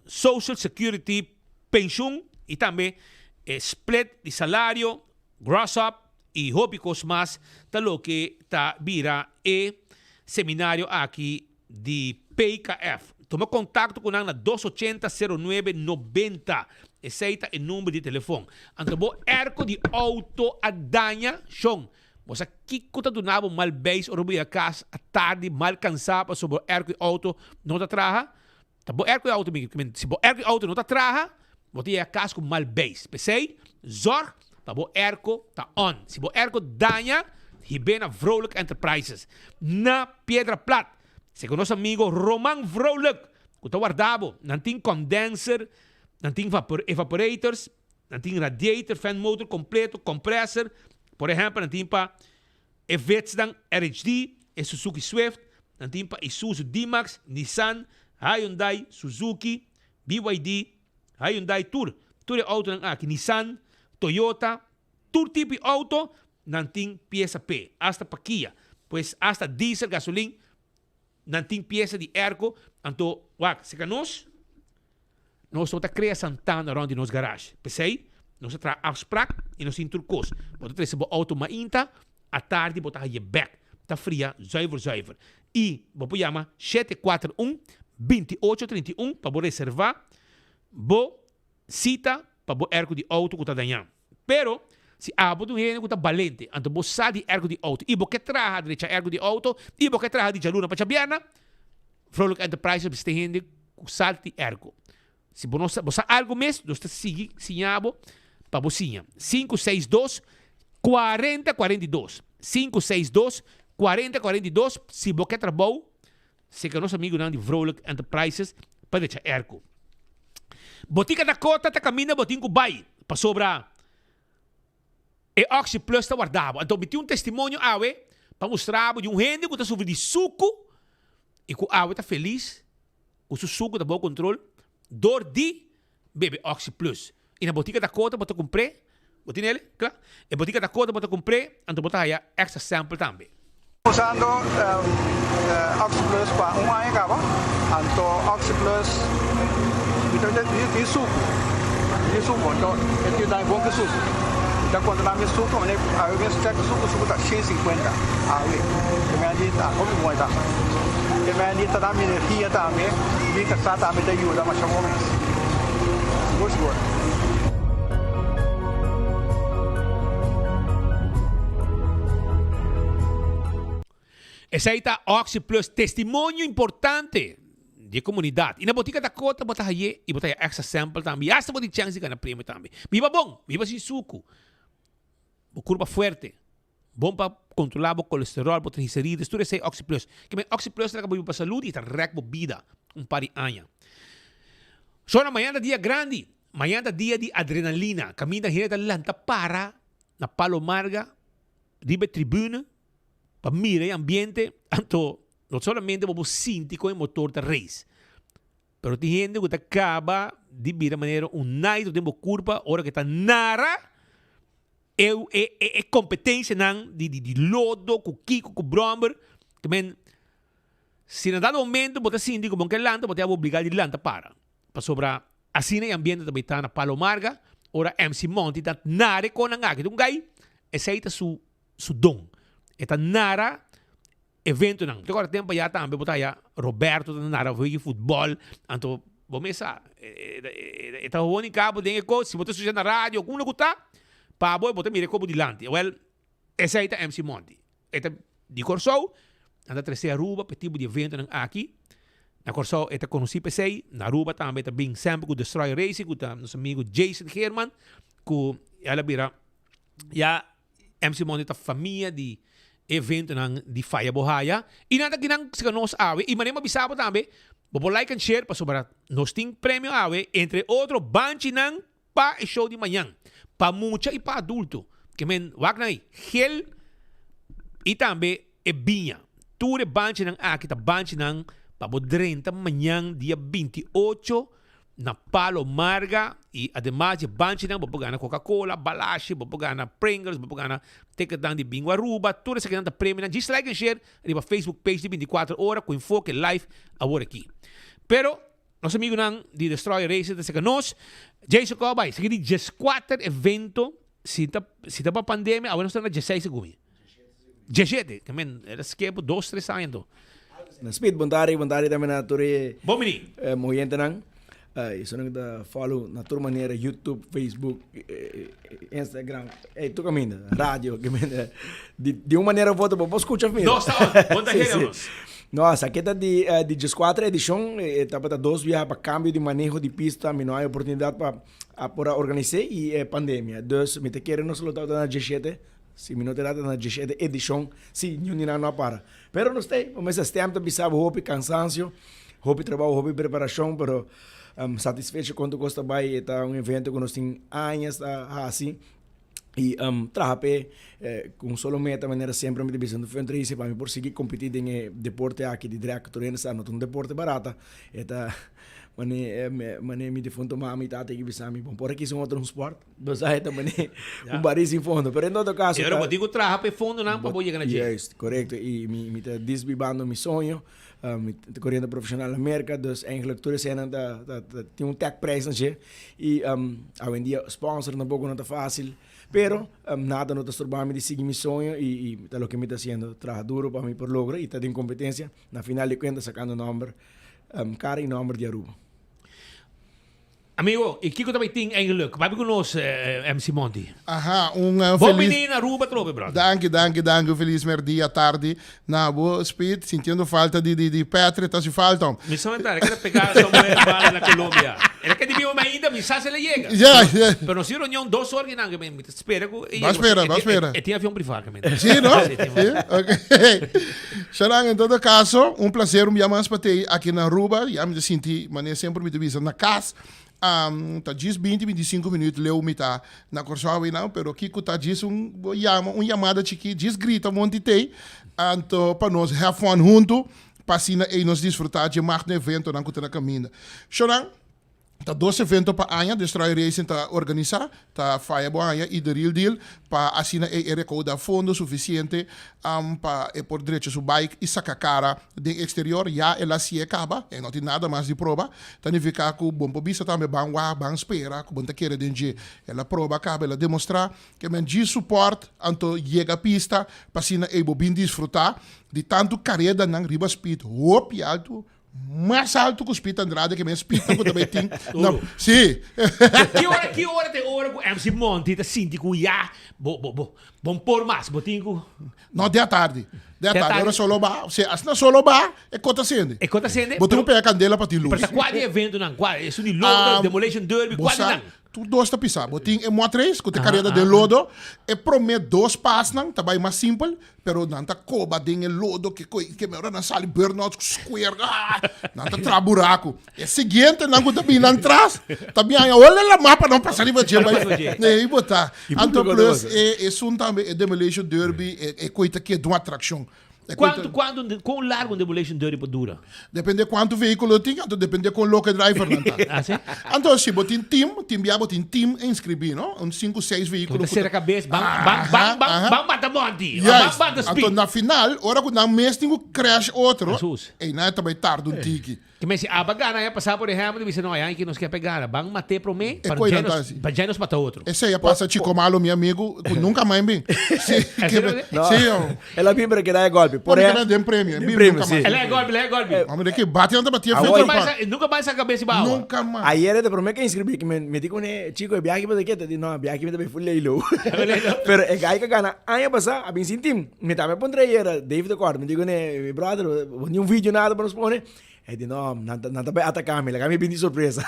social security, pensioen y tambe e split di salario, gross up y hopi cos mas ta loke ta bira e seminario aki di PKF. Tuma contacto cu nan na dos ochenta sero nuebe nobenta. Esey ta e number di telefon. Anto bo airco di auto a daña? Shon, bo sa kico ta duna bo mal beis ora bo yega cas atardi mal cansa pasobra bo airco di auto no ta traha? Ta bo airco di auto mi si bo airco di auto no ta traha, bo ta yega cas cu mal beis. P'esey, zorg pa bo airco ta on. Si bo airco daña, hib'é na Vrolijk Enterprises na Piedra Plat. Segun nos amigo Roman Vrolijk, cu ta warda bo. Nan tin condenser, nan tin evaporators, nan tin radiator, fan motor completo, compressor. Por ehempel, nan tin pa E Vetsnan RHD, e Suzuki Swift, nan tin pa Isuzu D-Max, Nissan, Hyundai, Suzuki, BYD, Hyundai tur, tur e autonan aki, Nissan, Toyota, tur tipo di auto nan tin piesa p'e, hasta pa Kia, pues hasta diesel, gasolin, Nan tin piesa di airco, anto wak, seca nos, nos no ta crea santana rond di nos garage. P'esey, nos ta traha afspraak y nos tin tur cos. Bo ta trece bo auto mainta, atardi bo ta haye bek. Ta fria zuiver zuiver. Y bo por yama 741 28 31 pa bo reserva bo cita pa bo airco di auto cu ta daña. Pero, si abo ta un hende ku ta balente, anto bo sa di ergo di outo i bo ke traha drecha ergo di outo i bo ke traha di djaluna pa djabièrnè, Vrolijk Enterprises mester hende ku sa di ergo. Si bo no sa, bo sa algu mes, nos ta sigui siña bo pa bo siña. Sinku seis dos, kuarenta kuarenta i dos. Sinku seis dos, kuarenta kuarenta i dos, si bo ke trabou, Seka nos amigunan di Vrolijk Enterprises pa drecha erko. Botica Dakota ta kaminda bo tin ku bai pasobra e Oxy Plus ta warda bo. Anto mi tin un testimonio awe pa mustra bo di un hende ku ta sufri di suku i ku awe ta felis ku su suku ta bou kontrol dor di bebe Oxy Plus. I na Botica Dakota bo ta kumpr'é. Bo tin el? Kla. E Botica Dakota bo ta kumpr'é, anto bo ta haya extra sample tambe. Usando Oxy Plus pa un aña kaba, anto Oxy Plus mi ta di suku, di suku, anto e tin dami bon ki suku. Mi ta kontrolá mi suku, awe mi a chèk suku, suku ta shen sinkuenta awe. E mei di ta hopi bon e ta. E mei di ta dami energia tambe, mi kasá tambe ta yuda masha bon mes. Sigur sigur. Esei ta Oxy Plus testimonio importante di e comunidad. Y na Botica Dakota bo ta haye y bo ta haya extra sample tambe y hasta bo tin chance di gana premio tambe. Biba bon, biba sin sucu. Bo curpa fuerte. Bon pa controla bo colesterol, bo triglicerides, tur esei Oxy Plus. Kimen Oxy Plus ta laga bo biba pa salud y ta rek bo bida un par di aña. Shona, mañana ta dia grandi. Mañana ta dia di adrenalina. Caminda hende ta lanta para na Palo Marga riba e tribune pa mira e ambiente. Anto no solamente bo por sinti con e motor ta race. Pero tin hende ku ta kaba di bira manera un naito den bo kurpa ora ku e ta nara e e e kompetensianan di di di lodo ku kiko ku bròmber. Te men si na dado momento bo ta sinti ku bo no ke lanta bo ta yaba obligá di lanta para. Pasobra asina e ambiente ta bai ta na Palo Marga ora MC Monty ta nara e konan aki. Ta un gai esei ta su su don. E ta nara eventonan. Te kòrda tempu ayá tambe bo ta haya Roberto ta nara wega futbòl. Anto bo mes sa e ta honi kabo den e kos. Si bo ta skucha na radio unda ku ta pa bo bo ta mira e kos bo dilanti. Wèl esei ta MC Monty. E ta di Kòrsou, nan ta trese Aruba pa e tipo di eventonan aki. Na Kòrsou e ta konosí pa esei, na Aruba tambe e ta bin semper ku Destroyer Racing ku ta nos amigu Jason Geerman ku el a bira ya MC Monty ta famia di eventonan di Faya Bo Haya. I nan ta kinan sika nos awe i manera mi a bisa bo tambe bo por like and share pasobra nos tin premio awe entre otro banchinan Pa e show di mañan, pa mucha y pa adulto, ke men wak nan ei, gel y tambe e biña. Tur e banchinan aki ta banchinan pa bo drenta mañan dia 28 na Palo Marga y ademas di e banchinan bo por gana Coca Cola, Balashi, bo por gana Pringles, bo por gana ticketnan di Bingo Aruba, tur esakinan ta premionan. Djis like and share riba Facebook page di 24 ora cu Enfoke live awor aki. Pero. Nos amigunan di Destroyer Racing ta seka nos. Jason Kò bai sigui di dieskuater evento si ta si ta pa pandemia awe nos ta na diesseis segun mi. Diesshete, ke men era skepo dos tres aña anto. Na Speed, bon tardi, bon tardi tambe na tur e Bon bini. oyentenan. Esun ku ta follow na tur manera, YouTube, Facebook, Instagram, ey tur kaminda, radio, kaminda. Di di un manera of otro bo por skucha of mira. Nos ta on, bo ta hera nos. No, esaki ta di di dieskuater edishon, e tabata dos biaha pa kambio di maneho di pista, mi no hay oportunidat pa a por a organis'é i e pandemia. Dus mi ta kere nos lo tabata na diesshete, si mi no ta erá ta na diesshete edishon, si niun di nan no a para. Pero nos ta ei, bo mester stem ta bisa bo hopi kansansio, hopi trabou, hopi preparashon, pero satisfecho kon tur kos ta bai, e ta un evento ku nos tin añas ta hasi. Y traha p'e cu un solo meta manera semper mi ta bisa no fundraising pa mi por sigui competi den e deporte aki di drag tur hende sa no ta un deporte barata e ta mane mane mi difunto mami y tata a bisa mi bon por a kisa un otro un sport bo sa e ta mane un bari sin fondo pero en todo caso Pero bo tin cu traha p'e fondonan pa bo yega na dje. Juist corecto y mi ta disbibando mi soño Mi ta koriendo profesional na Merka, dus eigenlijk tur eseinan ta ta ta tin un tag prijs na dje. I awendia sponsor tampoco no ta fácil, pero nada no ta stroba mi di sigui mi soño i i ta loke mi ta haciendo, traha duro pa mi por logra i ta den competencia, na final di cuenta sacando nomber, cara i nomber di Aruba. Amigo, y kico ta bay tin eigenlijk? Papia cu nos, MC Monty. Aha, un uh, Bon feliz... bini na Aruba trobe, brother. Danki, danki, danki. Un feliz merdia, tardi. Na bo, Speed, sintiendo falta di, di, di Patrick, ta haci falta. Mi sa mentar, e keda pega somewhere banda na Colombia. El a keda biba mainta, mi sa si el a yega. Ja, ja. Pero nos tin reunion dos ora kinan, mi, mi ta spera cu e Ba yega. spera, E ba tin- spera. E, e tin avion priva, ke men. Sí, no? Sí, tin Sí, ok. Sharan, en todo caso, un placer un bia mas pa tei aki na Aruba. Ya mi ta sinti, manera semper mi ta bisa, na cas. Um, ta djis binti, bintisinco minuut leu mi ta na Corsou einan, pero kico ta djis un, bo yama, un yamada chikí, djis grita monti tei, anto pa nos have fun hunto, pa asina ei nos disfruta dje magno eventonan cu ta na caminda. Sharan, Ta dos evento pa aña Destroy Racing ta organisa, ta Faya Bo Aña y The Real Deal, pa asina e e recauda fondo suficiente pa e por drecha su bike y saca cara den exterior. Ya el a haci'e caba, e no tin nada mas di proba. Ta nifica cu bon por bisa tambe ban wak, ban spera cu bon ta kere den dje. El a proba caba, el a demostra ke men djis support anto yega pista pa asina e bo bin disfruta di tanto caredanan riba speed hopi alto, Mas alto ku Speed Andrade ke men Speed ku ta bai tin na si. Ki ora ki ora ta e ora ku MC Monty ta sinti ku ya bo bo bo bon por mas bo tin ku. No de atardi de atardi ora solo ba si asina solo ba e kos ta sende. E kos ta sende. Bo tin ku pega kandela pa tin lus. Pero ta kua di eventonan kua esun di lodo demolition derby kua di nan. Tur dos ta pisa. Bo tin e mot race ku ta kareda den lodo. E promé dos pasnan ta bai mas simpel, pero nan ta koba den e lodo ke koi ke ora nan sali burnout square ah! Nan ta traha buraku. E siguientenan ku ta bini nan tras ta bin haña hola la mapa nan pasa riba dje bai ei bo ta. Anto plus e esun tambe e demolition derby e koi ta keda un atrakshon. Kuantu, kuantu, kon largu un demolition derby por dura? Depende kuantu vehíkulo tin, anto depende kon loko e drivernan ta. Ah, si? Anto si bo tin team, tin bia bo tin team inskribí, no? Un sinku, seis vehíkulo Ku ta ku ta. sera kabes, ban, ban, ban, ban, Aha. ban mata Monty, ban Juist. mata Anto Speed. na final, ora ku nan mes tin ku crash otro, Jesus. einan e ta bai tarda un tiki. Ke men si aba gana ya pasá por ehèmpel, di bisa no, ayan ki nos ke pa e gana, ban mat'é promé, E pa koinan djei ta nos, asi. pa djei nos mata otro. Esei a pasa Chico Malo, mi amigu, ku nunka mai bin. Si, ke men, No, si, oh. el a bin pero keda e golpe. Por No, mi ehèmpel. keda den premio, e Den bin premio, nunka si. mas. El a e golpe, el a e golpe. Hombre, de ke bati nan ta bati e Awor- filtro Nunka pa. mas, nunka mas sa kabes riba awa. Nunka mas. Ayer e ta promé ke inskribí, ke mi mi di kuné, Chico, e biaha aki pa ta ke? Ta di, no, e biaha aki mi ta bai full lay low. Pero e guy ke gana aña pasá a bin sin team. Mi tambe a puntra ayer, Dave ta kòrda, mi di kuné, mi brother, bo tin un video nada pa nos pone? E di no, nan ta, nan ta bai ataká mi, laga mi bin di sorpresa.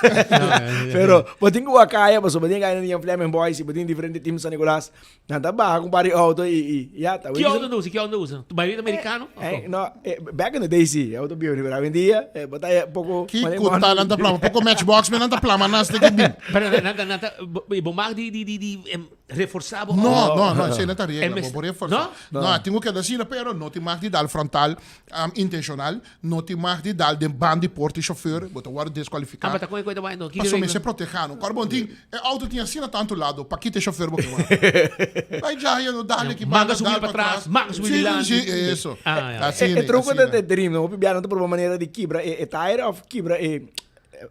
Pero bo tin ku wak kaya, pasobra bo tin kaya na Fleming Boys, bo tin diferente team San Nicolas. Nan ta baha ku un par di auto i, i ya, ta Ki auto nan usa? Ki auto nan usa? Mayoria ta amerikano? Eh, no, eh, back in the day si, auto bieu, pero awendia, eh, bo ta poko... Ki ku ta nan ta plama? Poko matchbox men nan ta plama nas te ki bin. Pero nan, nan, nan ta, bo, bo mag di, di, di, di, em, reforsá bo No, auto? no, no, esei no ta regla, Em bo por reforsá. No? No, tin ku keda asina, pero no tin mag di dal frontal, um, intencional. No tin mag di dal den band di porta di chauffeur, bo ta wòrdu deskualifiká. Ah, but ta kon e koe ta bai anto? Kiko Pasobra regla? mester protehá no. Kòrda bon tin, e outo tin asina tantu lado, pa kita e chauffeur bo ke wak? Bai djaya no, dal aki Manga banda, subi dal pa patras. tras, manga subi Sí, dilanti. sí, eso. Ah, ya. Asina, E truko ta asina. ta terim, no? Hopi biaha nan ta proba manera di kibra e e tire of kibra e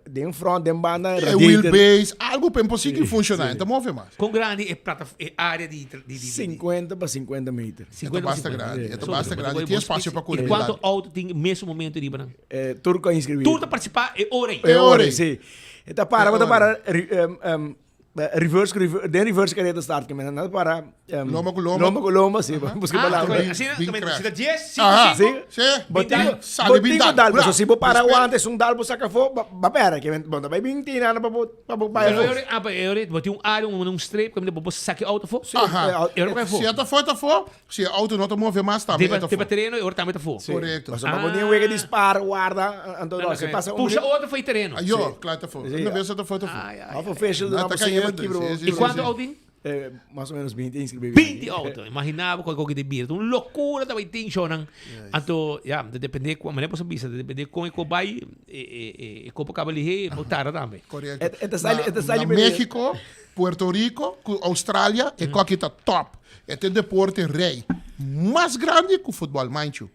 den front, den banda, E radiator. wheelbase, algu pa imposible funshoná, e ta move mas. Kon grandi e plata, e area di, di, di, di. 50 pa 50 meter. E ta basta grandi, e ta basta grandi. Tin espacio pa curi I kuantu auto tin mesun momento riba nan? Eh, tur ku a inscribí. Tur ta participá e ora ei. E ora ei, si. E ta para, bo ta para reverse ku reverse, den reverse kareta start ke men, nan ta para Lomba ku lomba. Lomba ku lomba, si, buska Ah, palabra. asina, Bin si crash. ta dies, sinku, Aha. sinku. Si. Bo tin, Sali bo bin tin ku dal. dal, paso si bo para Respect. wanta, esun dal bo saka afó, ba ba pera, ke men, bo ta bai bin tin nada pa bo pa bo bai Pero afó. e ora, ah, e ora bo tin un área, un, un strip, kaminda bo por saka e auto afó. Aha. E ora bo kai afó. Si e ta afó, e ta afó. Si e auto no ta move mas, tambe e ta afó. Te pa tereno, e ora tambe ta afó. Korekto. Pasobra bo tin wega di spar, warda, anto no, si pasa un Pusha otro for e tereno. Ayo, kla e ta afó. Una bes e ta afó, e ta afó. Of official, Na nan ta bo siña pa kayendo, kibra bo. si, si, I si, kuantu si. auto tin? Eh, mas o menos 20 inscribí. 20 auto. Imagina bo cu di bira. Un locura ta bay tin shownan. Anto, ya, ta depende cu, manera boso bisa, ta depende con e co bay, e, e, e, e copa caba lihe, bo tarda tambe. Correcto. E, e ta sali, e ta sali Na meneer. Mexico, Puerto Rico, cu Australia, e coki ta top. E ta e deporte rey. Mas grandi cu futbol, mind you.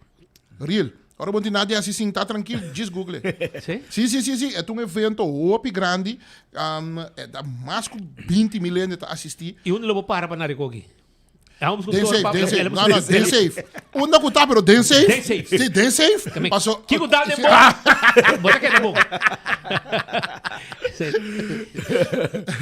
Real. Ora bo tin nada di hasi sinta trankil, djis google. Sí? Sí, sí, sí, sí. E ta un evento hopi grandi. Um, e ta mas ku 20 mil hende ta asistí. I unda lo bo para pa na rekoki? Den safe, den safe. No, no, den safe. Unda ku ta, pero den safe. Den safe. Sí, den safe. Paso. Kiko ta den bo? Bo ta keda bon. Sí.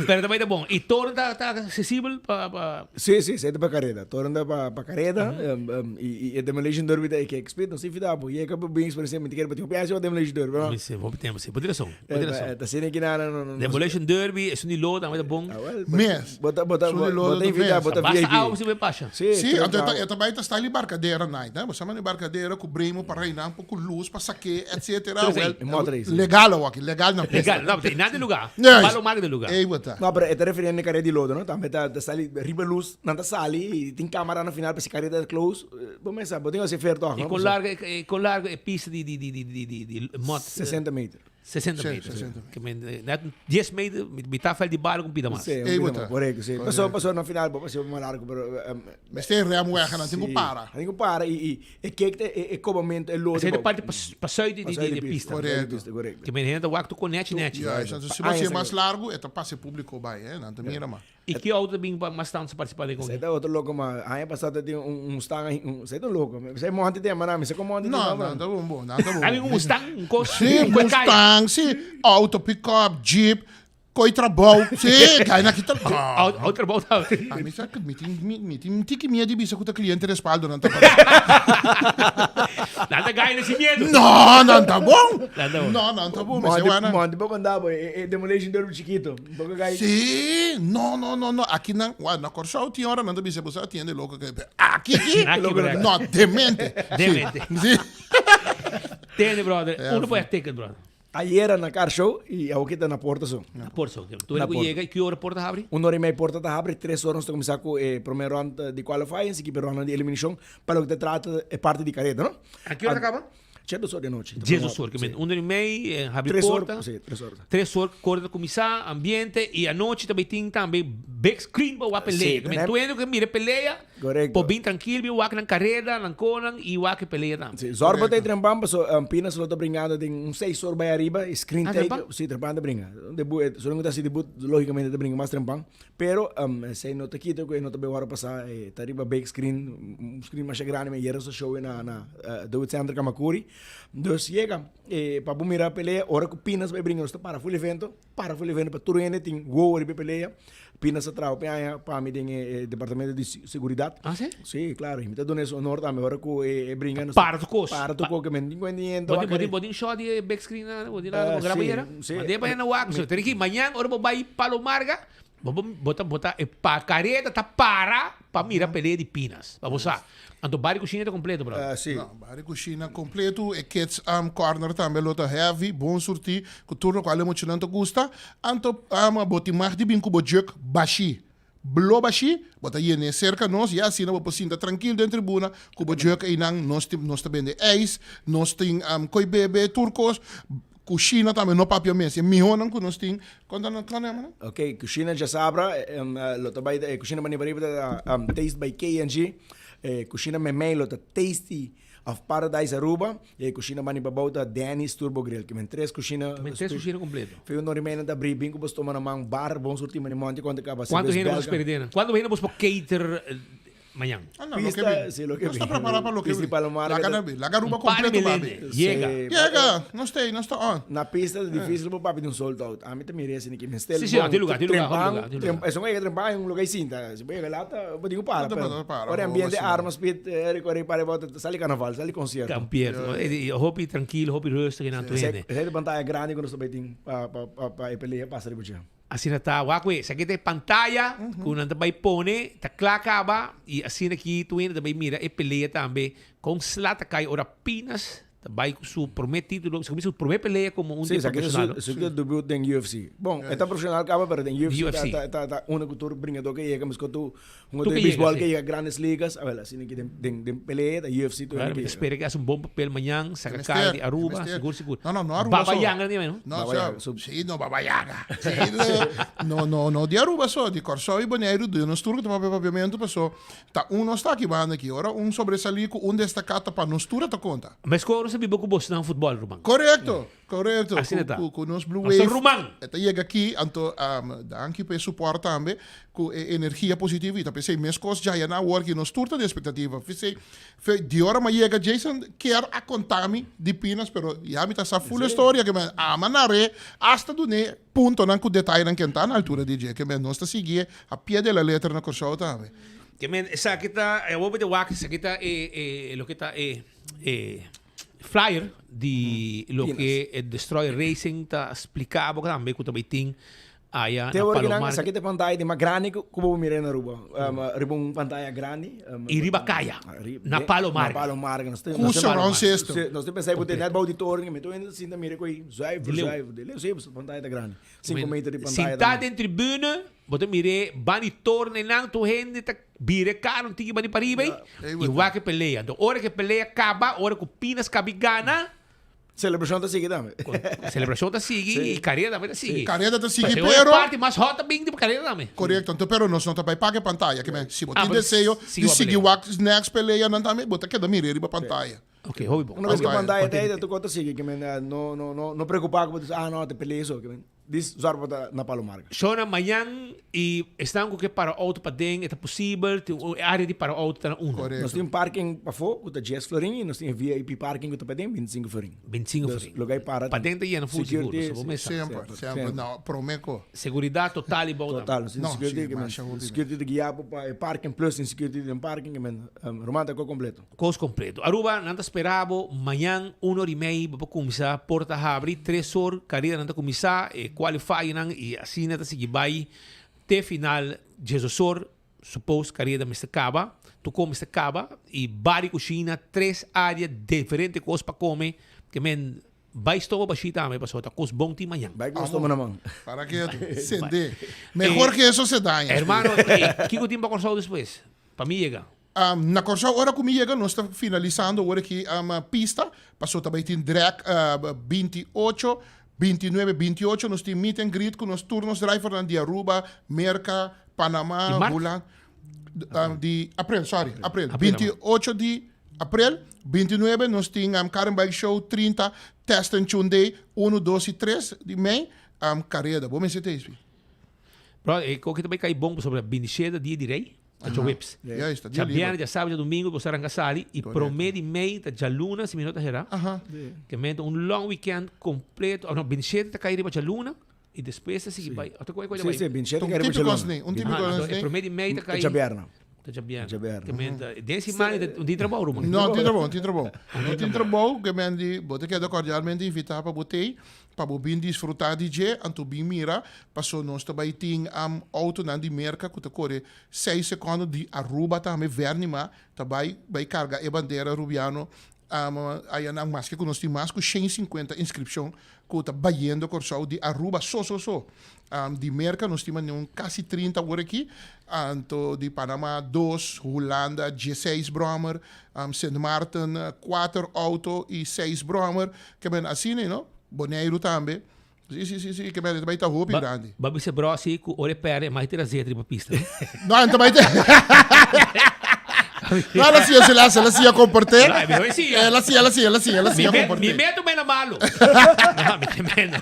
Pero ta bai ta bon. I toren ta ta aksesibel pa pa. Sí, sí, esei ta pa kareda. Toren ta pa pa kareda. Um, um, i, i e Demolition Derby ta e ke expit. No sé if ta bo. Yeka bo bin experiencia mi te kere pa tin hopi aña sin Demolition Derby, no? Mi si, hopi tempo, si. Bo tin rason, bo tin rason. Ta asina ki na no, no, no. Demolition Derby, esun di lodo tambe ta bon. Ah, wel. Mes. Bo ta, bo ta, Esun di bo lodo ta ta invita, mes. bo ta Basta VIP. awa si bo e pasha. Sí, Sí, trenta anto e ta, awa. e ta bai ta style Barcadera night, hè. Bo sa mane Barcadera ku bremo pa reinan, poko luz pa saké, etcetera. Pero Wel, E motor ei, sí. legal awaki, legal na pista. Legal, no, na di lugar. Juist. Palo mag di lugar. Ei bo ta. No, pero e ta refiriendo na e kareda di lodo, no? Tambe ta, ta sali riba luz, nan ta sali i tin kamera na final pa si kareda ta close. Bo mester sa, bo tin ku hasi fer tòg, I no? kon largo, e kon largo e pista di di di di di di di mot? 60 meter. 60 Sí, meter. 60 meter. Ke men, net 10 meter, mitad veld di bal ku pida mas. Sí, un Ei bo pida ta. mas, korekto, sí. Paso, paso na final bo pasó mas largo, pero Mester remweg nan tin ku sí, para. Nan tin ku para i i e kek ta e e kobamento, e lodo. Esei ta parti pa pa zuid di Pa di zuid di di pista. pista. Korekto. Pista, korekto. Ke men hende ta wak tur ku nechi nechi. Ja, anto si bo hasié mas largo e ta pasa e publiko bai, hè, nan ta mira mas. I ki auto ta bin pa mas tantu sa participa den Esei koki? ta otro loko ma aña pasado ta tin un Mustang ahi, un esei ta un loko. Esei Monty ta yama nami, esei kon Monty ta No, yama nan ta bon bo, nan ta bon. A bin un Mustang, un kos, Sí, un koi kai. Mustang, sí, auto, pick-up, jeep, koi trabou, sí, kai na kita. Auto, auto trabou ta. A mi sa, mi tin, mi, mi tin un tiki miedo di bisa ku ta kliente respaldo nan ta para. Nan ta gai na sin miedo. No, nan ta bon. Nan ta bon. No, nan ta bon, mi se Monty, wana. Monty poko andabo, e, e demolition derby chikito. Poko gai. Sí, no, no, no, no. Aki nan, wa, na Kòrsou tin ora nan ta bisa bo sa atiende loko ke aki aki. Aki, brother. No, demente. Demente. Sí. Tende, brother. Ja, Uno por e ticket, brother. Ayera na car show y awo ta na porta so. Na porta so. Tur hende cu yega y ki ora porta habri? Un ora y mei porta ta habri, tres ora nos ta cuminsa cu e prome round di qualifying, sigui pa e round di eliminacion pa loke ta trata e parti di careda, no? A ki ora ta caba? Diesdos or di anochi. Diesdos or, kimen un ora y mei habri Tres or, porta. si, tres or. Tres or kore ta cuminsa, ambiente y anochi ta bay tin tambe big screen pa wak pelea. Si, Kimen tur hende cu mira e pelea Correcto. por bin trankil bin wak nan careda, nan conan y wak e pelea tambe. Si, Zorba ta e trempan paso Pinas lo ta bringando den un seis or bay ariba y screen Ah, take, trempan? si trempan ta bringa. Debut, solo cu ta haci debut logicamente ta bringa mas trempan. Pero esey no ta kita cu e no ta bay worde pasa e ta riba big screen, un screen masha grandi mi ayer nos a show e na na Dewit Center Camacuri. Dus yega pa bo mira pelea ora cu Pinas bay bringa nos ta para full evento, para full evento pa tur hende tin wowo riba e pelea. Pinas a traha hopi aña pa mi den e departamento di seguridad. Ah si? Si claro y mi ta duna es honor tambe ora cu e bringa nos Para tur cos. Para tur cos ke men tin cu hende Bo tin bo tin shot di e big screen nan bo tin nada bo graba yera? Mande pa hende wak. So tene ki mañan ora bo bay Palo Marga bo bo ta bo ta e pa careta ta para pa mira pelea di Pinas. Pa bo sa. Anto Barrio Cushina ta completo brother. Si. No, Barrio Cushina completo. E kids corner tambe lo ta heavy. Bon surti cu tur locual e muchanan ta gusta. Anto bo tin mag di bin cu bo jug bashi. Blo bashi, bo ta yene cerca nos y asina bo por sinta trankil den tribuna cu bo jug eynan. Nos tin, nos ta bende ijs, nos tin coy bebe, tur cos. Cushina tambe no papia mes. E mihonan cu nos tin. Conta nan, con nan? Ok, cushina djasabra lo ta bay, e cushina bani bariba ta Taste by KNG. E cushina memey lo ta Tasty of Paradise Aruba. E cushina bani pabou ta Danny's Turbo Grill. Kimen tres cushina. Kimen tres cushina completo. Fe un ora y media nan ta abri, bin cu bo stoma na man, bar, bon surti mani monti cuando caba. Cuanto hende bo ta spera den? Cuanto hende bo por cater mañan? Ah, no, loke bin. Sí, loke Nos ta prepara pa loke Pista bin. di Palomar. Laga na bin. Laga Aruba Un par completo di babi. melende. Yega. Sí. Yega. Nos ta ei, nos ta on. Na pista ta difícil pa papia di un sold out. Ami ta mira esei ki men stel Sí, sí, bon. tin lugar, tin lugar, hopi Trempan, lugar, tin lugar. trem, esun yega trempan hay un lugar y sinta. Si bo yega lata, bo tin ku para. No te Pero puedo para, ora bo ambiente vacila. arma speed, recorre para bota, sali carnaval, sali concierto. Kampierto. Hopi trankilo, hopi rustig en anto Esei, hende. esei ta pantaya grandi ku nos ta bai tin pa pa pa pa e pelea pasa riba dje. Asina ta wak we, esaki ta e pantaya ku nan ta bai pone, ta kla kaba i asina ki tur hende ta bai mira e pelea tambe kon sla ta kai ora Pinas ta bai ku su prome titulo, su su prome pelea komo un Sí, di esaki ta profesional. su, su debut den UFC. Bon, e ta profesional kaba pero den UFC, UFC. ta ta ta uno ku tur bringador ke yega meskos tur Tur hungador ke di yega, beisbol sí. ke yega grandes ligas, awel asina ki den den den pelea ta UFC tur Claro, hende mi ke ta yega. spera ke hasi un bon papel mañan, saka Mester, kara di Aruba, mester. sigur sigur. No, no, no Aruba Baba so. Yanga ni no? No, Baba so, Yaga, so- sí, no Baba Yaga. Sí, no, no, no di Aruba so, di Kòrsou i Boneiru, di nos tur ku ta papia papiamentu, paso ta un nos ta aki banda aki. Ora un sobresalí ku un destaká ta pa nos tur a ta konta. Meskor nos a biba ku bosnan futbòl, ruman. Korekto. Korekto, Asina ta. ku, ku nos Blue Nos ta Wave ruman. e ta yega aki, anto danki pa e support tambe, ku e energia positivo i ta p'esei meskos djaya na awor ki nos tur ta den espektativa. P'esei, fe di ora mi a yega Jason kier a konta mi di Pinas, pero ya mi ta sa full e storia ke mi ama nar'é hasta dun'é puntonan ku detayenan ke ta na altura di dje, ke men nos ta siguié a pie de la letra na Kòrsou tambe. Ke men esaki ta, awor bo ta wak esaki ta e e loke ta e e. Flyer di loke e Destroyer Racing ta splica bo tambe cu ta bay tin aya Te na ora ki nan Palomar. esaki ta e pantaya di mas grandi cu bo mira na Aruba. Riba un pantaya grandi. Y riba caya, na Palomar. Na Palomar. Nos Cu surround system. Nos ta pensa bo ta net bou di toren, mi ta sinta mira cu ei zuiver, Di leu. zuiver. Di leu, si, pantaya ta grandi. Cinco meter di pantaya Sinta tambe. den tribune, bo ta mira ban di toren einan tur hende ta bira e kara un tiki bani pariba ei y wak e pelea. Enton ora ku e pelea kaba, ora ku Pinas kabi gana. Selebrashon ta sigui tambe. Selebrashon ta sigui y karera tambe ta sigui. Karera ta sigui Pero pero. e parti mas hot ta bin di karera tambe. Korekto, enton pero nos no ta bai paga e pantaya. Ke men si bo tin deseo di sigui wak next peleanan tambe bo ta keda mira riba pantaya. Ok, hopi bon. Una vez ku pantaya ta ei, tur kos ta sigui. Ke men no no no no preokupa ku bo ta bisa ah no ta pelea so. Ke men Dis zorg pa ta na Palo Marga. Shona mañan y esnan cu ke para auto paden e ta posibel tin un area di para auto ta na unda? Nos tin un parking pafó cu ta dies florin y nos tin e VIP parking cu ta paden binticinco florin. Binticinco Dus florin. loke ay para Paden ta yena full sigur, security, so bo mesa. Semper, semper. No, prome cu. Seguridad total y bou tambe. Total, nos tin No, security si, que men masha hopi men. security ta guia bo pa e parking plus tin security den parking que men Roman ta ko completo. Kos kompleto. Aruba, nan ta spera bo mañan un or i mei bo por kuminsá porta habri, tres or kareranan ta kuminsá, e qualifyingnan i asina ta sigui bai te final diesdos or, suppose karera mester kaba, tur kos mester kaba i bari kushina, tres área diferente kos pa kome, ke men. Bai stoma bashí tambe pasobra ta kos bon tin mañan. Bai ku stoma na man. Para ketu. Sende. Mehor ke eso se daña. Hermano, kiko tin pa Kòrsou despues? Pa mi yega. Na Kòrsou ora ku mi yega nos ta finalisando ora ki pista paso ta bai tin drag 28, 29, 28 nos tin meet and greet ku nos tur nos drivernan di Aruba, Merka, Panama, Hulanda. Di aprel, sorry, aprel. 28 di aprel, 29 nos tin Karen Bike Show, 30 Test and Tune Day, 1, 2 y 3 di mei, kareda. Bo mester ta esei. Bro, e koki ta bai kai bon pasobra 27 dia di rei, ta djaweps. Juist, ta dia liber. Djabièrnè, djasabra, djadumingu bo sa ranka sali i promé di mei ta djaluna si mi no ta hera. Ke men ta un long weekend kompleto. No, 27 ta kai riba djaluna i despues ta sigui bai. Ota koe koe ta bai? Si, si, 27 Ta ta un kai riba típiko djaluna. asni, un típiko Anto e asni. promé di mei ta kai. Djabièrnè. Ta djabièrnè. Djabièrnè. Ke men ta den siman ta un tin trabou ruman. No, tin trabou, tin trabou. No tin trabou ke men di bo ta keda kordialmente invitá pa bo tei. Pa bo bin disfrutá di dje, anto bin mira, paso nos ta bai tin autonan di Merka ku ta kore seis sekondo di Aruba tambe, Vernima ta bai bai karga e bandera Rubiano ayanan, maske ku nos tin mas ku 150 inskripshon ku ta bayendo Kòrsou di Aruba so so so. Di Merka nos tin manera un kasi 30 awor aki, anto di Panama dos, Hulanda dieseis bròmer, Sint Maarten kuater outo i seis bròmer, ke men asina you know, Boneiru tambe. Si, si, si, si, ke men e ta bai ta hopi grandi. Ba bisa bro si ku ora e perde e mai tira zeta riba pista. No, e ta bai te. No, el a siña, el a siña, el a siña comporté. No, mi siña. El a siña, el a siña, el a siña, el a siña comporté. Mi meto mena malo. No, mi te meno.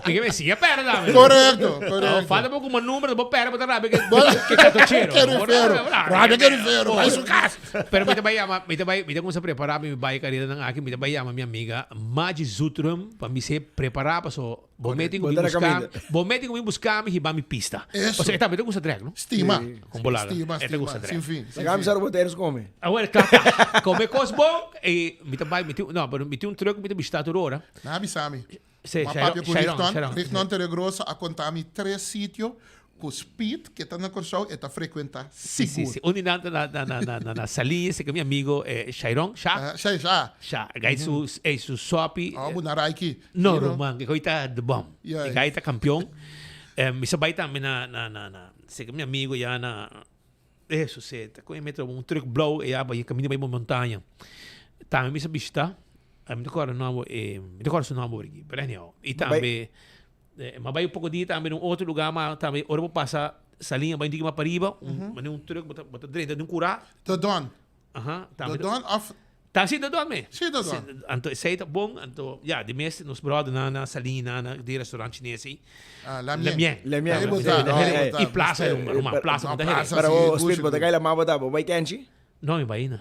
Mi ke me siña perde tambe. Correcto, correcto. No, falta poco como número, bo perde, bo ta rabia que que catochero. Que rifero. Rabia que rifero. Bai su cas. Pero mi ta bai yama, mi ta bai, mi ta cuminsa prepara mi bai careda nan aki, mi ta bai yama mi amiga Maggie Zutrum pa mi se prepara paso bo meti cu mi busca, bo meti cu mi busca mi hiba mi pista. Eso. Paso e tambe ta gusta drag, no? Stima. Con bolada. Stima, E ta gusta stima. drag. Sin fin, sin Laga mi fin. sa bo ta come. Awel, kla ta. Come cos bon y mi ta bai, mi tin, no, pero mi tin un truck mi ta bishita tur ora. Nan a bisa mi. Sí, Ma Shairon, papia ku Shairon, Rigton, Shairon. Rigton Torregrosa a konta mi tres sitio ku speed ke ta na Kòrsou e ta frekuentá Sí, sí, sigur. sí. Un di nan ta na, na, na, na, na, na Saliña, serka mi amigo eh, Shairon, Sha. Aha, Shai, Sha. Sha. Gai su, ey, su sopi. Oh, bu na Raiki. No, Sí, no? ruman, e koi ta de bom. Ja, E ja. gai ta kampion. Eh, mi sa bai tambe na, na, na, na, serka mi amigo ya na, Eso si, ta con e metro un truck blauw e aba e camino bay montaña. Tambe mi sa bishita, mi ta corda nomber, eh, mi ta corda su nomber aki, pero anyhow. Y tambe, eh, ma bay un poco dia tambe na un otro lugar, ma tambe ora bo pasa Saliña bay un tiki mas pariba, un, mane un truck bo ta, bo ta drenta den un cura. The Don. Aha, The tambe. Don of Ta si The Don me. Si, The Don. Anto esey ta bon, anto ya, di mes nos brother nan na Salina, na di restaurant chines ey. Ah, La Mien. La Mien. La Mien. Ey bo ta, No, ey bo ta. Y Plaza, ruman, Plaza bo ta here. Pero bo, Speed, bo ta kai la ma bo ta, bo bai Kenchi? No, mi bai na.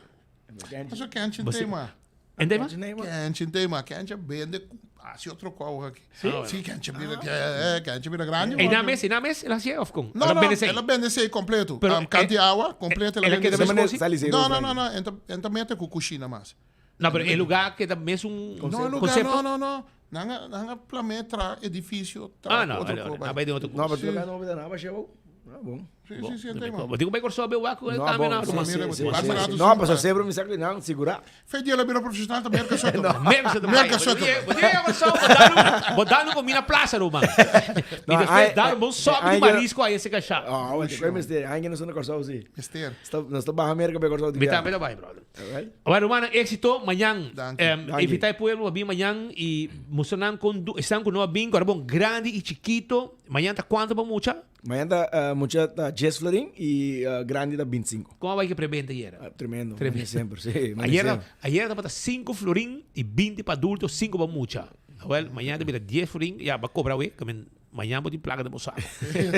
Paso Kenchi tema. En tema? Kenchi tema, Kenchi bende haci otro cou aki. Si? Si, Kenchi bira, eh, Kenchi bira grandi. Ey na mes, ey na mes, el haci of con? No, El a no, bende sei? el a bende sei completo. Pero, Um, canti eh, awa, completo el a el a bende keda sei. mes cosi? No, no, no, no, enta, enta mete cu cushina mas. No, pero e lugar keda mes un No, lugar, concepto? no, no, no. Nan a, nan a plame tra edificio, tra Ah, no, otro no, co, no, bai. bai den otro No, pero Sí. lugar no bida nada, chavo. Ah, bon. Sí, sí, sí, enta Bo tin cu bai Corsou be wak cu No, tambe bon, na sí, ruman. sí, Mira, sí, bo sí, tin sí. No, paso sempre mi sa que nan sigura. Fe dia la bira profesional ta merca soto. Merca soto. Merca soto. Bo tin cu Corsou, bo dal bo dal un comida plaza ruman. Y despues dal un bon sopi di marisco ahí ese cachá. Ah, bueno, te mester, ai que no son Corsou sí. Mester. Nos ta baja Merca pe Corsou. Mi tambe ta bai, brother. Alright. Bueno, rumannan, éxito mañan. Danki. Danki. Invita e pueblo pa bin mañan y mustra nan con du esnan cu no a bin, cu ora bon grandi y chikito. Mañan ta cuanto pa mucha? Mañan ta mucha ta dies florin y grandi ta binticinco. Como a bai ke preventa ayera? Tremendo, Tremendo. mane semper, sí, mane Ayera, semper. ayera tabata cinco florin y binti pa adulto, cinco pa mucha. Awel, mañan ta bira dies florin, ya, bo a cobra awe, ke men mañan bo tin placa den bo saco.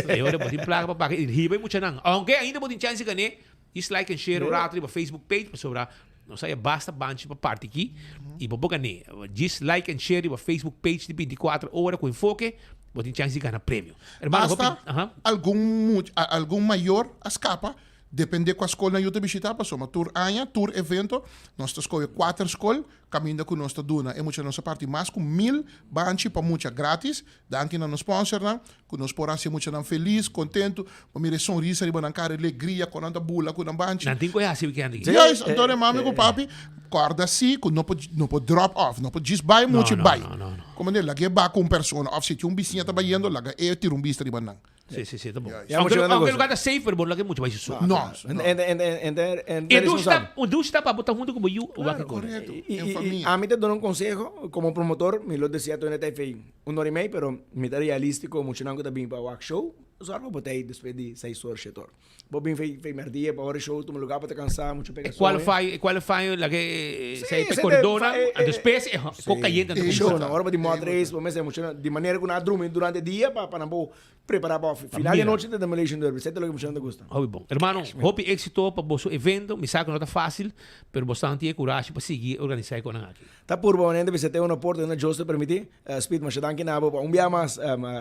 E ora bo tin placa pa paga y hiba e muchanan. Aunke ainda bo tin chance gané, Just like and share un rato riba Facebook page pasobra nos haya basta banchi pa parti aki y bo por gané. Just like and share riba Facebook page di 24 ora cu Enfoke, bo tin chance di gana premio. Hermano, Hasta hopi, aha. algun much, algun mayor a scapa. Depende kua skol nan yu ta bishita pasobra tur aña, tur evento, nos ta skohe kuater skol kaminda ku nos ta duna e muchanan. Nos a parti mas ku mil banchi pa mucha gratis, danki na nos sponsornan, ku nos por hasi e muchanan felis, kontentu. Bo mira e sonrisa riba nan kara, e legria kon nan ta bula ku nan banchi. Nan tin ku e hasi weekend aki. Juist, anto e mami ku papi kòrda si ku no por no por drop off, no por djis bai mucha i bai. Komo manera laga e ba ku un persona òf si tin un bisiña ta bayendo laga e tira un bista riba nan. Si, si, si, ta bon. Ya, mucho Aunke, aunke lugar ta safe, pero bo no laga mucho bai su so. No, no. En, en, en, en, en, E douche ta, un douche ta pa bo ta hunto ku bo yu o wak Claro, correcto. Y, En y, y familia. ami ta duna un conseho como promotor, mi lo decía to net even un hora y mei, pero mi ta realístico, muchanan ku ta bin pa wak show, zorg pa bo ta ei despues di seis or, shete or. Bo bin fei, fei merdia pa ora show tuma lugar, bo ta cansa, mucho pega E soño. qualify, e qualify laga e, Sí, sei pe esei ta corredornan, e, e, despues e ko cayente nan ta E show cuminsa. nan, ora bo di mod race, bo mester muchanan, di manera ku nan a drumi durante dia pa pa nan por Prepara pa final di anochi ta Demolition Derby. Esei ta loke muchanan ta gusta. Hopi bon. Hermano, hopi éxito pa boso evento. Mi sa ku no ta fácil, pero boso tin e kurashi pa sigui organisá e konan aki. Ta purba manera bisa te una porta una Dios ta permití. Speed, masha danki na bo pa un bia mas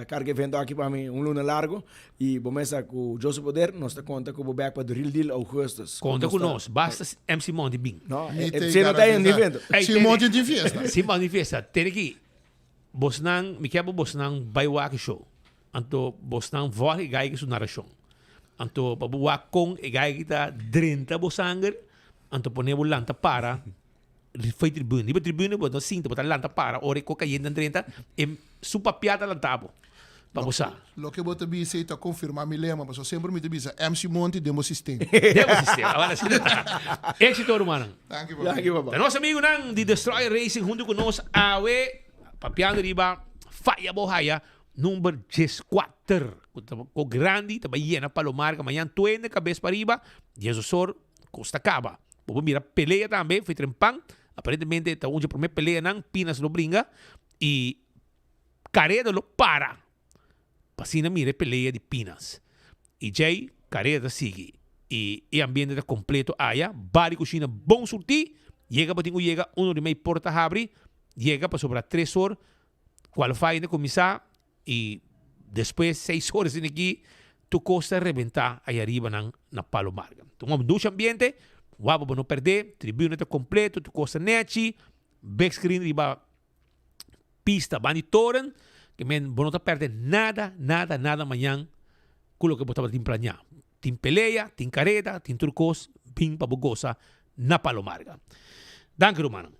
karga evento aki pa mi un luna largo. I bo mesa ku Dios su poder nos ta konta ku bo bek pa The Real Deal Augustus. Konta ku nos. Basta MC Monty bin. No, Mi te si no ta en garantisa. evento. Si Monty tin fiesta. Si Monty tin fiesta. Tene ki Bosnan, mi kier pa bosnan bai wak e show. Anto bosnan vòg e gai ki su narashon. Anto pa bo wak kon e gai ki ta drenta bo sanger, anto pone bo lanta para fo'i tribune. Riba tribune bo no sinta, bo ta lanta para ora e kokayente a drenta, e su papia ta lanta bo pa bo sa. Loke bo ta bisa ei ta konfirmá mi lema, pasobra semper mi ta bisa MC Monty den bo sistema. Den bo sistema, awor asina ta. Éxito rumannan. Danki papá. Danki papá. Ta nos amigunan di Destroyer Racing huntu ku nos awe papiando riba Faya Bo Haya number 14 ku ta ko grandi ta bai yena Palomarga mañan tuende kabes pariba diesosor kos ta kaba. Bo por mira pelea tambe for trempan aparentemente ta un dje prome peleanan Pinas lo bringa i Careda lo para pa asina mira e pelea di Pinas. I djei Careda ta sigui i e ambiente ta completo aya, bar i cushina bon surti, yega bo tin cu yega uno di mei porta habri, yega pasobra tres or qualifying ta cuminsa i despues seis or esaki aki tur cos ta rebenta aya riba nan na Palo Marga. Ta un dushi ambiente, wou bo no perde, tribuna ta completo, tur cos ta nechi, big screen riba pista ban di toren, ke men bo no ta perde nada, nada, nada mañan ku loke bo tabatin planeá. Tin pelea, tin kareda, tin tur kos, bin pa bo gosa na Palo Marga. Danki rumannan.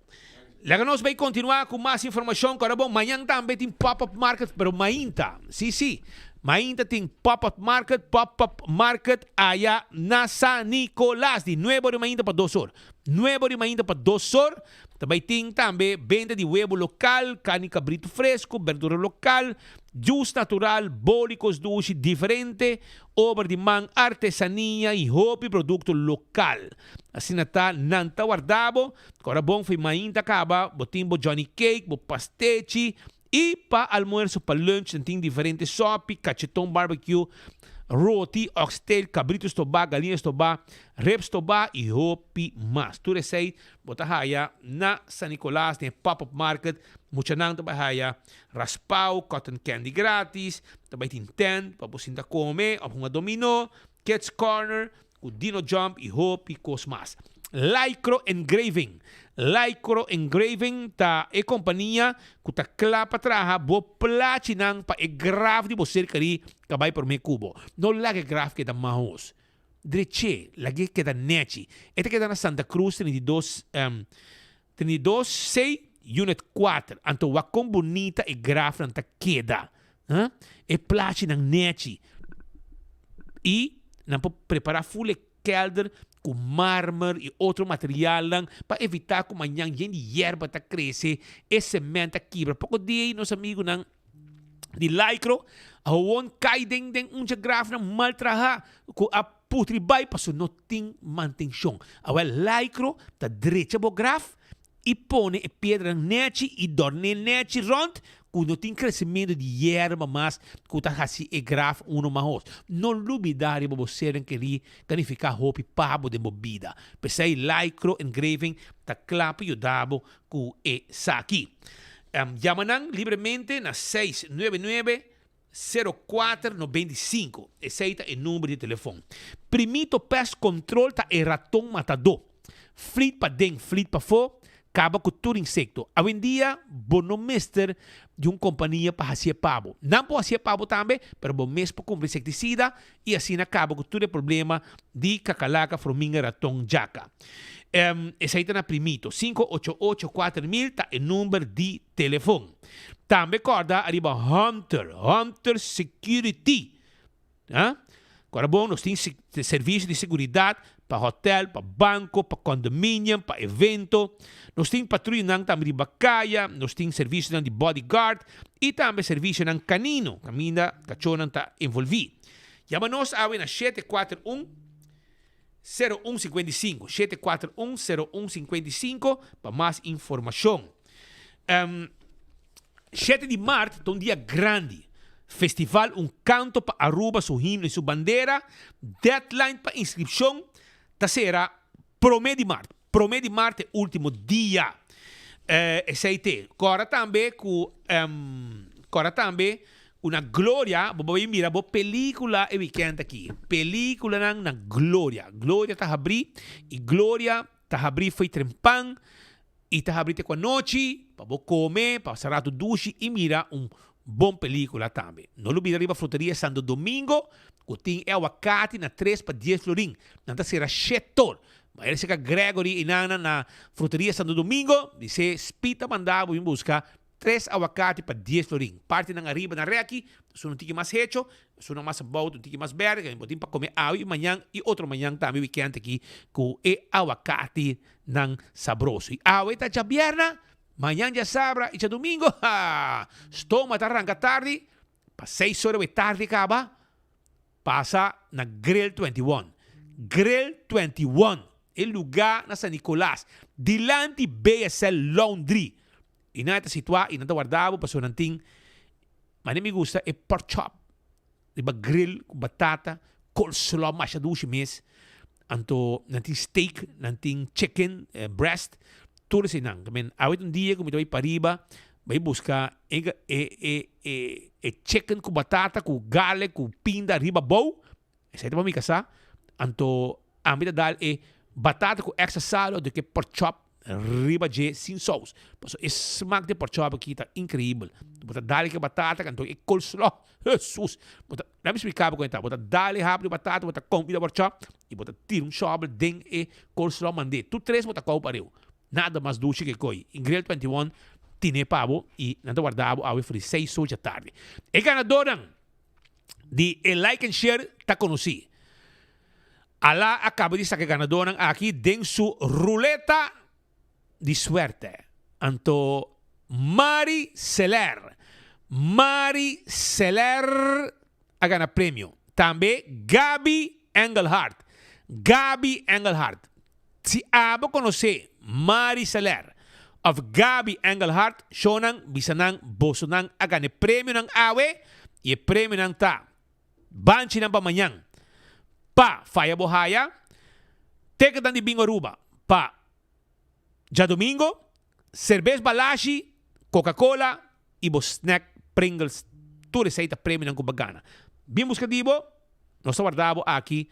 Laga nos bai kontinuá ku mas informashon ku ora bon. Mañan tambe tin pop-up market, pero mainta, si si, mainta tin pop-up market, pop-up market aya na San Nicolas di nuebe ora di mainta pa dos or. Nuebe ora di mainta pa dos or. Ta bai tin tambe benta di webo lokal, karni kabritu fresku, berdura lokal, jus natural, boli kos dushi, diferente obra di man, artesania i hopi produkto lokal. Asina ta nan ta warda bo, ku ora bon fo'i mainta kaba bo tin bo johnny cake, bo pastechi i pa almuerso pa lunch nan tin diferente sopi, kacheton barbecue, roti, oxtail, kabritu stobá, galiña stobá, ribs stobá i hopi mas. Tur esei Bo ta haya na San Nicolas den e pop-up market, muchanan ta bai haya raspao, cotton candy gratis, ta bai tin tent pa bo sinta come of hunga domino, kids corner cu dino jump y hopi cos mas. Lycro Engraving Lycro Engraving ta e compania cu ta cla pa traha bo plachinan pa e graf di bo ser keri ka bai prome cu bo. No laga e graf keda mahos. Dreché, lag'é keda nèchi. E ta keda na Santa Cruz 32, 32 C, unit 4. Anto wak kon bunita e grafnan ta keda. Huh? E plachinan nèchi. I nan por prepará ful e kèlder ku marmer i otro materialnan pa evitá ku mañan yen di yerba ta krese, e semènt ta kibra. Poko dia ei nos amigunan di Lycro a howon kai den den un dje grafnan mal traha ku a putri bai paso no tin mantenshon. Awel Lycro ta drecha bo graf i pone e piedranan nechi i dorné nechi rònt ku no tin kresementu di yerba mas ku ta hasi e graf uno mahos. No lubidá riba bo sernan kerí ta nifiká hopi pa bo den bo bida. P'esei Lycro Engraving ta kla pa yuda bo ku esaki. Yama nan libremente na seis nuebe nuebe, 04 95. Esei ta e number di telefon. Primito Pest Control ta e raton matadó. Flit paden, flit pafó, kaba ku tur insekto. Awendia bo no mester di un kompania pa hasié pa bo. Nan por hasié pa bo tambe, pero bo mes por kumpra insektisida i asina kaba ku tur e problema di kakalaka, frominga, raton, djaka. Esei ta na Primito. 588 4000 ta e number di telefon. Tambe kòrda ariba Hunter, Hunter Security. Ha? Kòrda bon, nos tin servisio di seguridat pa hotèl, pa banko, pa kondominium, pa evento. Nos tin patruyanan tambe riba kaya, nos tin servisionan di bodyguard i tambe servisionan kanino, kaminda kachónan ta envolví. Yama nos awe na 741 0155, 741 0155 pa mas informashon. Shete di mart ta un dia grandi. Festival Un Canto pa Aruba su himno y su bandera. Deadline pa inscripcion ta sera prome di mart. Prome di mart e ultimo dia. Esey te. Cora tambe cu cora tambe cu na Gloria bo bay mira bo pelicula e weekend aki. Peliculanan na Gloria. Gloria ta habri y Gloria ta habri fo'i trempan. I ta habri te ku anochi pa bo kome, pasa ratu dushi i mira un bon pelikula tambe. No lubida riba Fruteria Santo Domingo ku tin e awakati na tres pa dies florin. Nan ta sera shetor. Bai resa Gregory i Nana na Fruteria Santo Domingo, bis'é Speed ta manda bo bin buska tres awakati pa dies florin. Partinan ariba na reki ta un tiki mas hecho, esunnan mas abou ta un tiki mas berde. Bo tin pa kome awe i mañan i otro mañan tambe wikènt aki ku e awakati nan sabroso. I awe ta djabièrna, mañan djasabra i djadumingo, ha! Stoma ta ranka tardi, pa seis ora wei tardi kaba, pasa na Grill 21. Grill 21, e lugá na San Nicolas, dilanti BSL Laundry. I nan ta situá i nan ta warda bo pasobra nan tin, manera mi gusta e pork chop. Riba grill ku batata, coleslaw masha dushi mes. Anto nan tin steak, nan tin chicken breast, tur eseinan. Ta men awe ta un dia ku mi ta bai pariba bai buska e e e e e chicken ku batata ku garlic ku pinda riba bou. Esei ta pa mi kasá. Anto ami ta dal e batata ku extra salo anto ke pork chop riba dje sin sous. Pasobra e smak di e pork chop aki ta increibel. Bo ta dal ke batata anto e coleslaw, Hesus! Bo ta, laat mi splika bo kon e ta. Bo ta dal e hap di batata, bo ta kompi di pork chop i bo ta tira un shòbel den e coleslaw mand'é. Tur tres bo ta kou pareu. Nada mas dushi ke koi. I Grill 21 tine pa bo i nan ta warda bo awe for di seis or djatardi. E ganadornan! di e like and share ta conoci. Ala a caba di saca e ganadornan aki den su ruleta di suerte. Anto Mari Seler, Mari Seler a gana premio. Tambe Gaby Engelhardt, Gaby Engelhardt. Si abo conoce Mari Seler of Gaby Engelhardt, shownan bisa nan bosonan a gana e premionan awe y e premionan ta banchinan pa mañan pa faya bo haya, ticketnan di Bingo Aruba pa djadomingo, cerbes Balashi, Coca Cola y bo snack Pringles tur esey ta premionan cu bo a gana. Bin busca di bo, nos ta warda bo aki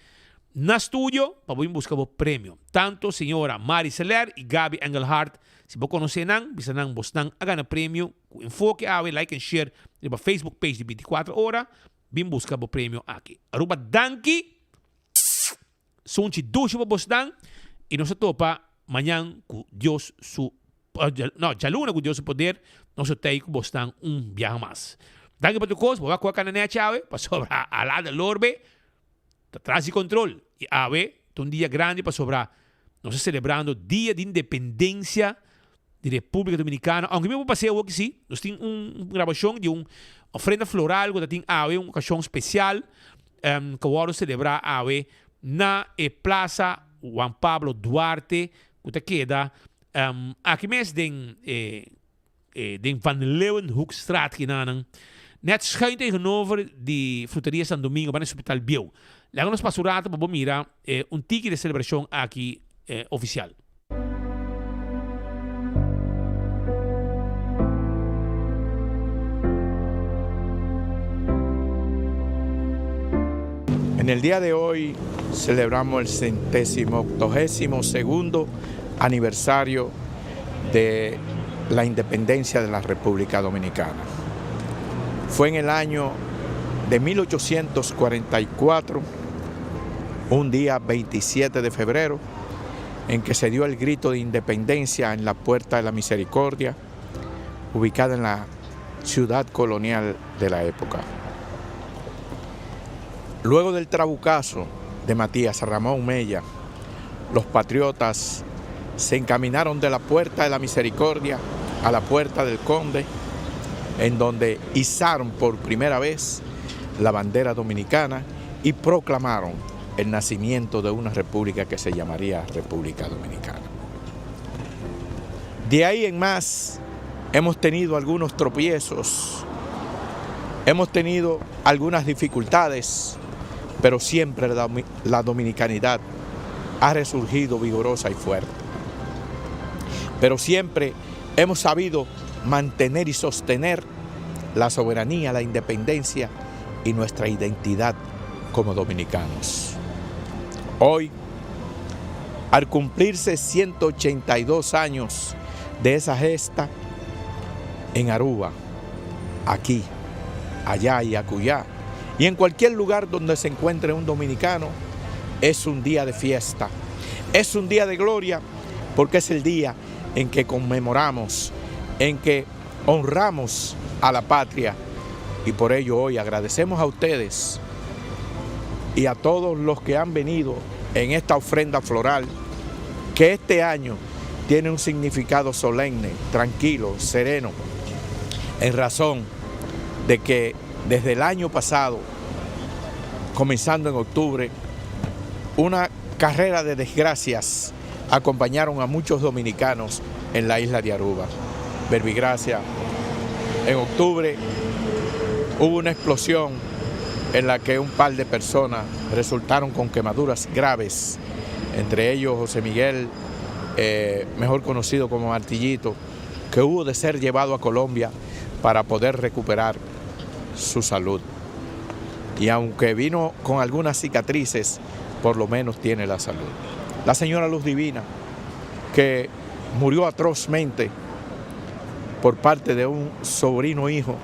na studio pa bo bin busca bo premio. Tanto señora Mari Seler y Gaby Engelhardt, si bo conoce nan, bisa nan bosnan a gana premio cu Enfoke awe, like and share riba Facebook page di 24 ora, bin busca bo premio aki. Aruba danki! Sunchi dushi pa bosnan y nos ta topa mañan cu Dios su no djaluna cu Dios su poder nos ta tey cu bosnan un biaha mas. Danki pa tur cos bo wak cu a cana nechi awe pasobra Alá de Lorbe ta tras di control y awe ta un dia grandi pasobra nos ta celebrando dia di independencia di Republica Dominicana aunke mi por pas'e awoki si nos tin un grabacion di un ofrenda floral cu ta tin awe un ocasion special cu a wordo celebra awe na e Plaza Juan Pablo Duarte cu ta keda aki mes den e den Van Leeuwenhoekstraat kinanan net schuin tegenover di Fruteria San Domingo banda Hospital Bieu. Laga nos pasa un rato pa bo mira un tiki di e celebracion aki oficial. En el día de hoy celebramos el centésimo octogésimo segundo aniversario de la independencia de la República Dominicana. Fue en el año de 1844, un día 27 de febrero, en que se dio el grito de independencia en la Puerta de la Misericordia, ubicada en la ciudad colonial de la época. Luego del trabucazo de Matías Ramón Mella, los patriotas se encaminaron de la Puerta de la Misericordia a la Puerta del Conde, en donde izaron por primera vez la bandera dominicana y proclamaron el nacimiento de una república que se llamaría República Dominicana. De ahí en más hemos tenido algunos tropiezos, hemos tenido algunas dificultades, pero siempre la, dominicanidad ha resurgido vigorosa y fuerte. Pero siempre hemos sabido mantener y sostener la soberanía, la independencia y nuestra identidad como dominicanos. Hoy, al cumplirse 182 años de esa gesta en Aruba, aquí, allá y acullá, y en cualquier lugar donde se encuentre un dominicano, es un día de fiesta, es un día de gloria, porque es el día en que conmemoramos, en que honramos a la patria, y por ello hoy agradecemos a ustedes y a todos los que han venido en esta ofrenda floral, que este año tiene un significado solemne, tranquilo, sereno, en razón de que desde el año pasado, comenzando en octubre, una carrera de desgracias acompañaron a muchos dominicanos en la isla de Aruba. Verbigracia, en octubre hubo una explosión en la que un par de personas resultaron con quemaduras graves, entre ellos José Miguel, eh, mejor conocido como Martillito, que hubo de ser llevado a Colombia para poder recuperar su salud. Y aunque vino con algunas cicatrices, por lo menos tiene la salud. La señora Luz Divina, que murió atrozmente por parte de un sobrino hijo,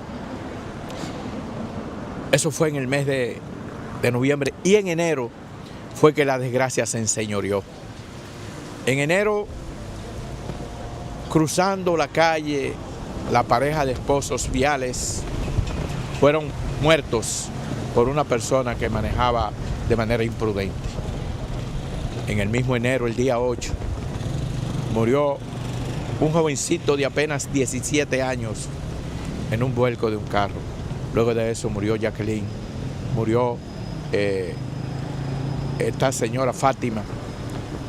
eso fue en el mes de, de noviembre y en enero fue que la desgracia se enseñoreó. En enero, cruzando la calle, la pareja de esposos viales fueron muertos por una persona que manejaba de manera imprudente. En el mismo enero, el día 8, murió un jovencito de apenas 17 años en un vuelco de un carro. Luego de eso murió Jacqueline, murió eh, esta señora Fátima.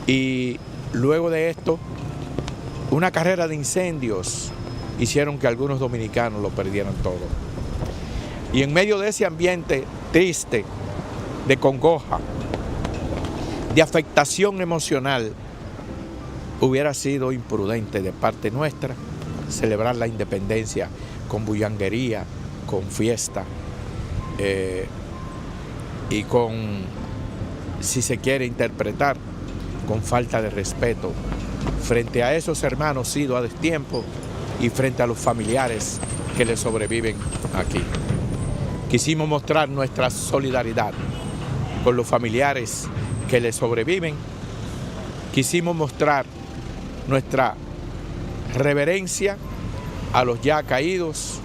Y luego de esto, una carrera de incendios hicieron que algunos dominicanos lo perdieran todo. Y en medio de ese ambiente triste, de congoja, de afectación emocional, hubiera sido imprudente de parte nuestra celebrar la independencia con bullanguería, con fiesta eh, y con, si se quiere interpretar, con falta de respeto frente a esos hermanos ido a destiempo y frente a los familiares que les sobreviven aquí. Quisimos mostrar nuestra solidaridad con los familiares que les sobreviven. Quisimos mostrar nuestra reverencia a los ya caídos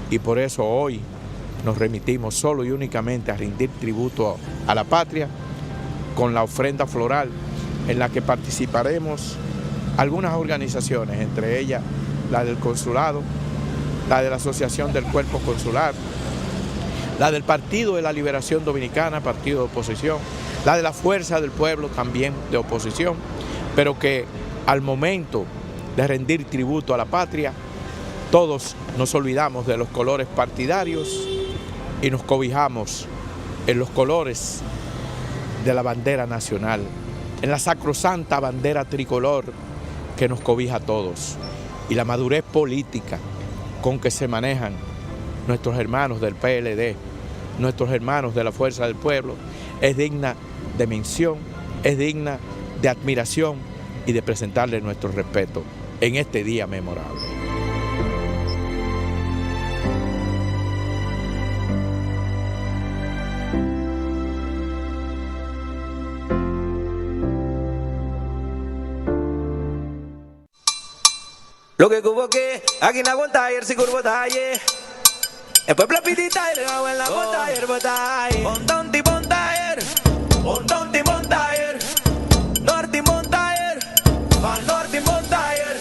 y por eso hoy nos remitimos solo y únicamente a rendir tributo a la patria con la ofrenda floral en la que participaremos algunas organizaciones, entre ellas la del consulado, la de la Asociación del Cuerpo Consular, la del Partido de la Liberación Dominicana, partido de oposición, la de la Fuerza del Pueblo también de oposición, pero que al momento de rendir tributo a la patria, todos nos olvidamos de los colores partidarios y nos cobijamos en los colores de la bandera nacional, en la sacrosanta bandera tricolor que nos cobija a todos. Y la madurez política con que se manejan nuestros hermanos del PLD, nuestros hermanos de la Fuerza del Pueblo, Es digna de mención, es digna de admiración y de presentarle nuestro respeto en este día memorable. Loke ku bo ke, aki na bon tayer sigur bo ta haye. E pueblo a pidi tayer, awe na bon tayer bo ta haye. Bon tonti bon tayer, bon tonti bon tayer, norti bon tayer, van norti bon tayer.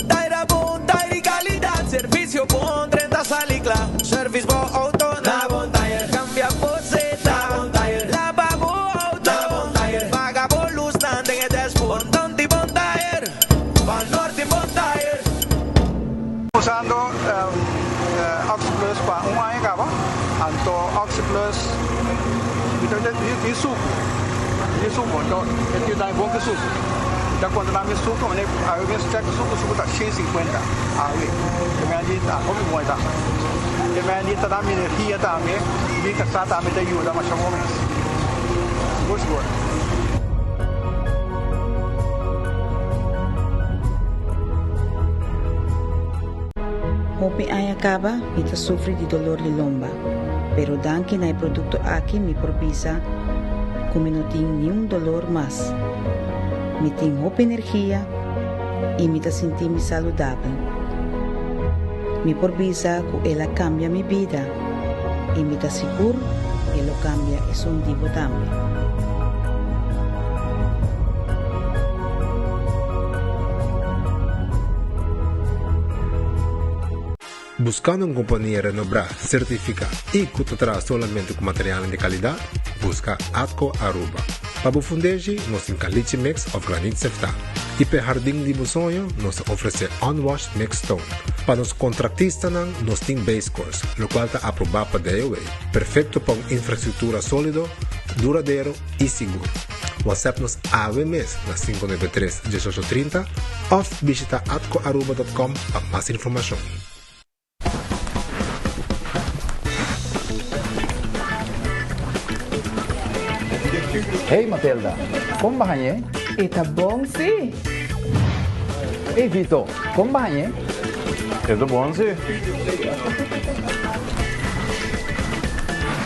Tayer a bon tayer di kalidat, servisio bon, drenta sali kla. Service bo auto na bon tayer, kambia bo seta na bon tayer, laba bo auto na bon tayer, paga bo lusnan den e dashboard. Bon tonti bon tayer. Van Norte Bontair. Usando Oxi Plus pa un aña caba, anto Oxi Plus mi ta di sucu, di sucu, anto e tin dai bon ki sucu. Mi ta conta nan mi sucu, mane awe mes check sucu, sucu ta 150 awe. Te meen di ta hopi bon e ta. Te meen di ta da mi energia tambe, mi casa tambe ta yuda masha bon mes. Sigur sigur. Hopi aña caba mi ta sufri di dolor di lomba, pero danki na e producto aki mi por bisa cu mi no tin niun dolor mas. Mi tin hopi energia y mi ta sinti mi saludabel. Mi por bisa cu el a cambia mi bida y mi ta sigur e lo cambia esun di bo tambe. Buscando un compania renombra, certifica y cu ta traha solamente cu materialnan di calidad? Busca Atco Aruba. Pa bo fundeshi, nos tin caliche mix of granit seftá. Y p'e hardin di bo soño, nos ta ofrece unwashed mixed stone. Pa nos contractistanan, nos tin base course, locual ta aproba pa DOW, perfecto pa un infrastructura solido, duradero y sigur. WhatsApp nos awe mes na 593 1830 of bishita atcoaruba.com pa mas informacion. Hey Matilda, kon ba hañ'é? E ta bon sí. Hey Vito, kon ba hañ'é? E ta bon sí.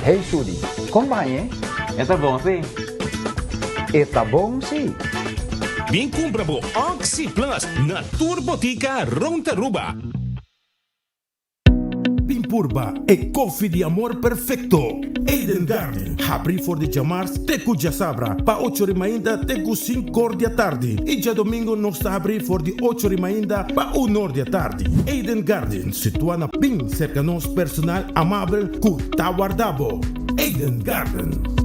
Hey Sudi, kon ba hañ'é? E ta bon sí. E ta bon sí. Bin kumpra bo Oxi Plus na tur botika rond Aruba. Bin purba e koffie di amor perfecto! Eden Garden, habri for di djamars te ku djasabra pa ocho ri mainta te ku sinkor di atardi i djadomingo nos ta habri for di ocho ri mainta pa unor di atardi. Eden Garden, situa na bin serka nos personal amabel ku ta warda bo. Eden Garden.